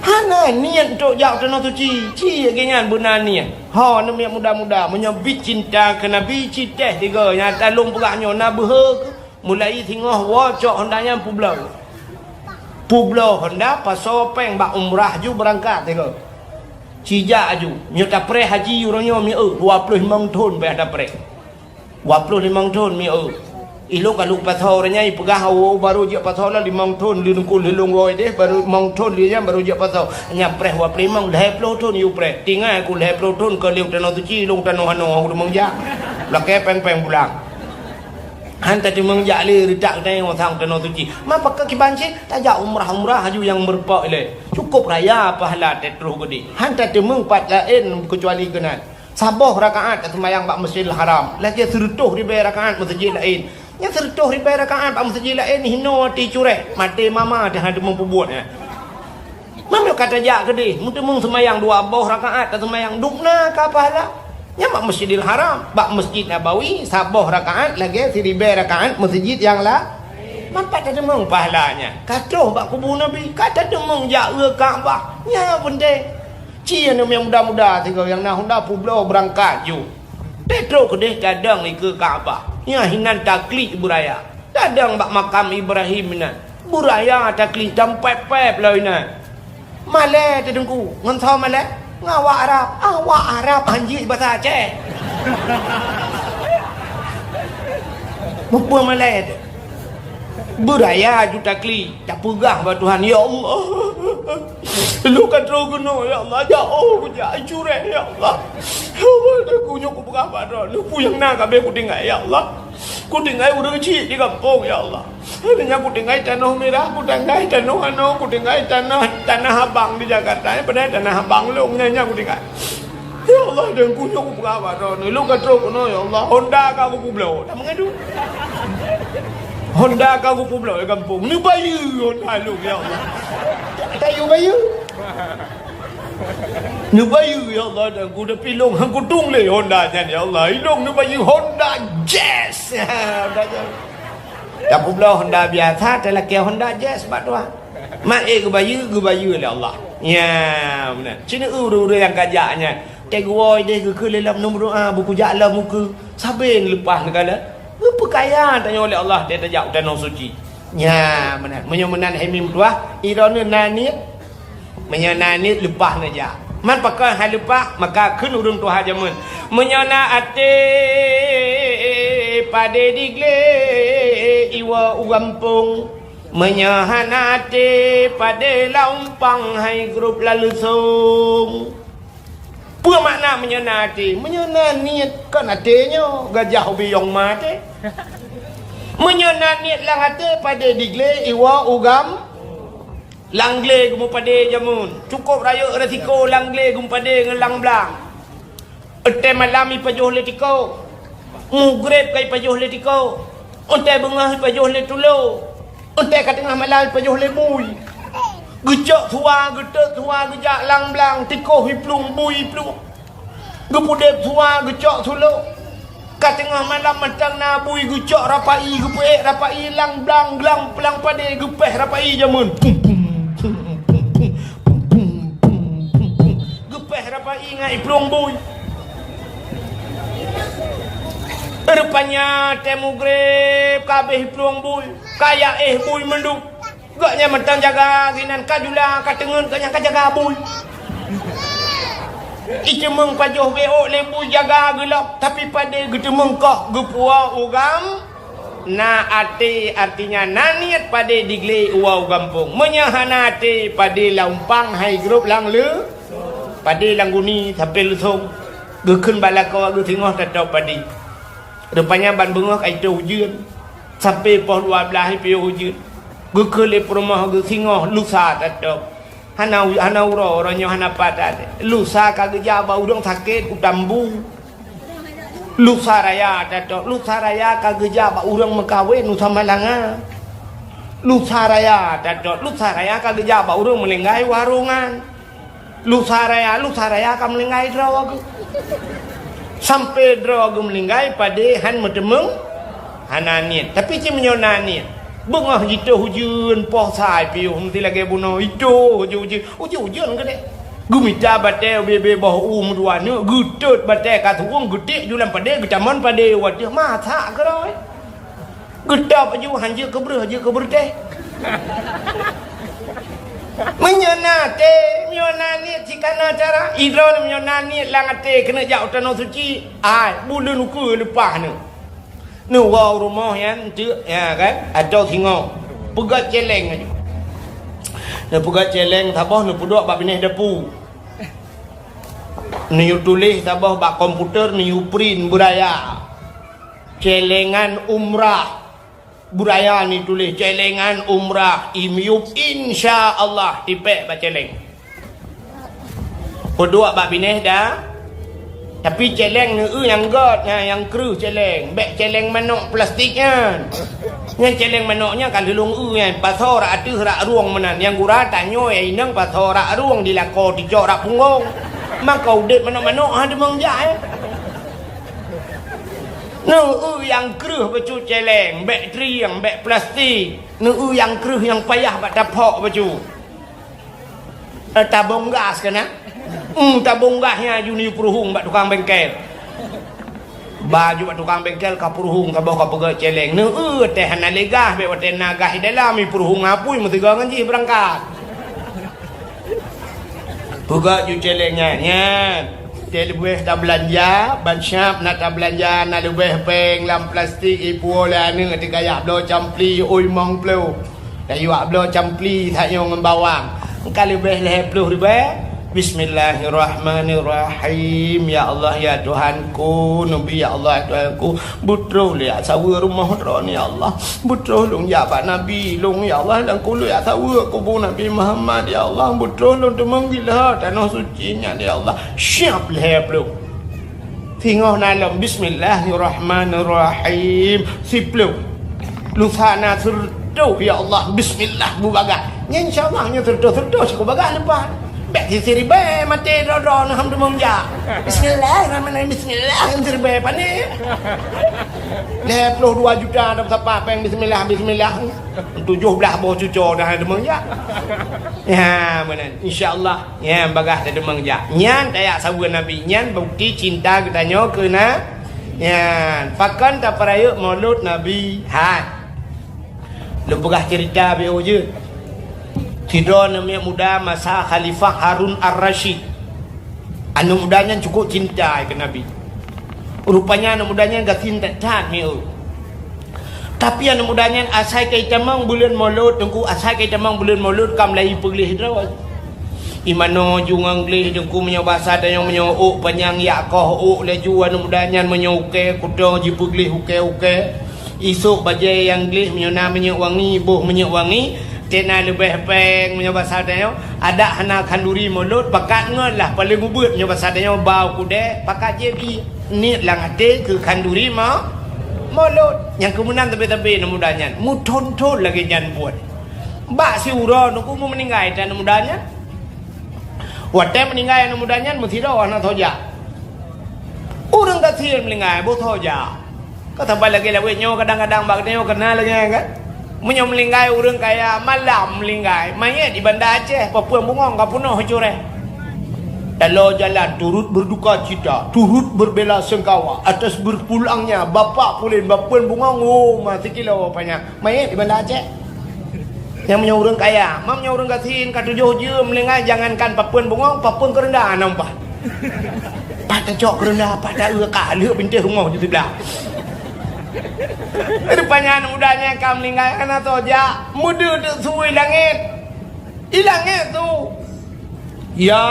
Hana niet trok jak u tanoh suci. Ci lagèe nyan beuna niet. Ho, aneuk miet muda-muda, meunyoe bit cinta keu Nabi, ci teh tiga nyang talôn peugah nyoe na beuhe keu, mulai singoh woe cok Honda nyan peubloe. Peubloe Honda, pasoe pèng bak umrah ju beurangkat tiga. Ci jak aju, nyoe tapreh haji uroe nyoe mieu, dua ploh limong thon payah tapreh. Dua ploh limong thon mieu. Ilôn ka lôn pasoe uroe nyan, ipeugah, "Oh, barô jeuet pasoe lom limong thon, lheuh nukul lheuh lôn woe deh, barô limong thon lheuh nyan barô jeuet pasoe." Nyan preh dua ploh limong, lhèe ploh thon yue preh. Tinggai ku lhèe ploh thon ka lheuh tanoh suci, lôn tanoh anoe, ureueng meung jak. Lakèe pèng-pèng pulang. Han tateumeung jak lé reutak geutanyoe sang tanoh suci. Ma pakon kiban cit tajak umrah-umrah aju nyang meurumpok ilèe. Cukôp raya pahala teutroh geude. Han tateumeung pat laén keucuali keunan. Saboh rakaat taseumayang bak Masjidil Haram, lagèe seureutôh ribèe rakaat meuseujid laén. Nyan seureutôh ribèe rakaat bak meuseujid laén hinoe até cureh, maté mama teuh hana teumeung peubuet nyan. Meunyoe ka tajak keudeh, meuteumeung seumayang dua boh rakaat taseumayang, dubna ka pahala. Nyan bak Masjidil Haram, bak Masjid Nabawi, saboh rakaat lagèe siribèe rakaat meuseujid nyang la-, manfaat tateumeung pahala nyan. Ka troh bak kubu Nabi, ka tateumeung jak u Ka'bah. Nyan peunteng. Ci aneuk muda-muda sigoe nyang na Honda peubloe beurangkat ju. Teutrok keudeh tadong dikeue Ka'bah. Nyan hinan taklik beuraya. Tadong bak makam Ibrahim inan. Beuraya taklik tampép-pép lom inan. Malée teuh Teungku, ngon soe malée? Ngon awak Arab. Awak Arab hanjeuet basa Aceh. Mupeue malée teuh. Beuraya ju taklik, tapeugah bak Tuhan, "Ya Allah, lôn ka troh keunoe, ya Allah, jak, oh, jak curée, ya Allah. Ya Allah, Teungku, nyoe kupeugah bak droeneuh, peue nyang na ka abéh kutinggai, ya Allah. Kutinggai ureuëng chik di gampông, ya Allah. Nyan kutinggai tanoh mirah, kutinggai tanoh anoe, kutinggai tanoh, tanah abang di Jakarta, padahai tanah abang lôn nyan, nyan kutinggai." Ya Allah, Teungku, nyoe kupeugah bak droeneuh, lôn ka troh keunoe, ya Allah, Honda ka kupeubloe. Dak meungadu. Honda ka kupeubloe di gampông. Neubayeue Honda lôn, ya Allah. Tayue bayeue. Neubayeue, ya Allah, Teungku, tapi lôn han kutueng lé Honda nyan, ya Allah. Ilôn neubayeue Honda Jazz. Honda Jazz. Tapeubloe Honda biasa, talakée Honda Jazz bak tuha. Mak ék geubayeue, geubayeue lé Allah. Nya, meunan. Ci neu ureuëng-ureuëng nyang ka jak nyan. Teuh geuwoe deh geukheun lé lom neu meudoa, beukujak lom ukeue. Sabe neuleupah neukalon. Geupeukaya tanyoe lé Allah teuh tajak u tanoh suci. Nya, meunan. Meunyoe meunan hai mi meutuah, droeneuh na niet. Meunyoe na niet leupah neujak. Man pakon hai leupah, maka kheun ureuëng tuha jameun. Meunyoe na até padé diglé iwoe u gampông. Meunyoe hana até padé lam umpang hai grob lam leusông. Peue makna meunyoe na até? Meunyoe na niet kon até nyoe gajah ubiyong ma até. Meunyoe na niet lam até padé diglé iwoe u gam Lam glé geumeupadé jameun, cukôp rayeuk resiko lam glé geumeupadé ngon lam blang. Watèe malam ipajoh lé tiko, mugreb ka ipajoh lé tiko, watèe beungoh ipajoh lé tulo, watèe ka teungoh malam ipajoh lé bui. Geucok suwa, geutot suwa, geujak lam blang, tiko iplueng, bui iplueng. Geupeudeb suwa, geucok sulok. Ka teungoh malam mantong na bui geucok rapai, geupeuék rapai lam blang, lam padé geupéh rapai jameun. Pum, pum, pum, pum. Geupéh rapai ngon iplueng bui. Rupanya watèe mugreb ka abéh iplueng bui, ka jak éh bui mandum. Gobnyan mantong jaga sinan ka jula ka teungeut gobnyan ka jaga bui. Iteumeung pajoh beuôt lé bui jaga geulok, tapi padé geuteumeung koh geupuwoe u gam. Na até, artinya na niet padé diglé iwoe u gampông. Meunyoe hana até, padé lam umpang hai grob lam le. Padé lam guni sampoe leusông. Geukheun bak lakoe geuh singoh tatôb padé. Rupanya ban beungoh ka itôh ujeuen. Sampoe poh dua blaih ipiôh ujeuen. Geukheun lé peurumoh geuh singoh lusa tatôb. Hana u-, hana uroe, uroe nyoe hana pat até. Lusa ka geujak bak ureueng sakét u Tambu. Lusa raya tatôb, lusa raya ka geujak bak ureueng meukawen u Samalanga. Lusa raya tatôb, lusa raya ka geujak bak ureueng meuninggai warongan. Lusa raya, lusa raya ka meuninggai droe geuh. Sampoe droe geuh meuninggai padé han meuteumeung, hana niet. Tapi cit meunyoe na niet, beungoh jitôh ujeuen, poh sa ipiôh, meusti lagèe bunoe, itôh ujeuen-ujeuen, ujeuen-ujeuen keudéh. Geumita batèe ubé-bé boh u meudua neuk, geutot batèe ka tuwông, geutiek ju lam padé, geutamon padé u ateueh, masak keudroe. Geutôb aju, han jeuet keu breueh, jeuet keu beureutéh. Meunyoe na até, meunyoe na niet, cit ka na cara. Idroe meunyoe na niet lam até keuneuk jak u tanoh suci, ai, buleuen ukeue leupah neuh. Neuwoe u rumoh nyan teuk, ya kan, atau singoh. Peugöt céléng aju. Neupeugöt céléng saboh, neupeuduek bak binéh dapu. Neuyue tuléh saboh bak komputer, neuyue print beuraya. Céléngan umrah. Beuraya neutuléh céléngan umrah, imiyup, insya Allah, ipék bak céléng. Peuduek bak binéh da. Tapi céléng neu-eu nyang göt, nyang, nyang kreueh céléng. Bèk céléng manok plastik nyan. Nyan céléng manok nyan ka lheueh lôn eu nyan. Pasoe rak ateueh rak rueng meunan. Nyang gura tanyoe inong pasoe rak rueng dilakoe dicok rak punggong. Maka udép manok-manok ha teumeung jak, eh. Neu-eu nyang kreueh bacut céléng, bèk trieng, bèk plastik. Neu-eu nyang kreueh nyang payah bak taphok bacut. Eh, tabong gas keunan. Hmm, tabong gah nyan aju ni peuruhong bak tukang bengkel. Ba aju bak tukang bengkel ka peuruhong saboh ka peugöt céléng. Neu-eu teuh hana lé gah, bèk watèe na gah di dalam, i peuruhong apui meusigoe ngon jih beurangkat. Peugöt ju céléng nyan, nyan. Teuh leubeh tabeulanja, ban siap na tabeulanja, na leubeh péng lam plastik, ipuwoe lé aneuk teuh kajak bloe campli, oi mong ploh. Tayue bloe campli tanyoe ngon bawang. Ka leubeh lhèe ploh ribèe. Bismillahirrahmanirrahim. Ya Allah, ya Tuhanku, Nabi, ya Allah, ya Tuhanku, beutroh lôn jak saweue rumoh droeneuh, ya Allah. Beutroh lôn jak bak Nabi lôn, ya Allah, dan ku lôn jak saweue kubu Nabi Muhammad, ya Allah. Beutroh lôn teumeung gila tanoh suci nyan, ya Allah. Siap lhèe ploh. Singoh na lom, bismillahirrahmanirrahim. Siploh. Lusa na seureutôh, ya Allah, bismillah, bubagaih. Nyan insya Allah, nyan seureutôh, seureutôh, siku bagaih leupah. Bèk sisi ribèe maté droe-droe, na ham teumeung jak. Bismillahirrahmanirrahim, bismillah, nyan siribèe pané. Lhèe ploh dua juta dah sapat péng, bismillah, bismillah. Tujoh blah boh cuco dah teumeung jak. Ya, meunan. Insya Allah. Nyan bagaih teudeungoe jak. Nyan tajak saweue Nabi. Nyan bukti cinta geutanyoe keu na-, nyan. Pakon tapeurayeuk Maulud Nabi? Hai. Lôn peugah ceurita beu jeuet. Sidroe aneuk muda masa Khalifah Harun Ar-Rasyid. Aneuk muda nyan cukup cinta keu Nabi. Rupanya aneuk muda nyan gasien that-that mieu. Tapi aneuk muda nyan asai ka itamong buleuen Maulud, Teungku, asai ka itamong buleuen Maulud ka mulai ipeugleh droe. Imanoe ju ngon gleh, Teungku, meunyoe basa tanyoe meunyoe ôk panyang yak koh ôk laju aneuk muda nyan, meunyoe ukèe kuto jipeugleh ukèe-ukèe. Isôk bajèe nyang gleh meunyoe na minyeuk wangi, boh minyeuk wangi, tena leubeh péng meunyoe basa tanyoe, adak hana khanduri Maulud, pakat ngon lah paléng ubeuet meunyoe basa tanyoe, bau kudèe, pakat jép ié. Niet lam até keu khanduri ma-, Maulud. Nyang keu meunan sabe-sabe aneuk muda nyan, meuthon-thon lagèe nyan buet. Bak siuroe Teungku, meu meuninggai that aneuk muda nyan. Watèe meuninggai aneuk muda nyan, meusidroe hana soe jak. Ureueng gasien meuninggai, boh soe jak. Ka saban lagèe lawét nyoe, kadang-kadang bak geutanyoe ka na lagèe nyan kan. Meunyoe meuninggai ureueng kaya, malam meuninggai, manyét di Banda Aceh, papeuen bungöng ka peunoh cureh. Taloe jalan turut berduka cita, turut berbela sungkawa atas berpulangnya Bapak Pulen, papeuen bungöng, oh, ma sikilo panyang. Manyét di Banda Aceh. Nyang meunyoe ureueng kaya, ma meunyoe ureueng gasien ka tujoh jeuem meuninggai, jangankan papeuen bungöng, papeuen keureunda hana meupat. Pat tacok keureunda, pat ta-eu ka lheueh bintéh rumoh di siblah. Rupanya aneuk muda nyan ka meuninggai, hana soe jak, meudeuk-deuk su i langét. I langét su. Ya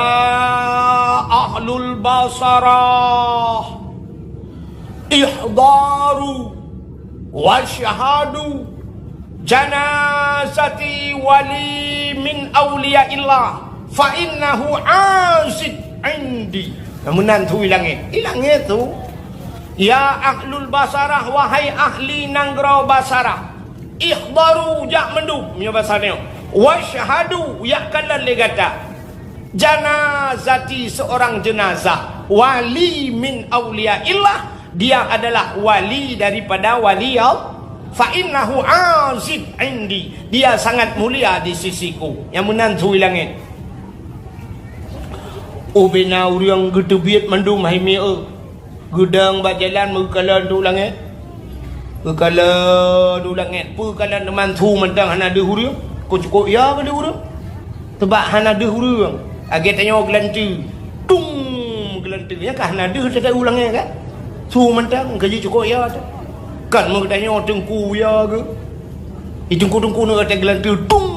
ahlul Basarah, ihdaru wasyhadu janazati wali min auliyaillah fa innahu aziz indi. Meunan su i langét. I langét su. Ya ahlul Basarah, wahai ahli nanggroe Basarah, ihdaru, jak mandum, meunyoe basa nyoe. Wasyhadu, jak kalon lé gata. Janazati, seorang jenazah, wali min auliyaillah, dia adalah wali daripada wali Allah. Fa innahu aziz indi, dia sangat mulia di sisiku. Nyang meunan su i langét. Ubena ureueng geuteubiet mandum hai mieu. Geudong bak jalan meukalon u langét. Geukalon u langét, peukalon teuma su mantong hana deuh ureueng. Keu cukôp ya keu deuh ureueng. Teuma hana deuh ureueng. Lagèe tanyoe geulanteue. Tung! Geulanteue. Nyan ka hana deuh teuh u langét kan? Su mantong, ka jicukôp ya teuh. Kan meugeutanyoe teungku ya geuh. Di teungku-teungku nyoe ka geulanteue, tung!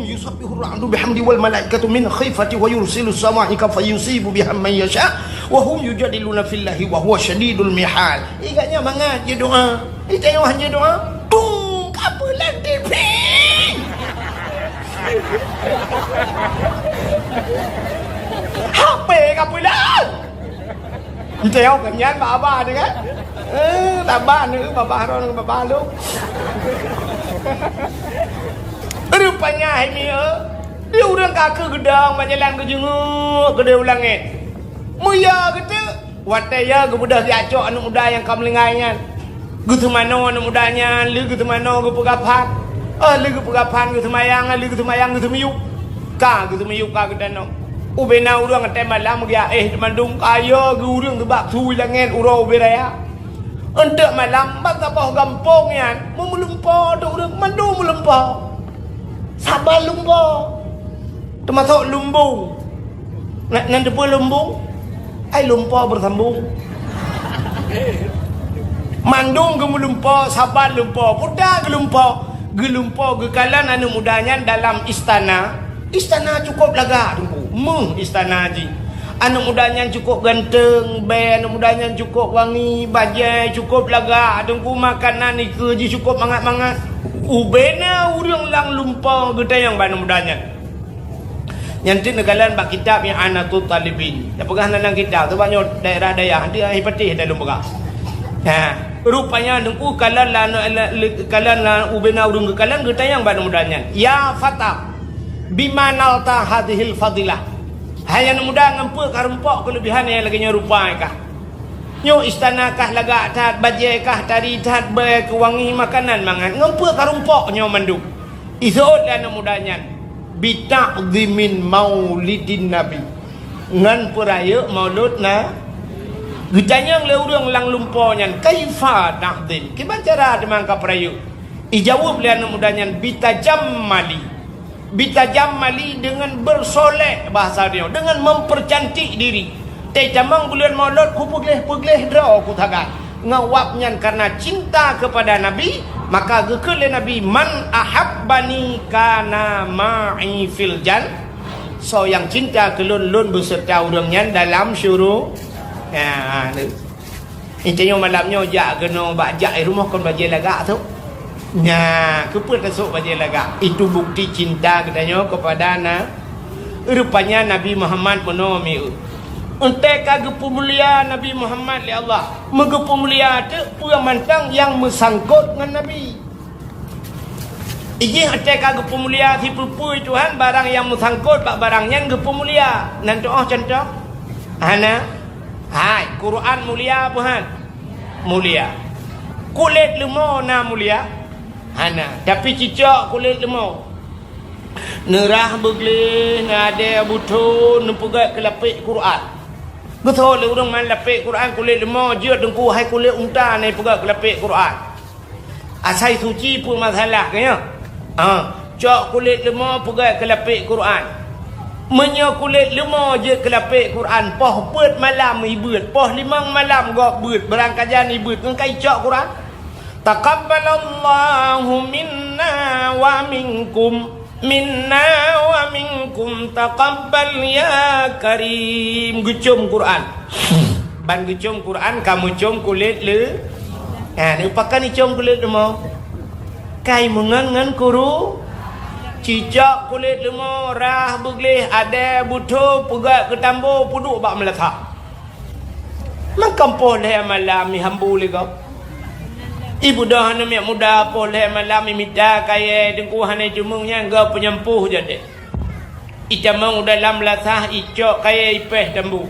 Yusabbihur ra'du bihamdi wal malaikatu min khifati wa yursilus sawa'iqa fayusibu biha man yasha wa hum yujadiluna fillahi wa huwa syadidul mihal. Ingat nyan mangat jeuet doa. Di tanyoe han jeuet doa, tung! Ka peulan T V. H P ka peulan. Entah awak nyan bak abah tu kan? Eh, saban tu, babah Harun ngon babah Along. Rupanya hai mieu, di ureueng ka keu geudong bak jalan geujeungeuk keudeh u langét. Meuya geuteuk, watèe ya geubeudôh siat cok aneuk muda nyang ka meuninggai nyan. Geuseumanoe aneuk muda nyan, lheueh geuseumanoe geupeugah phan. Oh, lheueh geupeugah phan geuseumayang, lheueh geuseumayang geuseumiyueb. Ka geuseumiyueb ka geutanyoe. Ubena ureuëng watée malam geuéh mandum kaya geu ureuëng geubak su langét uroe ubé raya. Eunteuk malam bak saboh gampông nyan, meulumpoe tu ureuëng mandum meulumpoe. Saban lumpoe. Teumasok lumbung. Na, nan teupeue lumbung? Ai lumpoe beusambong. Mandum geumeulumpoe, saban lumpoe, puta geulumpoe. Geulumpoe geukalon aneuëk muda nyan dalam istana. Istana cukup lagak, Teungku. Meuh istana jih. Aneuëk muda nyan cukup ganteng, bée aneuëk muda nyan cukup wangi, bajée cukup lagak, Teungku, makanan ikeue jih cukup mangat-mangat. Ubena ureuëng lam lumpoe geutanyong bak aneuëk muda nyan. Nyan teuk neukalon bak kitab I'anatut Talibin. Tapeugah nan kitab, sabab nyoe daerah dayah, di Patéh dah lôn peugah. Ha, rupanya Teungku kalon la, la, la, kalon la ubena ureuëng geukalon geutanyong bak aneuëk muda nyan. "Ya fata, bima nalta hadhil fadilah?" Hai aneuëk muda, ngon peue karumpok keuleubihan nyang lagée nyoe rupa kah? Nyoe istana kah lagak that, bajée kah tari that, bée keuwangi makanan mangat. Ngon peue karumpok nyoe mandum? Iseuôt lé aneuëk muda nyan, "Bita'zimin maulidin Nabi." Ngon peurayeuk maulud na. Geutanyong lé ureuëng lam lumpoe nyan, "Kaifa ta'zim?" Kiban cara teuma ka peurayeuk? Ijaweueb lé aneuëk muda nyan, "Bitajammali." Bitajammali deungon bersolek bahasa dia, deungon mempercantik diri. Teutamong buleuen maulud kupeugleh-peugleh droe kusagai. Ngon wab nyan karena cinta kepada Nabi, maka geukheun lé Nabi, "Man ahabbani kana ma'i fil jan." Soe nyang cinta keu lôn, lôn beuseureuta ureuëng nyan dalam syuru-, ya, Inti nyoe malam nyoe jak keunoe bak jak i rumoh kon bajée lagak tu. Nya, keupeue tasok bajée lagak? Itu bukti cinta geutanyoe kepada na-, rupanya Nabi Muhammad meunoe mieu. Entée ka geupeumulia Nabi Muhammad lé Allah, meugeupeumulia teuk peue mantong nyang meusangkot ngon Nabi. Ijih watée ka geupeumulia sipeue-peue Tuhan, barang nyang meusangkot bak barang nyan geupeumulia. Nan tuoh cuntoh? Hana. Hai, Quran mulia peue han? Mulia. Kulét leumo na mulia? Hana. Tapi cicok kulét leumo. Neurah beugleh, neuadée beuthon, neupeugét keu lapék Quran. Geutho lé ureuëng man lapék Quran kulét leumo, jeuet Teungku hai kulét unta na ipeugét keu lapék Quran. Asai suci peue masalah keu nyoe? Ha, cok kulét leumo peugét keu lapék Quran. Meunyoe kulét leumo jeuet keu lapék Quran, poh peuet malam ibeuet, poh limong malam gob beuet, beurangkajan ibeuet, ngon ka icok Quran. Taqabbalallahu minna wa minkum. Minna wa minkum taqabbal ya karim. Geucom Quran. Ban geucom Quran, ka meucom kulét le-, ha, neupakon icom kulét leumo? Kai meungon ngon kuru, cicok kulét leumo, rah beugleh, adée beuthon, peugét keu tambo, peuduek bak meulasah. Mangkam poh lhée malam ihambu lé gob. Ibeudôh aneuk miet muda poh lhée malam imita kayée Teungku hana iceumeung nyan gob peunyampôh jadi. Icamong u dalam lasah icok kayée ipéh tambu.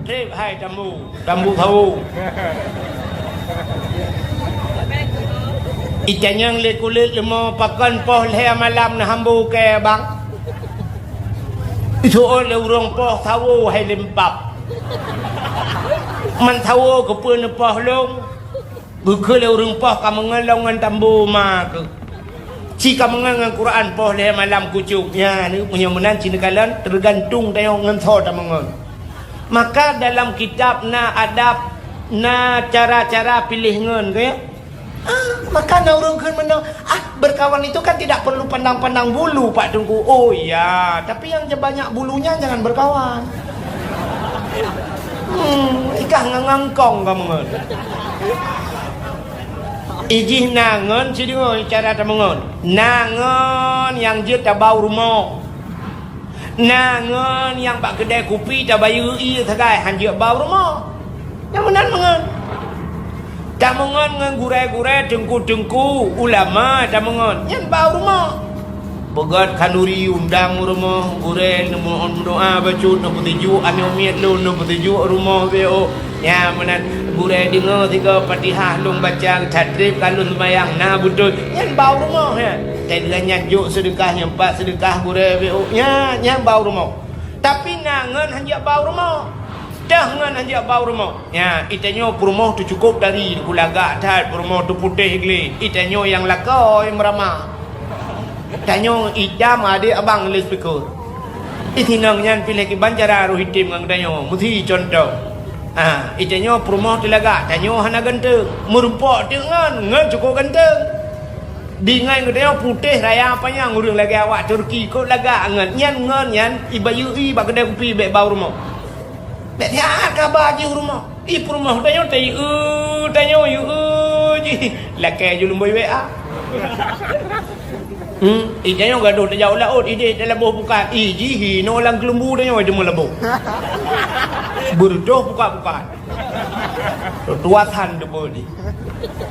Treb hai tambu, tambu sawo. Itanyong lé kulét leumo pakon poh lhée malam neuhambu kée bang. Isuôt lé ureuëng poh sawo hai lempap. Man sawo keupeue neupoh lông? Geukheun lé ureuëng poh ka meungon lom ngon tambo ma keuh. Ci ka meungon ngon Quran poh lhée malam kucok. Nya, ni meunyoe meunan ci neukalon, teugantung tanyoe ngon soe tameungon. Maka dalam kitab na adab, na cara-cara piléh ngon, keu ya? Ah, maka na ureuëng kheun meunoe, "Ah, berkawan itu kan tidak perlu pandang-pandang bulu, Pak Teungku." Oh iya, tapi yang je-, banyak bulunya jangan berkawan. Hmm, ikah ngang-, ngangkong kamoe ngon. Ijih na ngon sideungoe cara tameungon. Na ngon nyang jeuet tabau rumoh. Na ngon nyang bak keudée kupi tabayeue ié sagai han jeuet bau rumoh. Nyang meunan meungon. Tameungon ngon gurée-gurée, teungku-teungku, ulama tameungon. Nyan bau rumoh. Peugöt khanduri undang u rumoh, gurèe neumeudoa bacut, neupeutuju aneuk miet lôn, neupeutuju rumoh B O. Nyan meunan gurèe deungoe sigoe Fatihah lôn baca, that trép ka lôn seumayang, na beutôi. Nyan ba u rumoh nyan. Teuh nyan jok seudeukah, nyan pat seudeukah gurèe B O. Nyan, nyan ba u rumoh. Tapi na ngon hanjeuet ba u rumoh. Teuh ngon hanjeuet ba u rumoh. Nyan, itanyoe peurumoh teuh cukôp dari, kulagak that peurumoh teuh putéh glé. Itanyoe nyang lakoe meurama. Tanyoe itam adék abang lé speaker. Itinong nyan piléh kiban cara roh item ngon tanyoe. Meusi contoh. Ha, itanyoe peurumoh teuh lagak, tanyoe hana ganteng. Meurumpok teuk ngon, ngon cukôp ganteng. Di ngon geutanyoe putéh raya panyang ureueng lagèe awak Turki, kok lagak ngon nyan, ngon nyan ibayeue bak keudè kupi bèk ba u rumoh. Bèk siat kaba jih u rumoh. Ih, peurumoh tanyoe tayue, tanyoe yue jih. Lakèe ju lumbôi W A. Hmm, ih, tanyoe gadoh tajak u laôt, idéh talaboh pukat. Ih, jih inoe lam keuleumbu tanyoe teuma laboh. Beureudoh pukat-pukat. Tuasan teupeu di.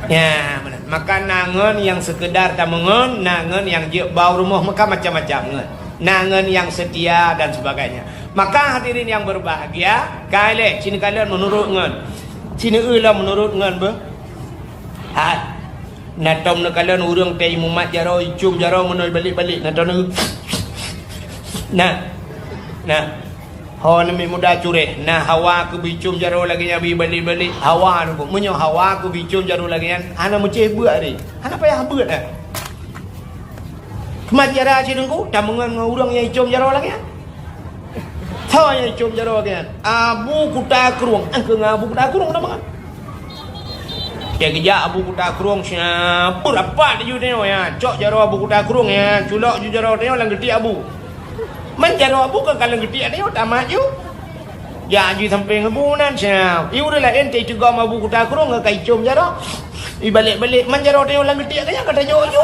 Ya, meunan. Maka na ngon nyang seukeudar tameungon, na ngon nyang jeuet ba u rumoh, maka macam-macam ngon. Na ngon nyang seutia dan sebagainya. Maka hadirin yang berbahagia, ka ilèe, ci neukalon meunurot ngon. Ci neueu lom meunurot ngon beuh. Hai. Na tom neukalon ureueng teuh imumat jaroe, icôm jaroe meunoe balek-balek, na tom neu. Nah. Nah. Ho neumiet muda cureh, na hawa keu bicôm jaroe lagèe nyan bi balek-balek. Hawa nyoe, meunyoe hawa keu bicôm jaroe lagèe nyan, hana meucéh beuet deh. Hana payah beuet dah. Teuma cara Cik Teungku, tameungon ngon ureueng nyang icôm jaroe lagèe nyan. Soe nyang icôm jaroe lagèe nyan? Abu Kuta Krueng. Angkeu ngon Abu Kuta Krueng tameungon. Dia geujak Abu Kuta Krueng, siap beurapat laju tanyoe, ya. Cok jaroe Abu Kuta Krueng, ya. Culok ju jaroe tanyoe lam geutiek Abu. Man jaroe Abu kan ka lam geutiek tanyoe, tamat ju. Jak jih sampoe ngon bu nan siap. Ié ureueng laén teuh iteugom Abu Kuta Krueng ka icôm jaroe. Ibalek-balek man jaroe tanyoe lam geutiek ka nyan ka tajok ju.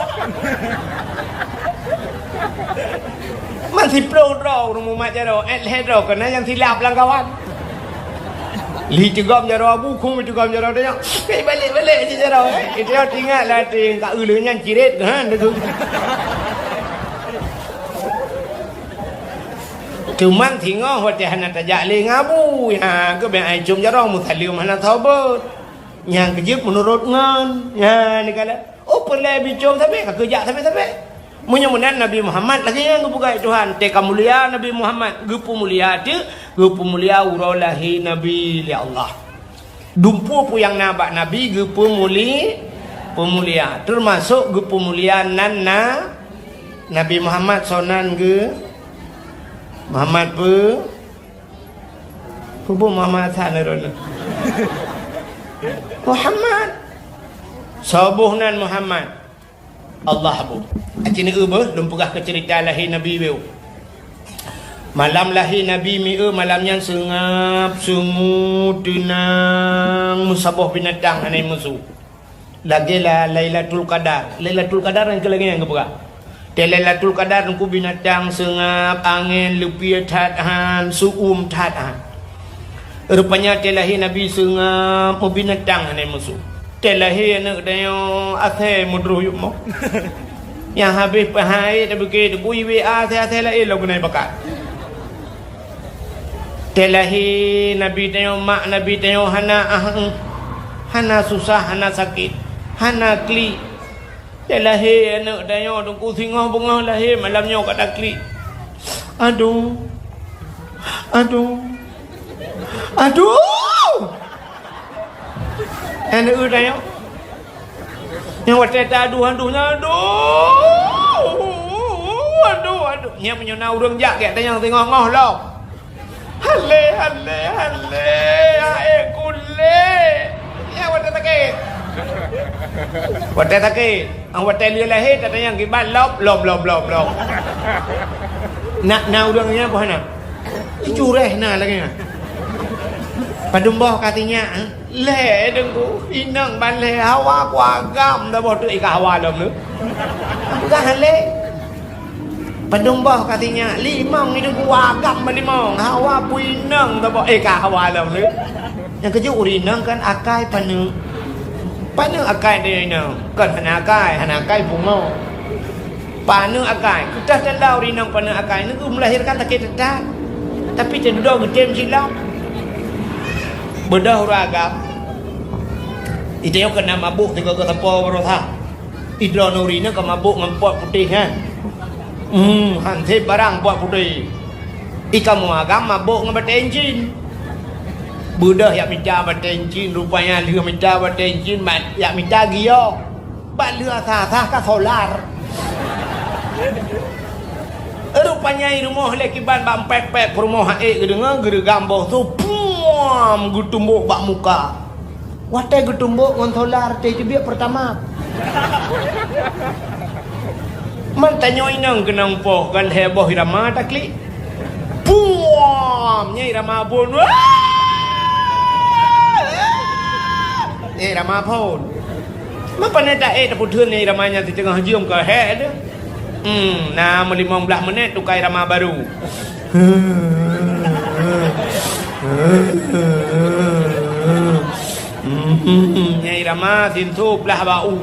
Man siplôh droe ureueng mumat jaroe, eh, lhèe droe keunan nyang silap lam kawan. Lheuh iteugom jaroe Abu, kheun iteugom jaroe tanyoe. Ibalek-balek jih jaroe, eh. Iteungoh teuingat lam até ka ulèe nyan cirét, ha, deungoe. Cuman singoh watèe hana tajak lé ngon Abu, ha, geubèe ai com jaroe meusaleuem hana saboh. Nyang keujeuet meunurot ngon, ha, neukalon. Oh, peureulèe bicom sabe, ka keujak sabe-sabe. Meunyoe meunan Nabi Muhammad lagèe nyan geupeugah Tuhan, teuka mulia Nabi Muhammad, geupeumulia teuk, geupeumulia uroe lahé Nabi lé Allah. Dumpeue peue nyang na bak Nabi geupeumuli-, peumulia, teumasok geupeumulia nan na Nabi Muhammad soe nan geu-, Muhammad peu-, peue Muhammad Hasan droeneuh. Muhammad. Soe boh nan Muhammad? Allah boh. Aci neueu beuh, lôn peugah keu ceurita lahé Nabi beuh. Malam lahé Nabi mieu malam nyan seungab, sungu, teunang, meusaboh binatang hana musoh. Lagèe la-, Lailatul Qadar. Lailatul Qadar nyang keu lagèe nyan geupeugah. Teuh Lailatul Qadar nyan keu binatang seungab, angèn, leupie that han, seu-uem that han. Rupanya teuh lahé Nabi seungab, meubinatang hana musoh. Teuh lahé aneuk tanyoe asèe meudroh yup mo. Nyang habéh peuhai tapiké teupui W A asèe-asèe laén lom keunoe bakat. Teuh lahé Nabi tanyoe, mak Nabi tanyoe hana ah, hana susah, hana sakét, hana klik. Teuh lahé aneuk tanyoe teungku singoh beungoh lahé malam nyoe ka taklik. Aduh. Aduh. Aduh. Aneuk tanyoe. Nyang watèe ta aduh-aduh nyan, aduh. Aduh, aduh. Nyan meunyoe na ureueng jak gèt tanyong singoh ngoh lom. Halé, halé, halé, hai kulé. Ya, watèe sakét. Watèe sakét. Ah, watèe lheueh lahé, tatanyong kiban lom, lom, lom, lom, lom. Na, na ureueng nyan boh na. Cureh na lagèe nyan. Padum boh ka sinyak, eh? Lhèe teungku, inong ban lhèe, hawa ku agam dah boh tu, eh, ka hawa lom tu. Peugah halé. Padum boh ka sinyak, limong itu ku agam ban limong, hawa pui inong dah boh, eh, ka hawa lom tu. Nyang keujeuet ureueng inong kan akai paneuk. Paneuk akai di inong, kan hana akai, hana akai pungo. Paneuk akai, keutah tanda ureueng inong paneuk akai, nyoe geumelahirkan sakét that. Tapi teududoe geutem silam. Beudôh ureueng agam. Ite nyoe keunan mabôk sigoe geuh sapo baroesa. Idroeneuh ureueng inong ka mabôk ngon pot putéh nyan. Hmm, hansép barang pot putéh. I kamoe agam mabôk ngon batèe incin. Beudôh jak mita batèe incin, rupanya lheueh mita batèe incin, mat-, jak mita giok. Bak lheueh asah-asah ka solar. Rupanya i rumoh lé kiban bak pèt-pèt peurumoh, han ék geudeungoe, geureugam boh su, puam, geutumbok bak muka. Watèe geutumbok ngon solar, teuh teubiet peurtama. Man tanyoe inong keunong poh, kan lhèe boh i rama taklik. Puam! Nyan i rama phôn. Wah! Nyan i rama phôn. Meupanè taék tapeutheun nyan i rama nyan siteungoh jeuem ka hék deuh. Hmm, na meulimong blaih meunét tuka i rama barô. Hmm, nyan i rama sinsoe blaih bak u.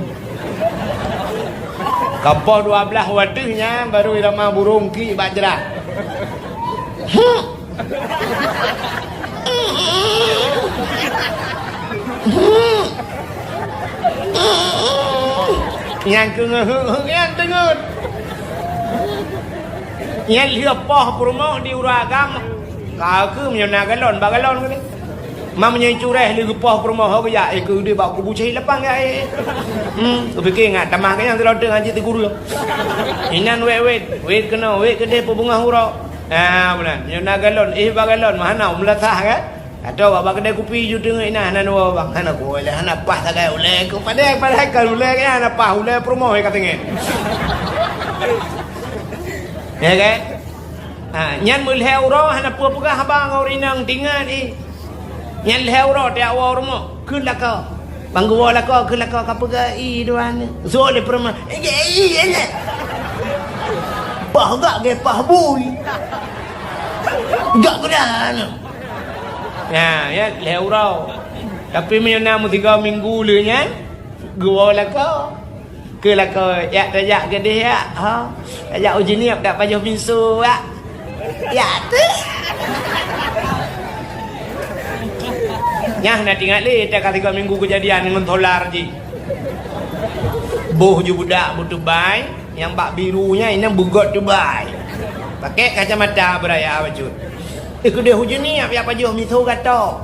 Ka poh dua blaih u ateueh nyan, barô i rama burông kiek bak jrah. Nyan keuh ngeuheuk-heuk nyan teungeut. Nyan lheueh poh peurumoh di ureueng agam. Ka keuh meunyoe na galon, bak galon keuh. Ma meunyoe cureh lé geupoh peurumoh ho geujak, eh, keu deh bak kubu cai lapang ya, eh. Hmm, kupike ngat tamah keu nyang teulontong haji teugurueng. Inan wet-wet, wet keunoe, wet keudeh peubeungoh uroe. Ha, meunan. Meunyoe na galon, eh, bak galon, mah hana meulasah kan? Atau bak, bak keudè kupi ju teungeut inan, hana dua bang, hana kuwoe lé, hana paih sagai ulèe. Keu padahai, padahai kan ulèe kan hana paih, ulèe peurumoh ka teungeut. Ya kan? Ha, nyan meulhèe uroe hana peue peugah haba ngon ureueng inong, tingat, eh. Nyan lhèe uroe tajak woe u rumoh, kheun lakoe. Ban geuwoe lakoe, kheun lakoe ka peugah, "I, dua ni." Zoe lé peurumoh, "Eh, eh, eh, eh." Pah gak ge pah bui. Gak geudan. Nah, ya, lhèe uroe. Tapi meunyoe na meusigoe minggu lé nyan, geuwoe lakoe. Keu lakoe, jak tajak keudeh jak, ha? Tajak uji niep dak pajoh pinso jak. Jak teuh. Nyan na tingat lé, teuka tiga minggu keujadian ngon solar jih. Boh ju budak beutubai, nyang bak biru nyan inong beugot tubai. Pakai kacamata beuraya bacut. Eh, keudeh uji niep jak pajoh pinso gato.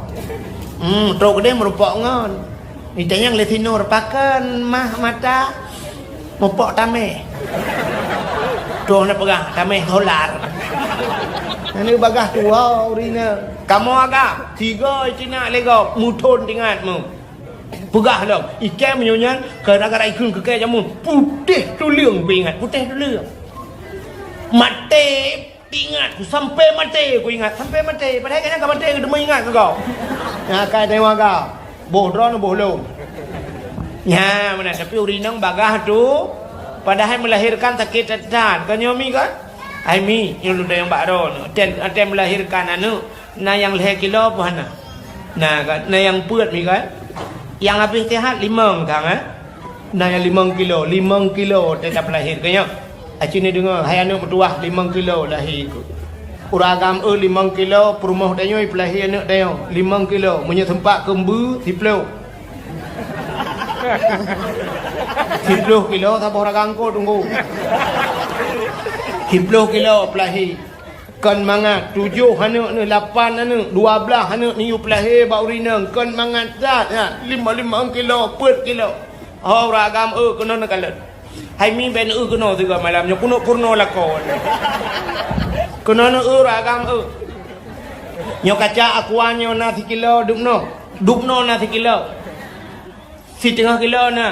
Hmm, trok keudeh meureumpok ngon. Itanyong lé sinur, pakon mah mata mupok tameh. Troh na peugah tameh solar. Nyan bagah tuwoe ureueng inong. Kamoe agam, tiga itinak lé gob, muthon tingat mu. Peugah lom, ikèe meunyoe nyan, gara-gara ikheun keu kèe jameun, putéh tuleueng peuingat, putéh tuleueng. Maté Ingat ku, sampai maté ku ingat, sampai maté. Padahai kayang ka maté, teuma ingat keu kau. Nyan akai tanyoe agam. Boh droeneuh, boh lôn. Nyan meunan, tapi ureueng inong bagah tu, padahai melahirkan sakét that-that. Kan nyoe mi kan? Hai mi, nyoe lôn tanyong bak droeneuh. Watèe, watèe melahirkan aneuk, na nyang lhèe kilo peue hana? Na kan? Na nyang peuet mi kan? Nyang habéh sihat limong thang, eh? Na nyang limong kilo, limong kilo watèe tapeulahé keu nyoe. Aci neudeungoe, hai aneuk meutuwah, limong kilo lahé keuh. Ureueng agam eu limong kilo, peurumoh tanyoe peulahé aneuk tanyoe, limong kilo, meunyoe seumpat keu mbeue, siploh. Siploh kilo saboh ragam ko teungku. Siploh kilo peulahé. Kon mangat, tujoh aneuk neuh, lapan aneuk, dua blaih aneuk neuyue peulahé bak ureueng inong, kon mangat that, nyan, limong-limong kilo, peuet kilo. Ho ureueng agam eu keunoe neukalon. Hai mi, bèk eu keunoe sigoe malam nyoe, keuneuk peurunoe lakoe. Keunoe neu eu ureueng agam eu. Nyoe kaca aqua nyoe na sikilo dubnoe. Dubnoe na sikilo. Siteungoh kilo na.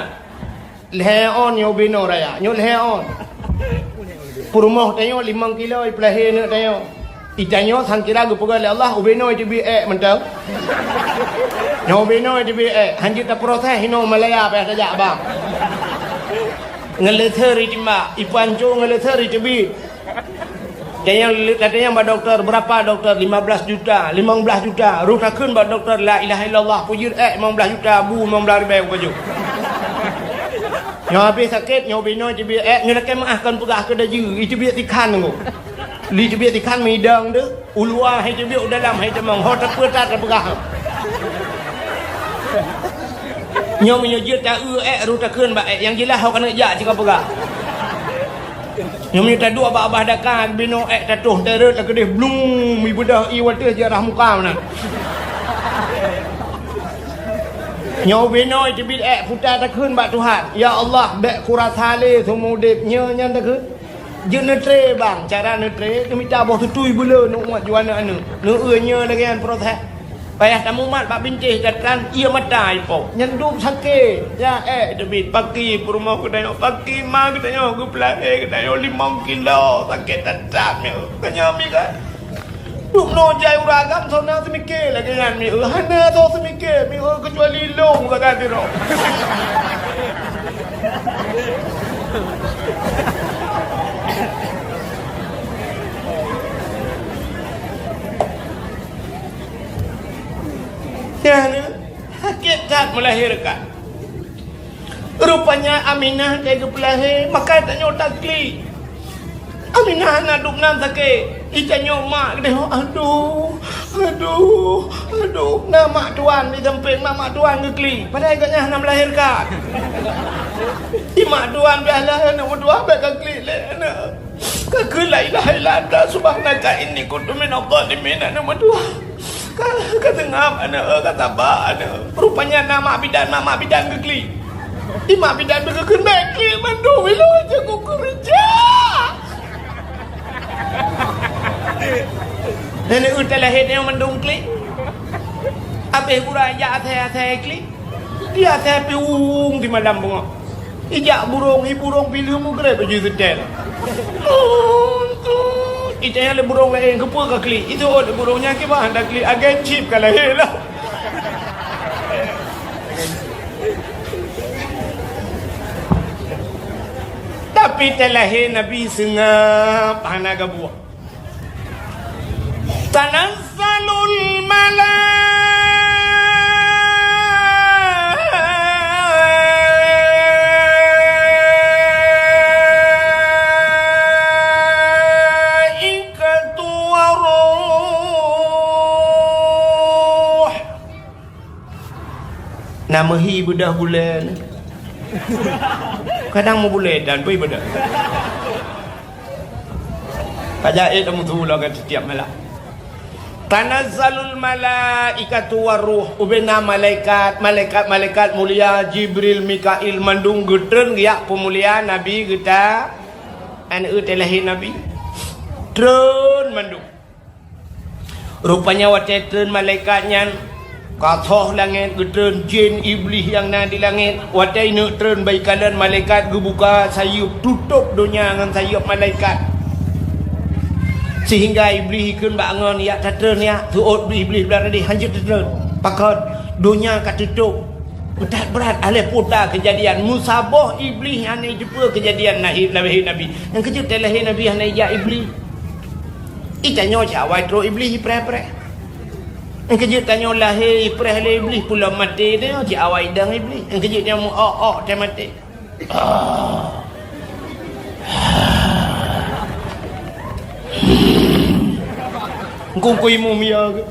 Lhèe ôn nyoe ubé noe raya. Nyoe lhèe ôn. Peurumoh tanyoe limong kilo ipeulahé aneuk tanyoe. Itanyoe sangkira geupeugah lé Allah, ubé noe iteubiet èk mantong. Nyoe ubé noe iteubiet èk. Hanjeuet taproses inoe Malaya payah tajak bang. Ngon leuseur itimbak, ipanco ngon leuseur iteubiet. Tanyong, tanyong bak dokto, berapa dokto? Lima belas juta. Limong blaih juta. Roh takheun bak dokto, la ilaha illallah, peujeuet èk limong blaih juta, bu limong blaih ribèe baju. Nyoe habéh sakét, nyoe ubé noe teubiet ék, nyoe lakée meuáh kon peugah keu daju, iteubiet sikhan nyoe. Li teubiet sikhan meudong teuh, u luwa hai teubiet, u dalam hai tamong, ho teupeu that tapeugah. Nyoe meunyoe jeuet ta-eu ék, ru takheun bak ék, nyang jeulaih ho keuneuk jak cit ka peugah. Nyoe meunyoe taduek bak babah daka, binoe ék tatoh, tarot lakeudeh blung, mibeudoh ié watée jarah muka meunan. Nyoe ubé noe teubiet ék, puta takheun bak Tuhan, "Ya Allah, bék kurasa lé seumeu udeb." Nyoe nyan takheun. Jeuet neutre bang, cara neutre, neumita boh tutui beuleu, neuuet juana aneuk. Neueu nyoe lagée nyan proses. Payah tamumat bak bintéh gatan, ié mata ipo. Nyan dum sakét. Ya, éh, teubiet paki peurumoh geutanyoe, paki ma geutanyoe geupeulahé geutanyoe limong kilo, sakét that-that nyoe. Geutanyoe mi kan. Dum noe jai ureueng agam, soe na seumiké lagée nyan mi, hana soe seumiké mi, keucuali lôn sagai sidroe. Nyan, sakét that meulahirkan. Rupanya Aminah ka geupeulahé, maka tanyoe taklik. Aminah hana dum nan sakét. Itanyoe mak geutanyoe, aduh, aduh, aduh. Na mak tuan di sampéng, mak, mak tuan geuklik. Padahai gobnyan hana meulahirkan. Di mak tuan pih alah aneuk meutuah, bék ka klik lé aneuk. Ka kheun la ilaha illa anta subhanaka inni kuntu minadh dhalimin aneuk meutuah. Ka, ka seungab aneuk, ka saba aneuk. Rupanya na mak bidan, mak, mak bidan geuklik. Di mak bidan pih geukheun bék klik mandum ilôn cit kukeureuja. Nenek utai lahé nyoe mandum klik. Abéh gura jak asai-asai klik. Di asai pih ueng di malam beungoh. Ijak burông, i burông pih lheueh meugreb baju seutèl. Itanyoe lé burông laén, keupeue ka klik? Itu ôt lé burông nyan kiban hana klik, agai chip ka lahé lah. Tapi talahé Nabi seungab hana gabuah. Tanazzalul malaikatu war ruh. Na meuhi beudoh buleuen. Kadang meubulée dan bui beudoh. Ka jai tameusu lagée setiap malam. Tanazzalul malaikatu war ruh, ubena malaikat, malaikat-malaikat mulia, Jibril, Mikail, mandum geutreun geujak peumulia Nabi geuta, aneuk teuh lahé Nabi. Treun mandum. Rupanya watée treun malaikat nyan, ka thoh langét, geutreun jén Iblih nyang na di langét. Watée ineuk treun bak ikalon, malaikat geubuka sayeuep, tutôp donya ngon sayeuep malaikat. Sehingga Iblih ikheun bak angon, "Yak tatreun yak, seuôt Iblih blah tadi, hanjeuet tatreun. Pakon? Donya ka tutôp." That brat, alah puta keujadian. Meusaboh Iblih hana jiteupeue keujadian lahé, lahé Nabi. Nyang keujeuet teuh lahé Nabi hana ijak Iblih. Itanyoe cit awai trok Iblih ipreh-preh. Nyang keujeuet tanyoe lahé ipreh lé Iblih, pulom maté tanyoe cit awai idong Iblih. Nyang keujeuet nyoe meu-ok-ok teuh maté. Engkong kui mum ya ke?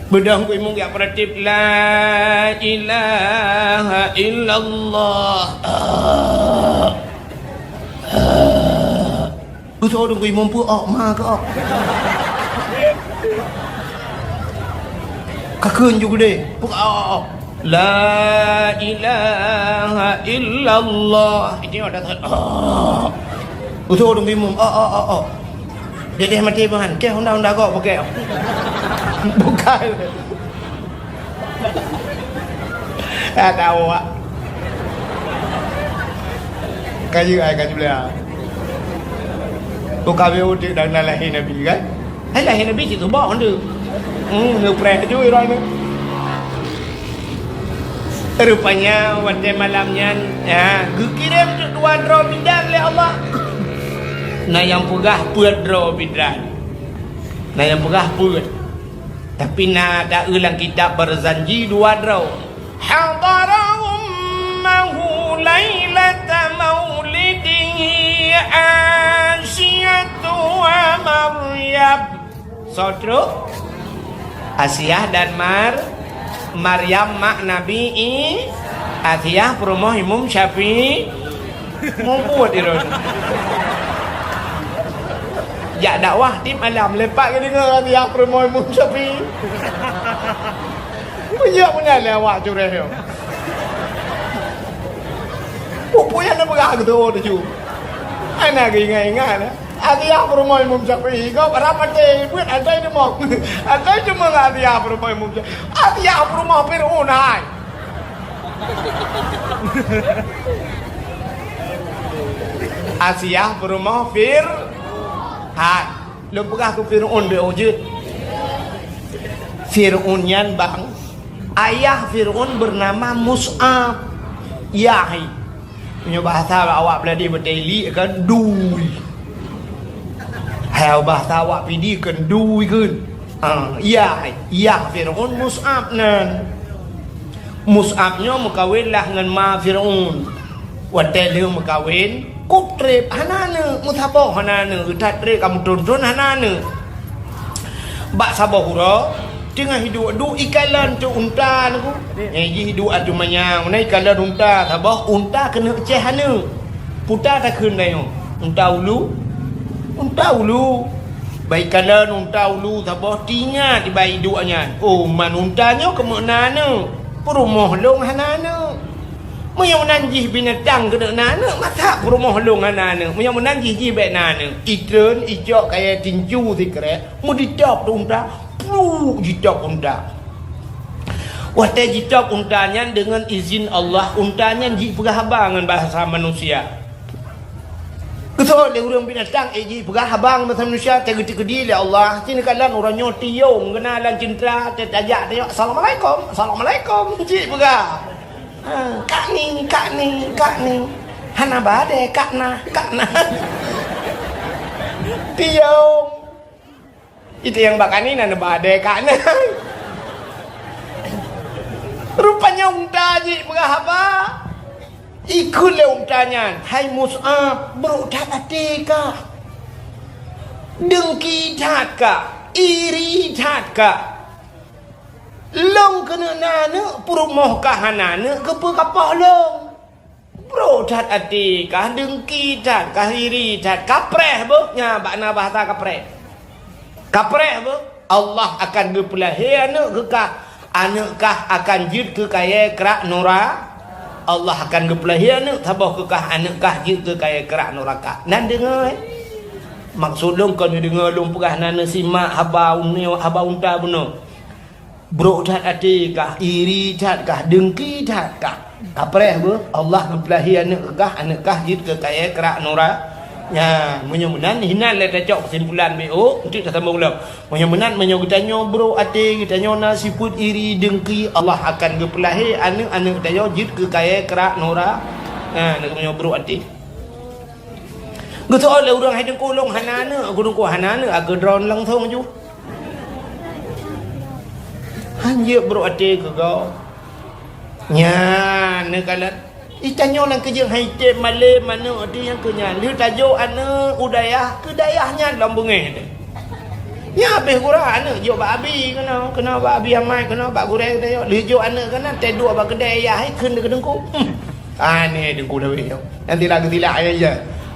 Beudôh kui mum ya, peuratif, "La ilaha illallah." Beutôi dong kui mum peu-ok ma keu-ok. Ka kheun ju geudeh, peu-ok. "La ilaha illallah." Ini ada tak? Beutôi dong kui mum, "Ok, ok, ok, ok." Jadi maté bahan, keh honda-honda kok pakai. Bukan. Ka tawak. Ka jeuet ai ka jeuet. Buka beu udép dan lahé Nabi kan? Hai lahé Nabi cit tubak honda. Hmm, neupreh aju irong ni. Rupanya watée malam nyan, ya, geukirém teuk dua droe bidan lé Allah. Na nyang peugah peuet droe bidan. Na nyang peugah peuet. Tapi na taeu lam kitab Barzanji dua droe. Hadara ummahu Lailata maulidihi Asiatu wa Maryam. Soe trok? Asiah dan Mar-, Maryam mak Nabi I-, Asiah peurumoh Imam Syafi'i. Mubuet droeneuh. Jak dakwah tiep malam, lepak geudeungoe Asiah peurumoh Imam Syafi'i. Meunyoe meunan lé awak cureh nyoe. Peue-peue nyang neupeugah keu tuha tuju. Hana geuingat-ingat. Asiah peurumoh Imam Syafi'i, gob rab maté, buet asai teuma. Asai teuma ngon Asiah peurumoh Imam Syafi'i. Asiah peurumoh Fir'aun hai. Asiah peurumoh Fir-, hai. Lôn peugah keu Fir'aun beu jeuet. Fir'aun nyan bang, ayah Fir'aun bernama Mus'ab. Yah hai. Meunyoe bahasa awak Beuladi beutôi li kan dui. Hai bahasa awak Pidie kan dui kan. Ah, yah hai. Yah Fir'aun Mus'ab nan. Mus'ab nyoe meukawen lah ngon ma Fir'aun. Watée lheueh meukawen, kub treb hana aneuk, meusaboh hana aneuk, that treb ka meuthon-thon hana aneuk. Bak saboh uroe, teungoh hiduek duek ikalon teuh unta nyoe. Nyang jih hiduek ateueh manyang, meunan ikalon unta, saboh unta keuneuk ceh aneuk. Puta takheun tanyoe, unta ulu, unta ulu. Bak ikalon unta ulu saboh teuingat bak iduek nyan. Oh, man unta nyoe keumeuk na aneuk. Peurumoh lôn hana aneuk. Meunyoe meunan jih binatang keuneuk na aneuk, masa peurumoh lôn hana aneuk? Meunyoe meunan jih, jih bék na aneuk. Itreun, icok kayée tinju sikrek, meuditôb teuh unta, pluk jitôb unta. Watée jitôb unta nyan deungon izin Allah, unta nyan jipeugah haba ngon bahasa manusia. Geuseuôt lé ureuëng binatang, eh, jipeugah haba ngon bahasa manusia, teugeutikeudi lé Allah. Sinoe kalon uroe nyoe tiong, geuna lam ceuntra, teutajak tayok, "Assalamualaikum, assalamualaikum," jipeugah. Ha, "Kak ni, kak ni, kak ni." Hana badée, kak na, kak na. Tiong. Itu nyang bak kak ni na badée, kak na. Rupanya unta jipeugah haba. Ikheun lé unta nyan, "Hai Mus'ab, brok that até kah? Deungki that kah? Iri that kah?" Lôn keuneuk na aneuk, peurumoh kah hana aneuk, keupeue kapoh lôn? Brok that até kah, deungki that kah, iri that, kapreh beuh, nyan bak na bahasa kapreh. Kapreh beuh, Allah akan geupeulahé aneuk keu kah, aneuk kah akan jeuet keu kayée krak nura-, Allah akan geupeulahé aneuk saboh keu kah, aneuk kah jeuet keu kayée krak nuraka. Nan deungoe, eh? Maksud lôn kon deungoe lôn peugah, nan simak haba uneue, haba unta bunoe. Brok that até kah, iri that kah, deungki that kah. Kapreh beuh, Allah geupeulahé aneuk kah, aneuk kah jeuet keu kayée krak nura-, nyan, meunyoe meunan, hinan lé tacok keusimpulan B O, untuk tasambong lom. Meunyoe meunan, meunyoe geutanyoe brok até, geutanyoe na sifeuet iri, deungki, Allah akan geupeulahé aneuk-aneuk tanyoe jeuet keu kayée krak nura-, nyan, meunyoe brok até. Geuseuôt lé ureuëng, "Hai Teungku, lôn hana aneuk." "Teungku hana aneuk, aku droen langsong ju." Han jeuet brok até keu gob. Nyan, neukalon. Itanyoe nyang keujeuet hai tem malém aneuk teuh nyang keu nyan. Lheueh tajok aneuk u dayah, keu dayah nyan lom beungéh teuh. Nyan habéh gura aneuk jok bak abi keunoe, keunoe bak abi amai, keunoe bak gurée tayok. Lheueh jok aneuk keunan, teuduek bak keudée yah, hai kheun keu teungku. Hmm. Pane teungku Dawe nyoe. Nanti lagu silak ayah ya.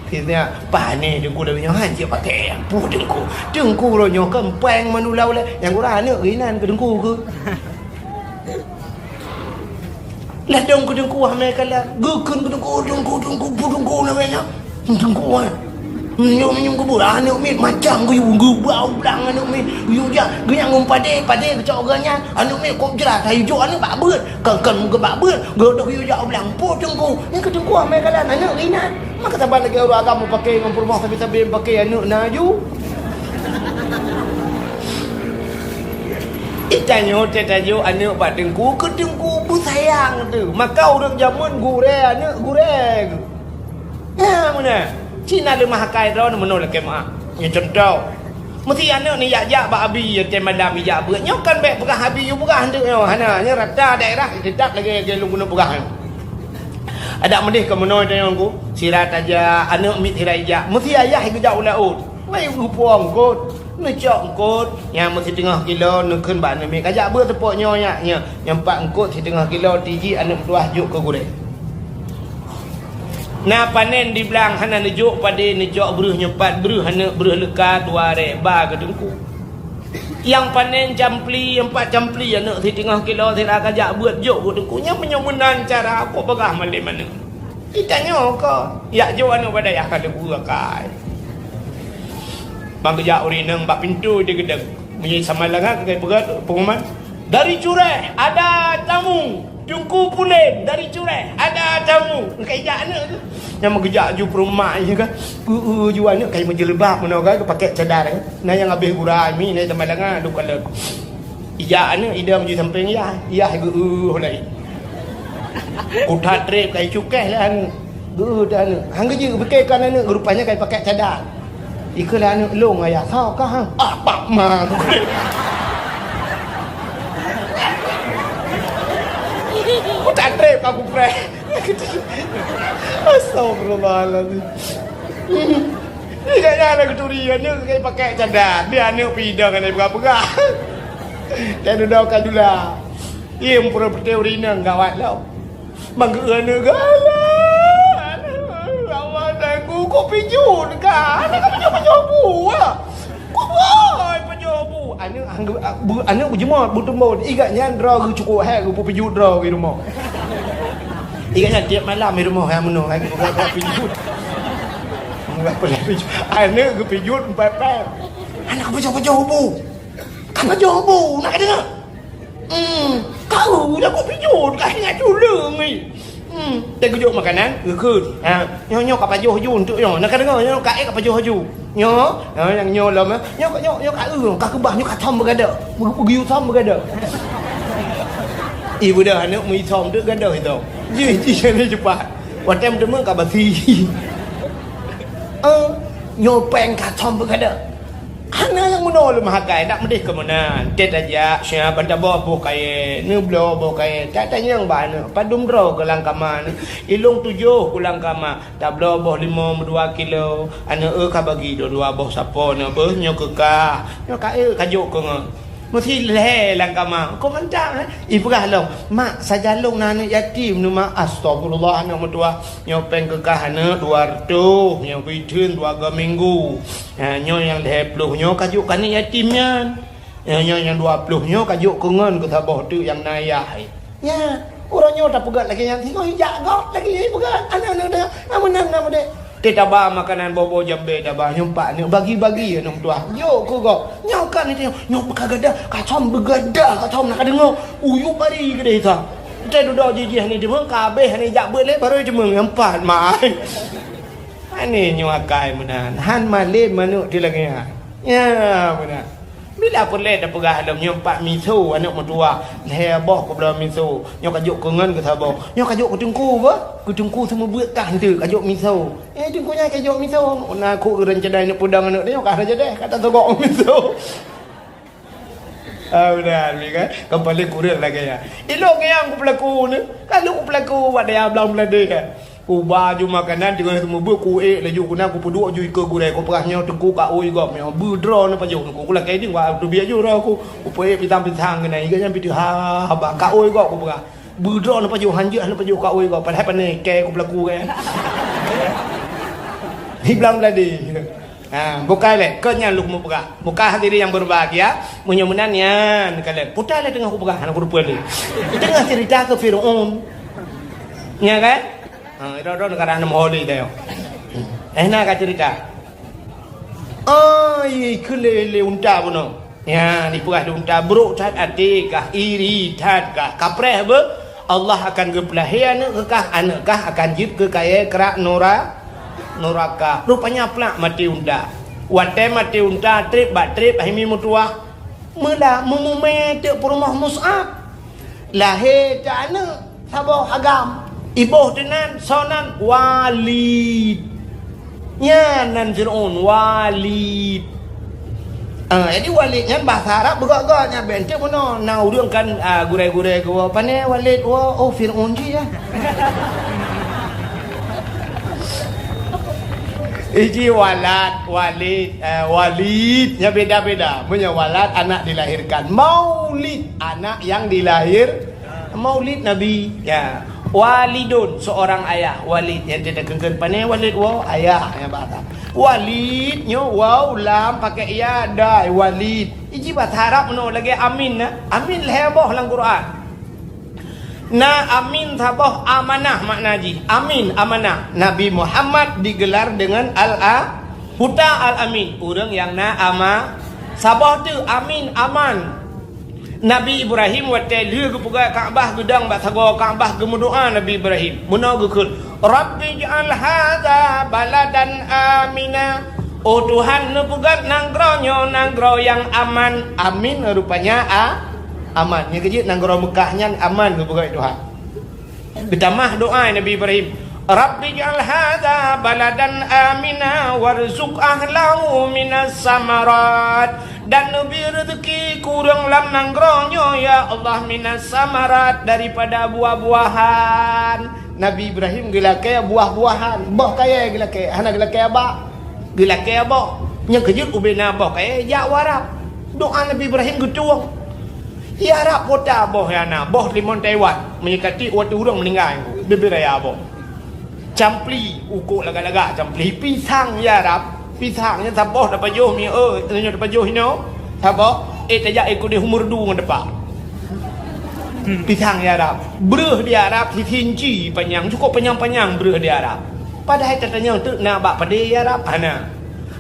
Sisnya, pane teungku Dawe nyoe, han cit pakai. Puh teungku. Teungku roh nyoe kempeng manula ulai. Nyang gura aneuk geuinan keu teungku keu. Ladong keu teungku hana kalah. Geukheun keu teungku, teungku, teungku, pu teungku namanya. Teungku, ah. Meunyoe, meunyoe keubeue aneuk miet macam geuyue geubau blang aneuk miet. Geuyue jak, geunyan ngon padé, padé geucok geuh nyan. Aneuk miet kok jeulaih, hai jok aneuk bak beuet. Kan, kan meugeubak beuet. Geudoh geuyue jak u blang. Po teungku. Nyan keu teungku amai kalah aneuk inan. Maka saban lagée ureuëng agam meupaké ngon peurumoh sabe-sabe meupaké aneuk na aju. Itanyoe teutajok aneuk bak teungku, keu teungku beusayang teuh. Maka ureuëng jameun gurée aneuk gurée. Nah, meunan. Cina leumah akai droe meunoe lakée meuah. Nyoe cuntoh. Meusi aneuk ni jak-jak bak abi, ya tem malam ijak beuet. Nyoe kan bék peugah abi yue peugah hanteuk nyoe. Hana, nyoe rata daerah teutap lagée, lagée lôn keuneuk peugah nyoe. Adak meudeh keu meunoe tanyoe ku, sira tajak, aneuk miet sira ijak. Meusi ayah geujak u laôt. Ngai geupuwoe eungkôt, neucok eungkôt, nyang meusiteungoh kilo neukheun bak aneuk miet. Kajak beuet seupôt nyoe yak nyoe, nyoe pat eungkôt siteungoh kilo tiji aneuk meutuwah jok keu gurée. Na panen di blang hana neujok padé neucok breuh nyoe pat breuh aneuk breuh leuka dua ré ba keu teungku. Nyang panen campli, empat campli aneuk siteungoh kilo sira kajak beuet jok keu teungku. Nyan meunyoe meunan cara, kok peugah malém aneuk. Geutanyoe ko, yak jok aneuk bak dayah ka leubu akai. Ban geujak ureueng inong bak pintoe di geudong. Meunyoe sama langa keukai peugah pengumuman, "Dari Cureh ada tamu, Teungku Pulen dari Cureh ada tamu." Keukai jak aneuk tu. Nyang meugeujak ju peurumak nyan kan. Eu, eu, ju aneuk kai meujeuleuba meunoe kan, geupakèk cadar kan. Na nyang habéh gura mi, na sama langa dum kalon. Ijak aneuk idong ju sampéng yah, yah geu, eu, laén. Kutat trép kai cukéh lé aneuk. Geu, eu, aneuk. Hang geujeuet geupike kan aneuk, rupanya kai pakèk cadar. Ikeu lé aneuk long ayah, "Soe kah, ha?" "Ah, pak ma." Kutat trép ka kupreh. Astagfirullahalazim. Ingat nyan aneuk geuturi, aneuk kai pakèk cadar. Dia aneuk pidong aneuk peugah-peugah. Dan udah ka jula. Im pura peuteu rinang gawat lom. Bang geu aneuk galak. Aneuk, aneuk, aneuk, aneuk, aneuk, aneuk, aneuk, aneuk, aneuk, aneuk, aneuk, Aneuk anggeu-, a, bu-, aneuk beujeumoe, beuteumbon. Igat nyan droe geuh cukôp hék geupeupijuet droe geuh rumoh. Igat nyan tiep malam di rumoh, hai meunoe, hai geupeugah pijuet. Meulah peulai pijuet. Aneuk geupijuet pèp-pèp. Aneuk ka pajoh-pajoh bu. Ka pajoh bu, na kadeungoe? Hmm, kau dah kok pijuet, ka ingat tuleueng ni. Hmm, teukeujot makanan, geukheun. Ha, nyoe, nyoe ka pajoh ju untuk nyoe. Na kadeungoe, nyoe ka ék ka pajoh ju. Nyoe, ha, nyang nyoe lom, eh. Nyoe, nyoe, nyoe ka eu, ka keubah, nyoe ka thom beugadôh. Beu-, beugeuyue thom beugadôh. Ih, beudoh aneuk meuithom tu gadôh ithom. Jih, jih, jih, cepat. Watèe meuteumé ka basi. Eh, nyoe péng ka thom beugadôh. Hana nyang meunoe lé meuhakai, dak meudeh keu meunan. Tét tajak, siap ban taboh boh kayèe, neubloe boh kayèe. Tak tanyong bak aneuk, padum droe keu lam kama nyoe. Ilong tujoh keu lam kama, tabloe boh limong meudua kilo. Aneuk eu ka bagi dua-dua boh sapo nyoe beuh, nyoe keu kah. Nyoe ka eu ka jok keu ngon. Meusi lhèe lam kama. Kok mantap, eh? Ipeugah lom, "Mak, sajan lôn na aneuk yatim nyoe, Mak." "Astagfirullah, aneuk meutuwah. Nyoe péng keu kah aneuk dua reutôh, nyoe beuitheun dua go minggu." Ha, nyoe nyang lhèe ploh nyoe ka jok keu aneuk yatim nyan. Nyoe, nyoe nyang dua ploh nyoe ka jok keu ngon keu saboh teuk nyang na ayah. Nyan, uroe nyoe tapeugöt lagèe nyan, singoh ijak göt lagèe nyan ipeugöt. Aneuk-aneuk dah, na meunan, na meudeh. Teuh taba makanan boh-boh jambé taba, nyoe pat nyoe bagi-bagi aneuk meutuwah. Jok keu gob. Nyoe kan itu, nyoe ka gadoh, ka thom beugadoh, ka thom na kadeungoe. Uyup bari keudeh sa. Teuh dudoe jih-jih ni deungoe, ka habéh ni jak beuet lé, baru deungoe nyang pat, mai. Aneuk nyoe akai meunan, han malém aneuk di lagèe nyan. Ya, meunan. Bila peureulèe tapeugah lom nyoe pat miso aneuk meutuwah, lhèe boh keubloe miso, nyoe ka jok keu ngon keu saboh. Nyoe ka jok keu teungku beuh, keu teungku seumeubeuet kah enteuk ka jok miso. Eh, teungku nyan ka jok miso, na kok ureueng cadai neuk peudong aneuk nyoe ka hana jadeh, ka tasogok miso. Ah, meunan, kan? Kan paléng kureueng lagèe nyan. Ilôn nyang kupeulaku ni, ka lheueh kupeulaku bak dayah Blang Meulade kan. Kuba ju makanan teungoh seumeubeuet, kuék laju keunan kupeuduek ju ikeue gurèe, kupeugah nyoe teungku ka ui gob nyoe. Beudroe neupajoh teungku, kulakèe ding bak teubiet ju droe ku. Kupeuék pisang-pisang keunan, iga nyan pih teuha haba ka ui gob kupeugah. Beudroe neupajoh, hanjeuet neupajoh ka ui gob, padahai pané kèe kupeulaku kan. Di Blang Meulade. Ha, bukai lé, kon nyan lôn meupeugah. Bukai hadirin yang berbahagia, meunyoe meunan nyan, kalon. Puta lé teungoh kupeugah, hana kuteupeu lé. Teungoh cerita keu Firaun. Nya kan? Ha, droe-droe neugara hana meuho lé tayong. Eh, na ka cerita. Ai, keu lé, lé unta bunoe. Nyan, ipeugah lé unta, brok that até kah, iri that kah, kapreh beuh. Allah akan geupeulahé aneuk keu kah, aneuk kah akan jeuet keu kayèe krak nura-, nuraka. Rupanya plak maté unta. Watèe maté unta, trép bak trép, hai mi meutuwah. Meula meumumè teuk peurumoh Mus'ab. Lahé teuh aneuk saboh agam. Iboh teuh nan, soe nan? Walid. Nyan nan Fir'aun, Walid. Ah, jadi Walid nyan bahasa Arab beugöt-göt nyan, bèk enteuk bunoe. Na ureueng kan, ah, gurèe-gurèe geuwoe, "Pané Walid woe?" "Oh, Fir'aun jih, ya." Iji walad, walid, eh, walid, nya beda-beda. Meunyoe walad, anak dilahirkan. Maulid, anak yang dilahir. Maulid Nabi. Ya. Walidun, seorang ayah. Walid, nyang teukeun-keun pané walid, wo, ayah, ya, bahasa. Walid, nyo, waw, lam, pakai ya, dai, walid. Iji bahasa Arab meunoe lagée amin, na. Amin lhée boh lam Quran. Na amin saboh amanah makna jih. Amin, amanah. Nabi Muhammad digelar dengan Al-A-, Huta Al-Amin. Ureuëng nyang na ama-, saboh teuk amin, aman. Nabi Ibrahim watée lheueh geupeugah Ka'bah geudong bak sagoe Ka'bah geumeudoá Nabi Ibrahim. Meunoe geukheun, "Rabbi ij'al hadza baladan amina." Oh Tuhan, neupeugét nanggroe nyoe nanggroe nyang aman. Amin rupanya a-, aman. Nyang keujeuet nanggroe Meukah nyan aman geupeugét Tuhan. Geutamah doá Nabi Ibrahim, "Rabbi ij'al hadza baladan amina warzuq ahlahu minas samarat." Dan neubri reuzeuki keu ureuëng lam nanggroe nyoe, ya Allah, minas samarat, daripada buah-buahan. Nabi Ibrahim geulakée buah-buahan, boh kayée geulakée, hana geulakée bak. Geulakée boh. Nyang keujeuet ubena boh kayée jak u Arab. Doá Nabi Ibrahim geutueng. Di Arab kota boh nyang na, boh limon Taiwan, meunyeukati watée ureuëng meuninggai, bibir raya boh. Campli, ukok lagak-lagak campli, pisang di Arab, pisang nyan saboh tapajoh mi, eh, nyoe tapajoh inoe, saboh, eh, tajak ikut di humur du ngon depa. Pisang di Arab, breuh di Arab, sisinci panyang, cukup panyang-panyang breuh di Arab. Padahai tatanyong teuk na bak padé di Arab, hana.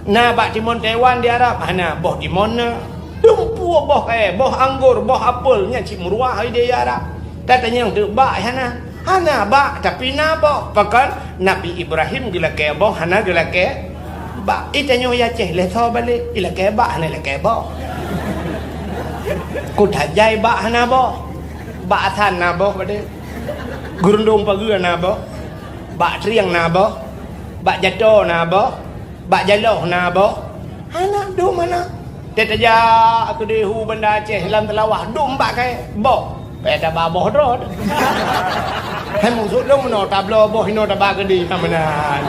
Na bak timon Taiwan di Arab, hana, boh timon na. Dumpeue boh kayée, boh anggor, boh apel, nyan cit meuruah idéh di Arab. Tatanyong teuk bak hana. Hana bak, tapi na boh. Pakon Nabi Ibrahim geulakée boh, hana geulakée bak. Itanyoe i Aceh lhée soe balek, ilakée bak, hana ilakée boh. Kuta jai bak hana boh. Bak asan na boh padé. Geurundong pageue na boh. Bak trieng na boh. Bak jato na boh. Bak jaloh na boh? Hana, dum hana. Teuh tajak keudeh u Banda Aceh lam teulawah, dum bak kayée boh. Payah taba boh droe. Hai musoh lôn meunoe tabloe boh inoe taba keudeh ka meunan.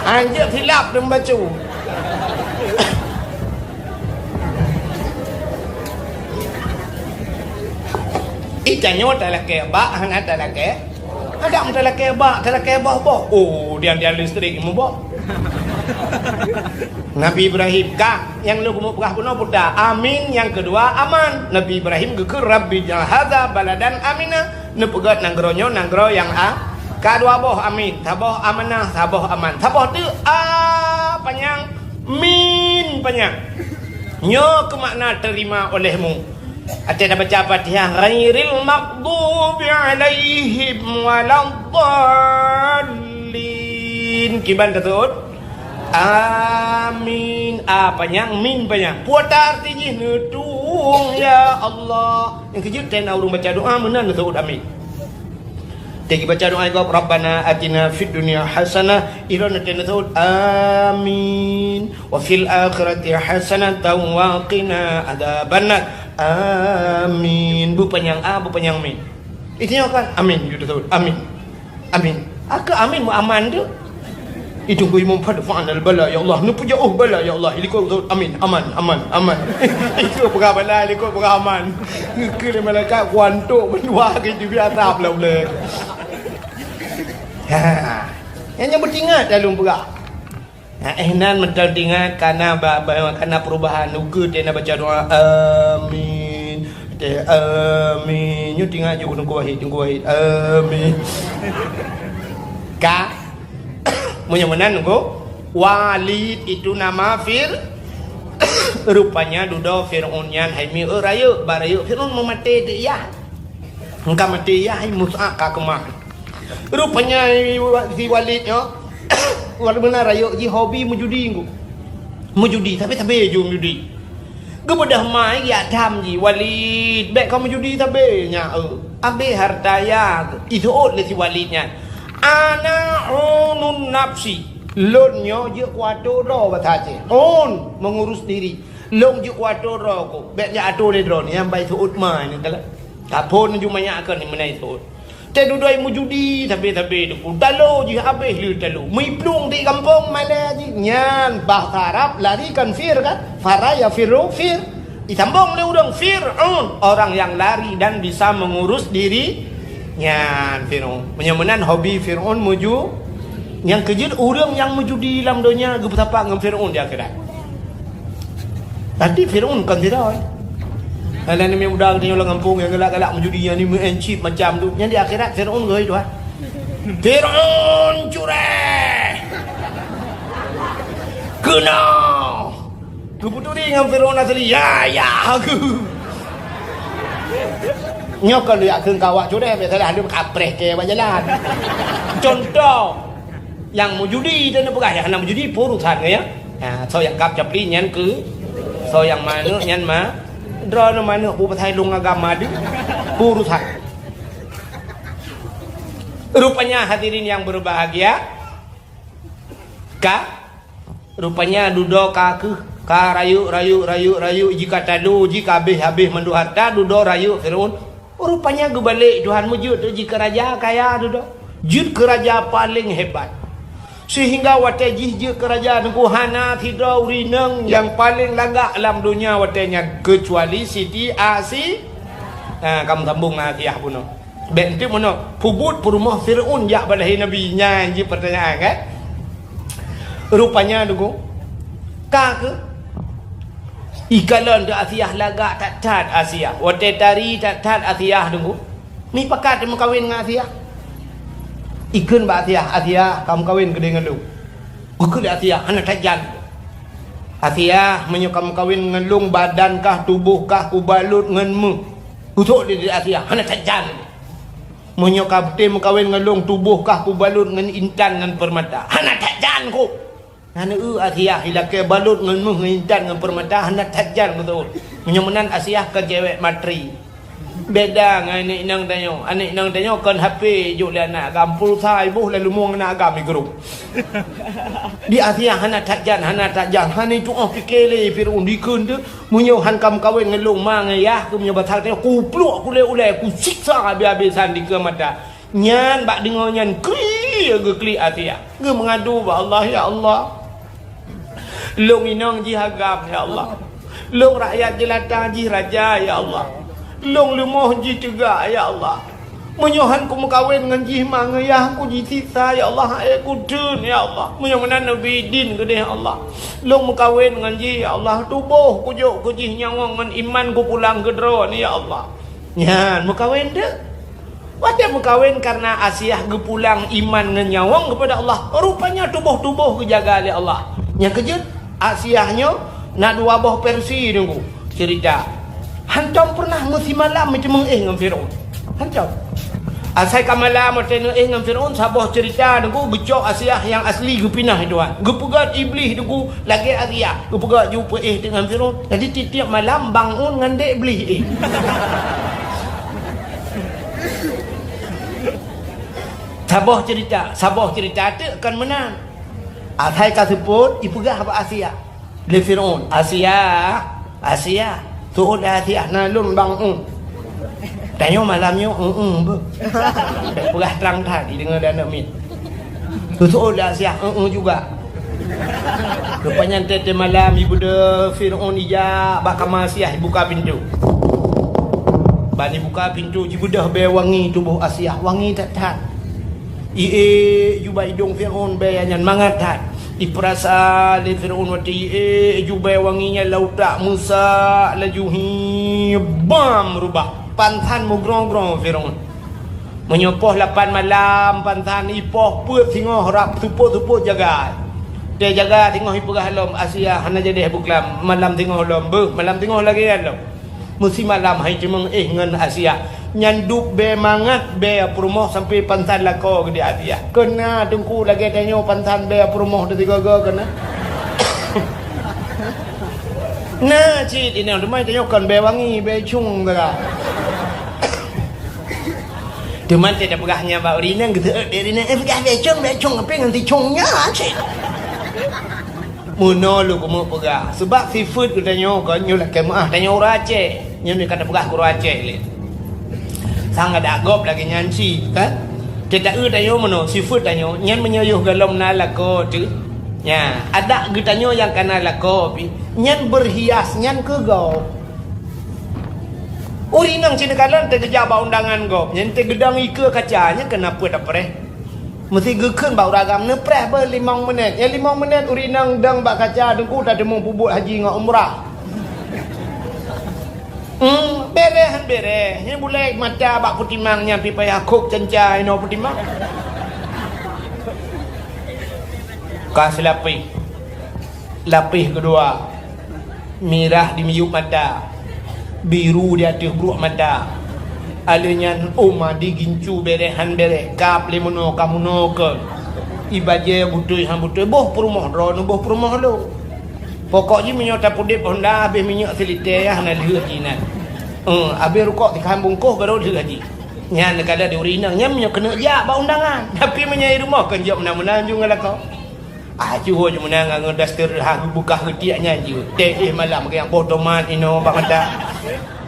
Anjeuet silap dum bacu. Itanyoe talakée bak hana talakée. Adak meutalakée bak, talakée boh-boh. Oh, dian-dian listrik muboh. Nabi Ibrahim, ka, nyang lôn keumeung peugah bunoe puta. Amin, nyang keudua aman. Nabi Ibrahim geukheun, "Rabbi ij'al hadza baladan amina." Neupeugét nanggroe nyoe nanggroe nyang a-, ka dua boh amin. Saboh amanah, saboh aman. Saboh teuk a panyang, min panyang. Nyoe keumakna terima olehmu. Watée tabaca Fatihah, ghairil maghdubi alaihim waladdallin. Kiban taseuôt? Amin. A panyang, min panyang. Peue arti jih? Neutueng, ya Allah. Nyang keujeuet teuh na ureuëng baca doá meunan neuseuôt amin. Teuh baca doá gob, "Rabbana atina fid dunya hasanah." Ilôn teuh neuseuôt, "Amin. Wa fil akhirati hasanatan wa qina adzabannar." Amin. Beupanyang a, beupanyang min. Itanyoe kan? Amin. Jeuet teuseuôt. Amin. Amin. Akhé amin meuaman tu. Itu ku imum fad fa'al bala, ya Allah. Neupeujeuet bala, ya Allah. Ilikot beutôi. Amin. Aman, aman, aman. Itu peugah bala, ilikot peugah aman. Ngeukeue lé malaikat kuantok mendua ke itu biasa pula uleh. Ha. Nyang nyan beutingat dalam peugah. Ha, eh, nan meuteun tingat kana ba, ba, kana perubahan. Ukeue teuh na baca doa. Amin. Teuh, amin. Nyoe tingat ju Teungku Wahid, Teungku Wahid. Amin. Ka? Meunyoe meunan, Teungku, Walid itu nama Fir-, rupanya dudoe Fir'aun nyan hai mieu rayeuk, ba rayeuk Fir'aun meumaté di yah. Engka maté yah hai Musa ka keumah. Rupanya si Walid nyoe, walaupun na rayeuk jih hobi meujudi, Teungku. Meujudi, tapi sabe ju meujudi. Geubeudôh mai geujak tham jih, "Walid, bék kau meujudi sabe nyan, eu. Abéh harta ya, iseuôt lé si Walid nyan. Ana unun nafsi. Lôn nyoe jeuet kuato droe basa Aceh. Un, mengurus diri. Lôn jeuet kuato droe ku. Bék jak ato lé droe nyan, ban iseuôt mai nyan kala." Ka phon ju manyak keu ni meunan iseuôt. Teuduek meujudi sabe-sabe teungku. Talo jih habéh lé talo. Meuplueng di gampông malèe jih. Nyan bahasa Arab lari kan fir kan? Fara yafirru fir. Disambông lé ureueng Fir'aun, orang yang lari dan bisa mengurus diri. Nyan Fir'aun. Meunyoe meunan hobi Fir'aun meujudi. Nyang keujeuet ureueng nyang meujudi lam donya geupeusapat ngon Fir'aun di akhirat. Tapi Fir'aun kon sidroe. Hana neumie muda geutanyoe lam gampông nyang galak-galak meujudi, nyang ni meu'en chip macam tu. Nyang di akhirat Fir'aun geuhôi Tuhan. Fir'aun cureh. Keunoe. Geupeuturi ngon Fir'aun asli. Ya, ya, aku. Nyoe kon jak kheun keu awak cureh, biasalah lôn kapreh keu bak jalan. Contoh, nyang meujudi teuh neupeugah, nyang hana meujudi peue urusan ngon nyan. Ha, soe nyang kab capli nyan keu, soe nyang manök nyan ma, droeneuh manök peue pasai lôn agam ma deuh, peue urusan. Rupanya hadirin yang berbahagia, ka, rupanya dudoe ka keuh, ka rayeuk, rayeuk, rayeuk, rayeuk, jika talo, jika habéh-habéh mandum harta, dudoe rayeuk Fir'aun. Rupanya geubalek Tuhan meujeuet teuk jih keu raja kaya dudoe. Jeuet keu raja paleng hebat. Sehingga watée jih jeuet keu raja teungku hana sidroe ureueng inong nyang paleng lagak lam donya watée nyan, keucuali Siti Asi-, ha, ka meusambông ngon Asiah bunoe. Bék enteuk meunoe, peubuet peurumoh Fir'aun jak bak lahé Nabi. Nyan jih peurtanyaan kan? Rupanya teungku, ka keuh. Ikalon teuh Asiah lagak that-that Asiah. Watée tari that-that Asiah teungku. Mipakat meukawen ngon Asiah. Ikheun bak Asiah, "Asiah, ka meukawen keudeh ngon lôn." Geukheun lé Asiah, "Hana that jan." "Asiah, meunyoe ka meukawen ngon lôn, badan kah, tuboh kah kubalot ngon méuh." Geusok lé Asiah, "Hana that jan." "Meunyoe ka beutôi meukawen ngon lôn, tuboh kah kubalot ngon intan ngon peurmata." "Hana that jan kôh." Nyan eu Asiah ilakée balot ngon méuh, ngon intan, ngon peurmata, hana that jan keu Fir'aun. Meunyoe meunan Asiah kon cewek materi. Beda ngon aneuk inong tanyoe. Aneuk inong tanyoe kon H P jok lé aneuk agam, pulsa iboh lalu mueng aneuk agam igrôp. Di Asiah hana that jan, hana that jan, hana itu'oh pike lé Fir'aun dikeue teuh, meunyoe han ka meukawen ngon lôn ma ngon yah keuh meunyoe basa tanyoe, kupluek kulét ulée, kusiksa habéh-habésan dikeue mata. Nyan bak deungoe nyan kri geuklik Asiah. Geumeungadu bak Allah, "Ya Allah, lôn inong jih agam, ya Allah. Lôn rakyat jeulata jih raja, ya Allah. Lôn leumoh jih teuga, ya Allah. Meunyoe han kumeukawen ngon jih ma ngon yah, kujisiksa, ya Allah, han ék kuteun, ya Allah. Meunyoe meunan neubi idin keudeh, ya Allah. Lôn meukawen ngon jih, ya Allah. Tuboh kujok keu jih nyawöng ngon iman kupulang keu Droeneuh, ya Allah." Nyan meukawen teuh. Watée meukawen, karena Asiah geupulang iman ngon nyawöng keupada Allah, rupanya tuboh-tuboh geujaga lé Allah. Nyang keujeuet, Asiah nyoe na dua boh versi teungku ceurita. Hantom peureunah meusimalam meuteumeuéh ngon Fir'aun. Hantom. Asai ka malam watée neuéh ngon Fir'aun, saboh ceurita teungku geucok Asiah nyang asli geupinah Tuhan. Geupeugét Iblih teungku lagée Asiah. Geupeugét jipeuéh teuk ngon Fir'aun. Jadi tiep-tiep malam bangun ngon dek Iblih éh. Saboh ceurita, saboh ceurita teuk kon meunan. Asai ka seupôt, ipeugah bak Asiah lé Fir'aun, "Asiah, Asiah, seuôt lé Asiah, na lôn bang eu." Tanyoe malam nyoe eu-eu beuh. Peugah trang that, jideungoe lé aneuk miet. Seuôt lé Asiah, eu-eu juga. Rupanya teuh malam, ibeudôh Fir'aun ijak bak kama Asiah, ibuka pintoe. Ban ibuka pintoe, jibeudôh bée wangi tuboh Asiah, wangi that-that. Iék ju bak idong Fir'aun bée nyan, mangat that. Ipeurasa lé Fir'aun watée iék ju bée wangi nyan, lam utak meusak laju, hi, bam, reubah. Pansan meugrong-grong Fir'aun. Meunyoe poh lapan malam pansan ipoh peuet singoh rab seupôt-seupôt jaga. Teujaga singoh ipeugah lom, "Asiah, hana jadeh beuklam, malam singoh lom beuh, malam singoh lagée nyan lom." Meusimalam han teumeuéh ngon Asiah. Nyan dub bée mangat bée peurumoh sampoe pansan lakoe geude Asiah. Kon na teungku lagée tanyoe pansan bée peurumoh teusigoe-goe kon na. Na cit inong, teuma tanyoe kon bée wangi, bée cung saga. Teuma teupeugah nyan bak ureueng inong, geuseuôt dek ureueng inong, "Eh, peugah bée cung, bée cung, ape ngon si cung nyan cit?" Meunoe lôn keumeung peugah, seubab sifeuet geutanyoe kon nyoe lakée meuáh, tanyoe ureueng Aceh. Nyoe ka tapeugah keu ureueng Aceh lé. Sang adak gob lagée nyan cit, kan? Teuta-eu tanyoe meunoe, sifeuet tanyoe, nyan meunyoe yoh gohlom na lakoe teuh. Nya, adak geutanyoe nyang kana lakoe pih, nyan beurhias, nyan keu gob. Ureueng inong cit neukalon teugeujak bak undangan gob, nyan teugeudong ikeue kaca, nyan keuneuk peuet apreh. Meusti geukheun bak ureueng agam neupreh beuh limong meunét. Ya, limong meunét ureueng inong dong bak kaca, Teungku, tateumeung peubuet haji ngon umrah. Hmm, bereh han bereh. Nyan bulèe mata bak peutimang nyan pih payah khok canca inoe peutimang. Ka seulapéh. Lapéh keudua. Mirah di miyueb mata, biru di ateueh bruek mata. Alheuh nyan oma di gincu bereh han bereh, kab lé meunoe ka meunoe kon. Ibajée beutôi han beutôi, boh peurumoh droeneuh, boh peurumoh lôn. Pokok jih meunyoe tapeudeb honda habéh minyeuk silitée, hana lheueh jih nyan. Eh, habéh rukok sikhan bungkôh barô lheueh jih. Nyan neukalon di ureueng inong, nyan meunyoe keuneuk jak bak undangan. Tapi meunyoe i rumoh kon jok meunan-meunan ju ngon lakoe. Ah, jiwoe ju meunan ngon daster ha geubeukah geutiek nyan jeuet. Teh éh malam geujak boh tomat inoe bak mata.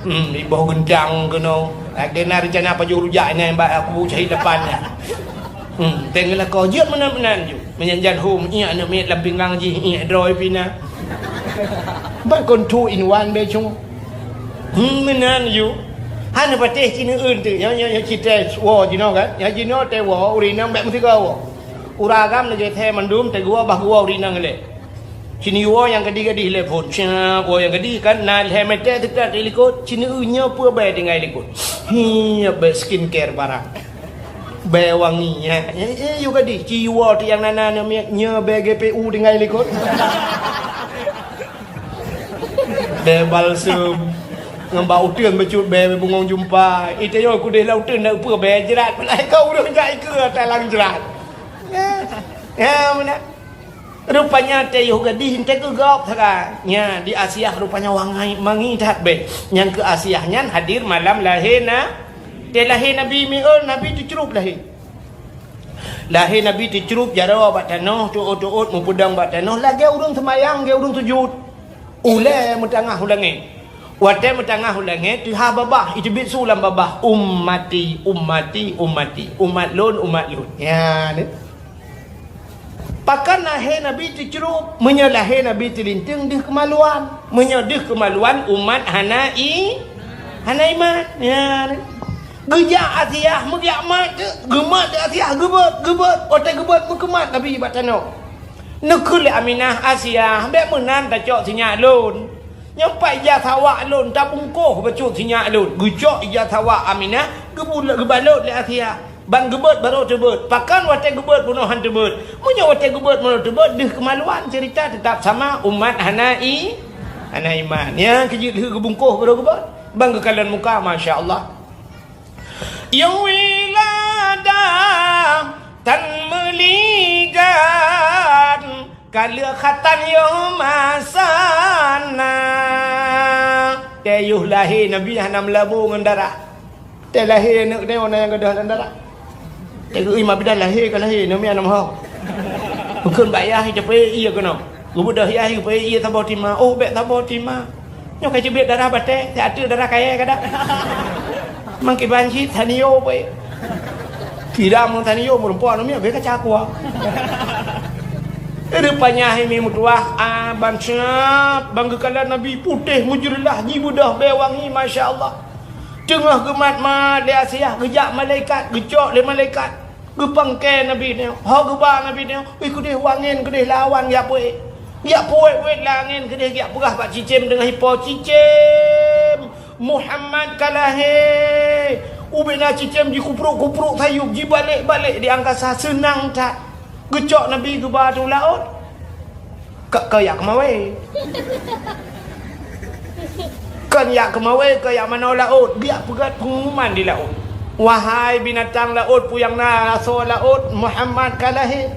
Hmm, iboh geuntang keunoe. Lagée na reuncana pajoh rujak inan bak kubu syahid lapan nyan. Hmm, teuh ngon lakoe jeuet meunan-meunan ju. Meunyan jan hom iek aneuk miet lam pinggang jih, iek droe pih na. Ban kon two in one be cuma. Hmm, meunan ju. Hana patéh cineuen teuh. Nyoe, nyoe, nyoe cit teh woe jinoe kan. Nyoe jinoe teh woe, ureueng inong bèk meusigoe woe. Ureueng agam lagée thée mandum teugoe bah goe ureueng inong ilée. Cit nyoe woe nyang gadih-gadih ilée phon. Siap woe nyang gadih kan, na lhée mètè teutat di likot. Cit nyoe peue bèe tinggai likot. Hi, bèe skincare barang. Bèe wangi, ya. Eh, eh, yue gadih. Cit woe teuh nyang na-na nyoe miet, nyoe bèe G P U tinggai likot. Bèe balsem. Ngon bak uteuen bacut bèe bungong jumpa. Itée nyoe kudeh lam uteuen na peue bèe jrat. Peulai kau ureueng jak ikeue ata lam jrat. Ya, ya, meunan. Rupanya teuh yoh gadih teuh keu gob sagai. Nya, di Asiah rupanya wangai mangi that bèe. Nyang keu Asiah nyan hadir malam lahé na-, teuh lahé Nabi mi'eul, Nabi teucrup lahé. Lahé Nabi teucrup jaroe bak tanoh, teuôt-teuôt meupeudong bak tanoh, lagée ureueng seumayang, lagée ureueng sujut. Ulée meutangah u langét. Watée meutangah u langét, teuhah babah, iteubiet su lam babah, "Ummati, ummati, ummati." Umat lôn, umat lôn. Nya, ni. Pakon lahé Nabi teucrup? Meunyoe lahé Nabi teulinteung deuh keumaluan. Meunyoe deuh keumaluan, umat hana i-, hana iman. Nya, ni. Geujak Asiah, meugeujak mat, geumat di Asiah, geubeuet, geubeuet. Watée geubeuet, meukeumat Nabi bak tanoh. Neukheun lé Aminah, "Asiah, bèk meunan tacok sinyak lôn. Nyoe pat ija sawak lôn, tabungkôh bacut sinyak lôn." Geucok ija sawak Aminah, geubul-, geubalot lé Asiah. Ban geubeuet barô teubeuet. Pakon watée geubeuet bunoe han teubeuet? Meunyoe watée geubeuet bunoe teubeuet, deuh keumaluan, ceurita teutap sama, umat hana i-, hana iman. Nyang keujeuet lheueh geubungkôh barô geubeuet. Ban geukalon muka, masya Allah. Nyang wilada tan meuligan, ka lheueh khatan yoh masa na. Teuh yoh lahé Nabi hana meulabô ngon darah. Teuh lahé aneuk teuh na nyang gadôh lam darah. Teuh geuh ié ma bidan lahé ka lahé, nyoe meunan ho. Bukon bak yah, teuh peuék ié keunoe. Geubeudôh yah, teuh peuék ié saboh tima. Oh, bèk saboh tima. Nyoe ka ceubiet darah batée, teuh ateueh darah kayée ka dak. Mangkiban cit, tanio peuék. Kira meung tanio, meureumpok aneuk miet, bèk ka cakua. Rupanya hai mi meutuwah, ah, ban siap, ban geukalon Nabi putéh meujeureullah, jibeudôh bèe wangi, masya Allah. Teungoh geumat-mat lé Asiah, geujak malaikat, geucok lé malaikat, geupangke Nabi nyoe, ho geuba Nabi nyoe, ih keudeh u angén keudeh lawan geujak peuék. Geujak peuék-ék lam angén keudeh geujak peugah bak cicém deungon ipo, "Cicém, Muhammad ka lahé!" Ubena cicém jikuprok-kuprok sayup, jibalek-balek di angkasa, seunang that. Geucok Nabi geuba ateueh laôt. Ka, ka jak keumawé. Kon jak keumawé, ka jak manoe laôt. Geujak peugét peungumuman di laôt. Wahai binatang laôt, peue nyang na asoe laôt, Muhammad ka lahé.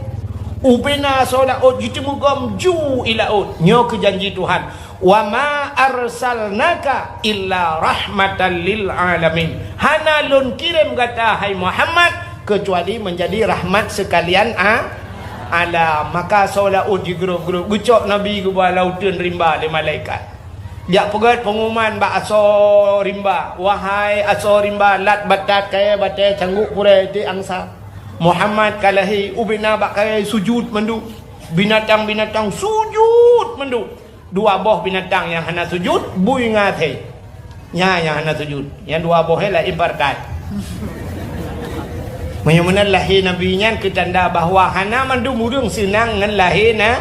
Ubena asoe laôt jiteumugom ju i laôt. Nyoe keuh janji Tuhan. "Wa ma arsalnaka illa rahmatan lil alamin." Hana lôn kirém gata, hai Muhammad, keucuali meunjadi rahmat seukalian a-, alam. Maka asoe laôt jigrôp-grôp, geucok Nabi geuba lam uteuen rimba lé malaikat. Jak peugét peungumuman bak asoe rimba, "Wahai asoe rimba, lat batat kayée batée cangguk purée di angsa, Muhammad ka lahé, ubena bak kayée sujut mandum. Binatang-binatang sujut mandum. Dua boh binatang nyang hana sujut, bui ngon asée. Nyan nyang hana sujut. Nyang dua boh nyan laén partai." Meunyoe meunan lahé Nabi nyan keu tanda bahwa hana mandum ureuëng seunang ngon lahé na.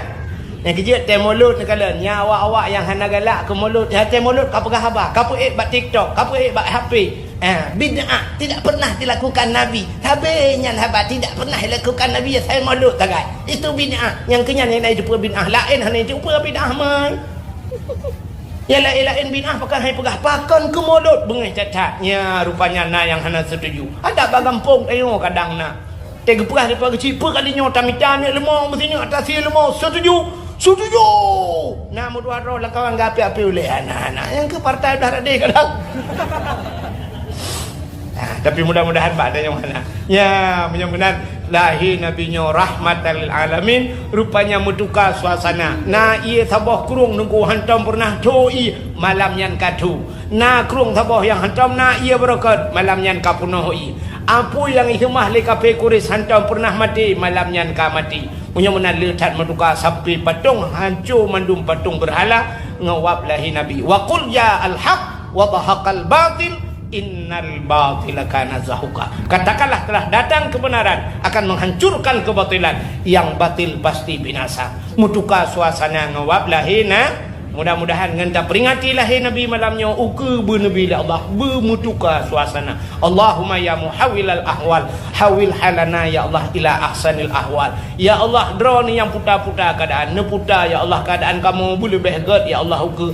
Nyang keujeuet tée mulod neukalon, nyan awak-awak nyang hana galak keu mulod, nyang tée mulod ka peugah haba, ka peuék bak TikTok, ka peuék bak H P. Ah, bid'ah tidak pernah dilakukan Nabi. Sabe nyan haba tidak pernah dilakukan Nabi, ya saya mulod sagai. Itu bid'ah. Nyang keu nyan hana jiteupeue bid'ah, laén hana jiteupeue bid'ah mai. Nyang laén-laén bid'ah pakon hai peugah, pakon keu mulod beungéh that-that. Nya rupanya na nyang hana setuju. Adak bak gampông tanyoe kadang na. Teuh geupeugah dipat geuchik, peue kali nyoe tamita miet leumo, meusineuk atasi leumo, setuju, setuju. Na meudua droe lam kawan geuapi-api ulée, hana-hana. Nyang keu partai udah radeh kadang. Nah, tapi mudah-mudahan bak tanyoe hana. Ya, meunyoe meunan lahé Nabi nyoe rahmatan lil alamin, rupanya meutuka suasana. Na ié saboh krueng nungku hantom peureunah tho ié, malam nyan ka tho. Na krueng saboh nyang hantom na ié beureukat, malam nyan ka peunoh ié. Apui nyang iseumah lé kafé Quraisy hantom peureunah maté, malam nyan ka maté. Meunyoe meunan le that meutuka sampai patong hanco mandum patong beurhala ngon wab lahé Nabi. Wa qul ja'al haq wa zahaqal batil innal batila kana zahuqa. Katakanlah telah datang kebenaran akan menghancurkan kebatilan, yang batil pasti binasa. Meutuka suasana ngon wab lahé na. Mudah-mudahan ngon taperingati lahé Nabi malam nyoe ukeue beuneubi lé Allah, beumeutuka suasana. Allahumma ya muhawwilal ahwal, hawwil halana ya Allah ila ahsanil ahwal. Ya Allah, droeneuh nyang puta-puta keadaan, neuputa ya Allah keadaan kamoe beuleubeh gét ya Allah ukeue.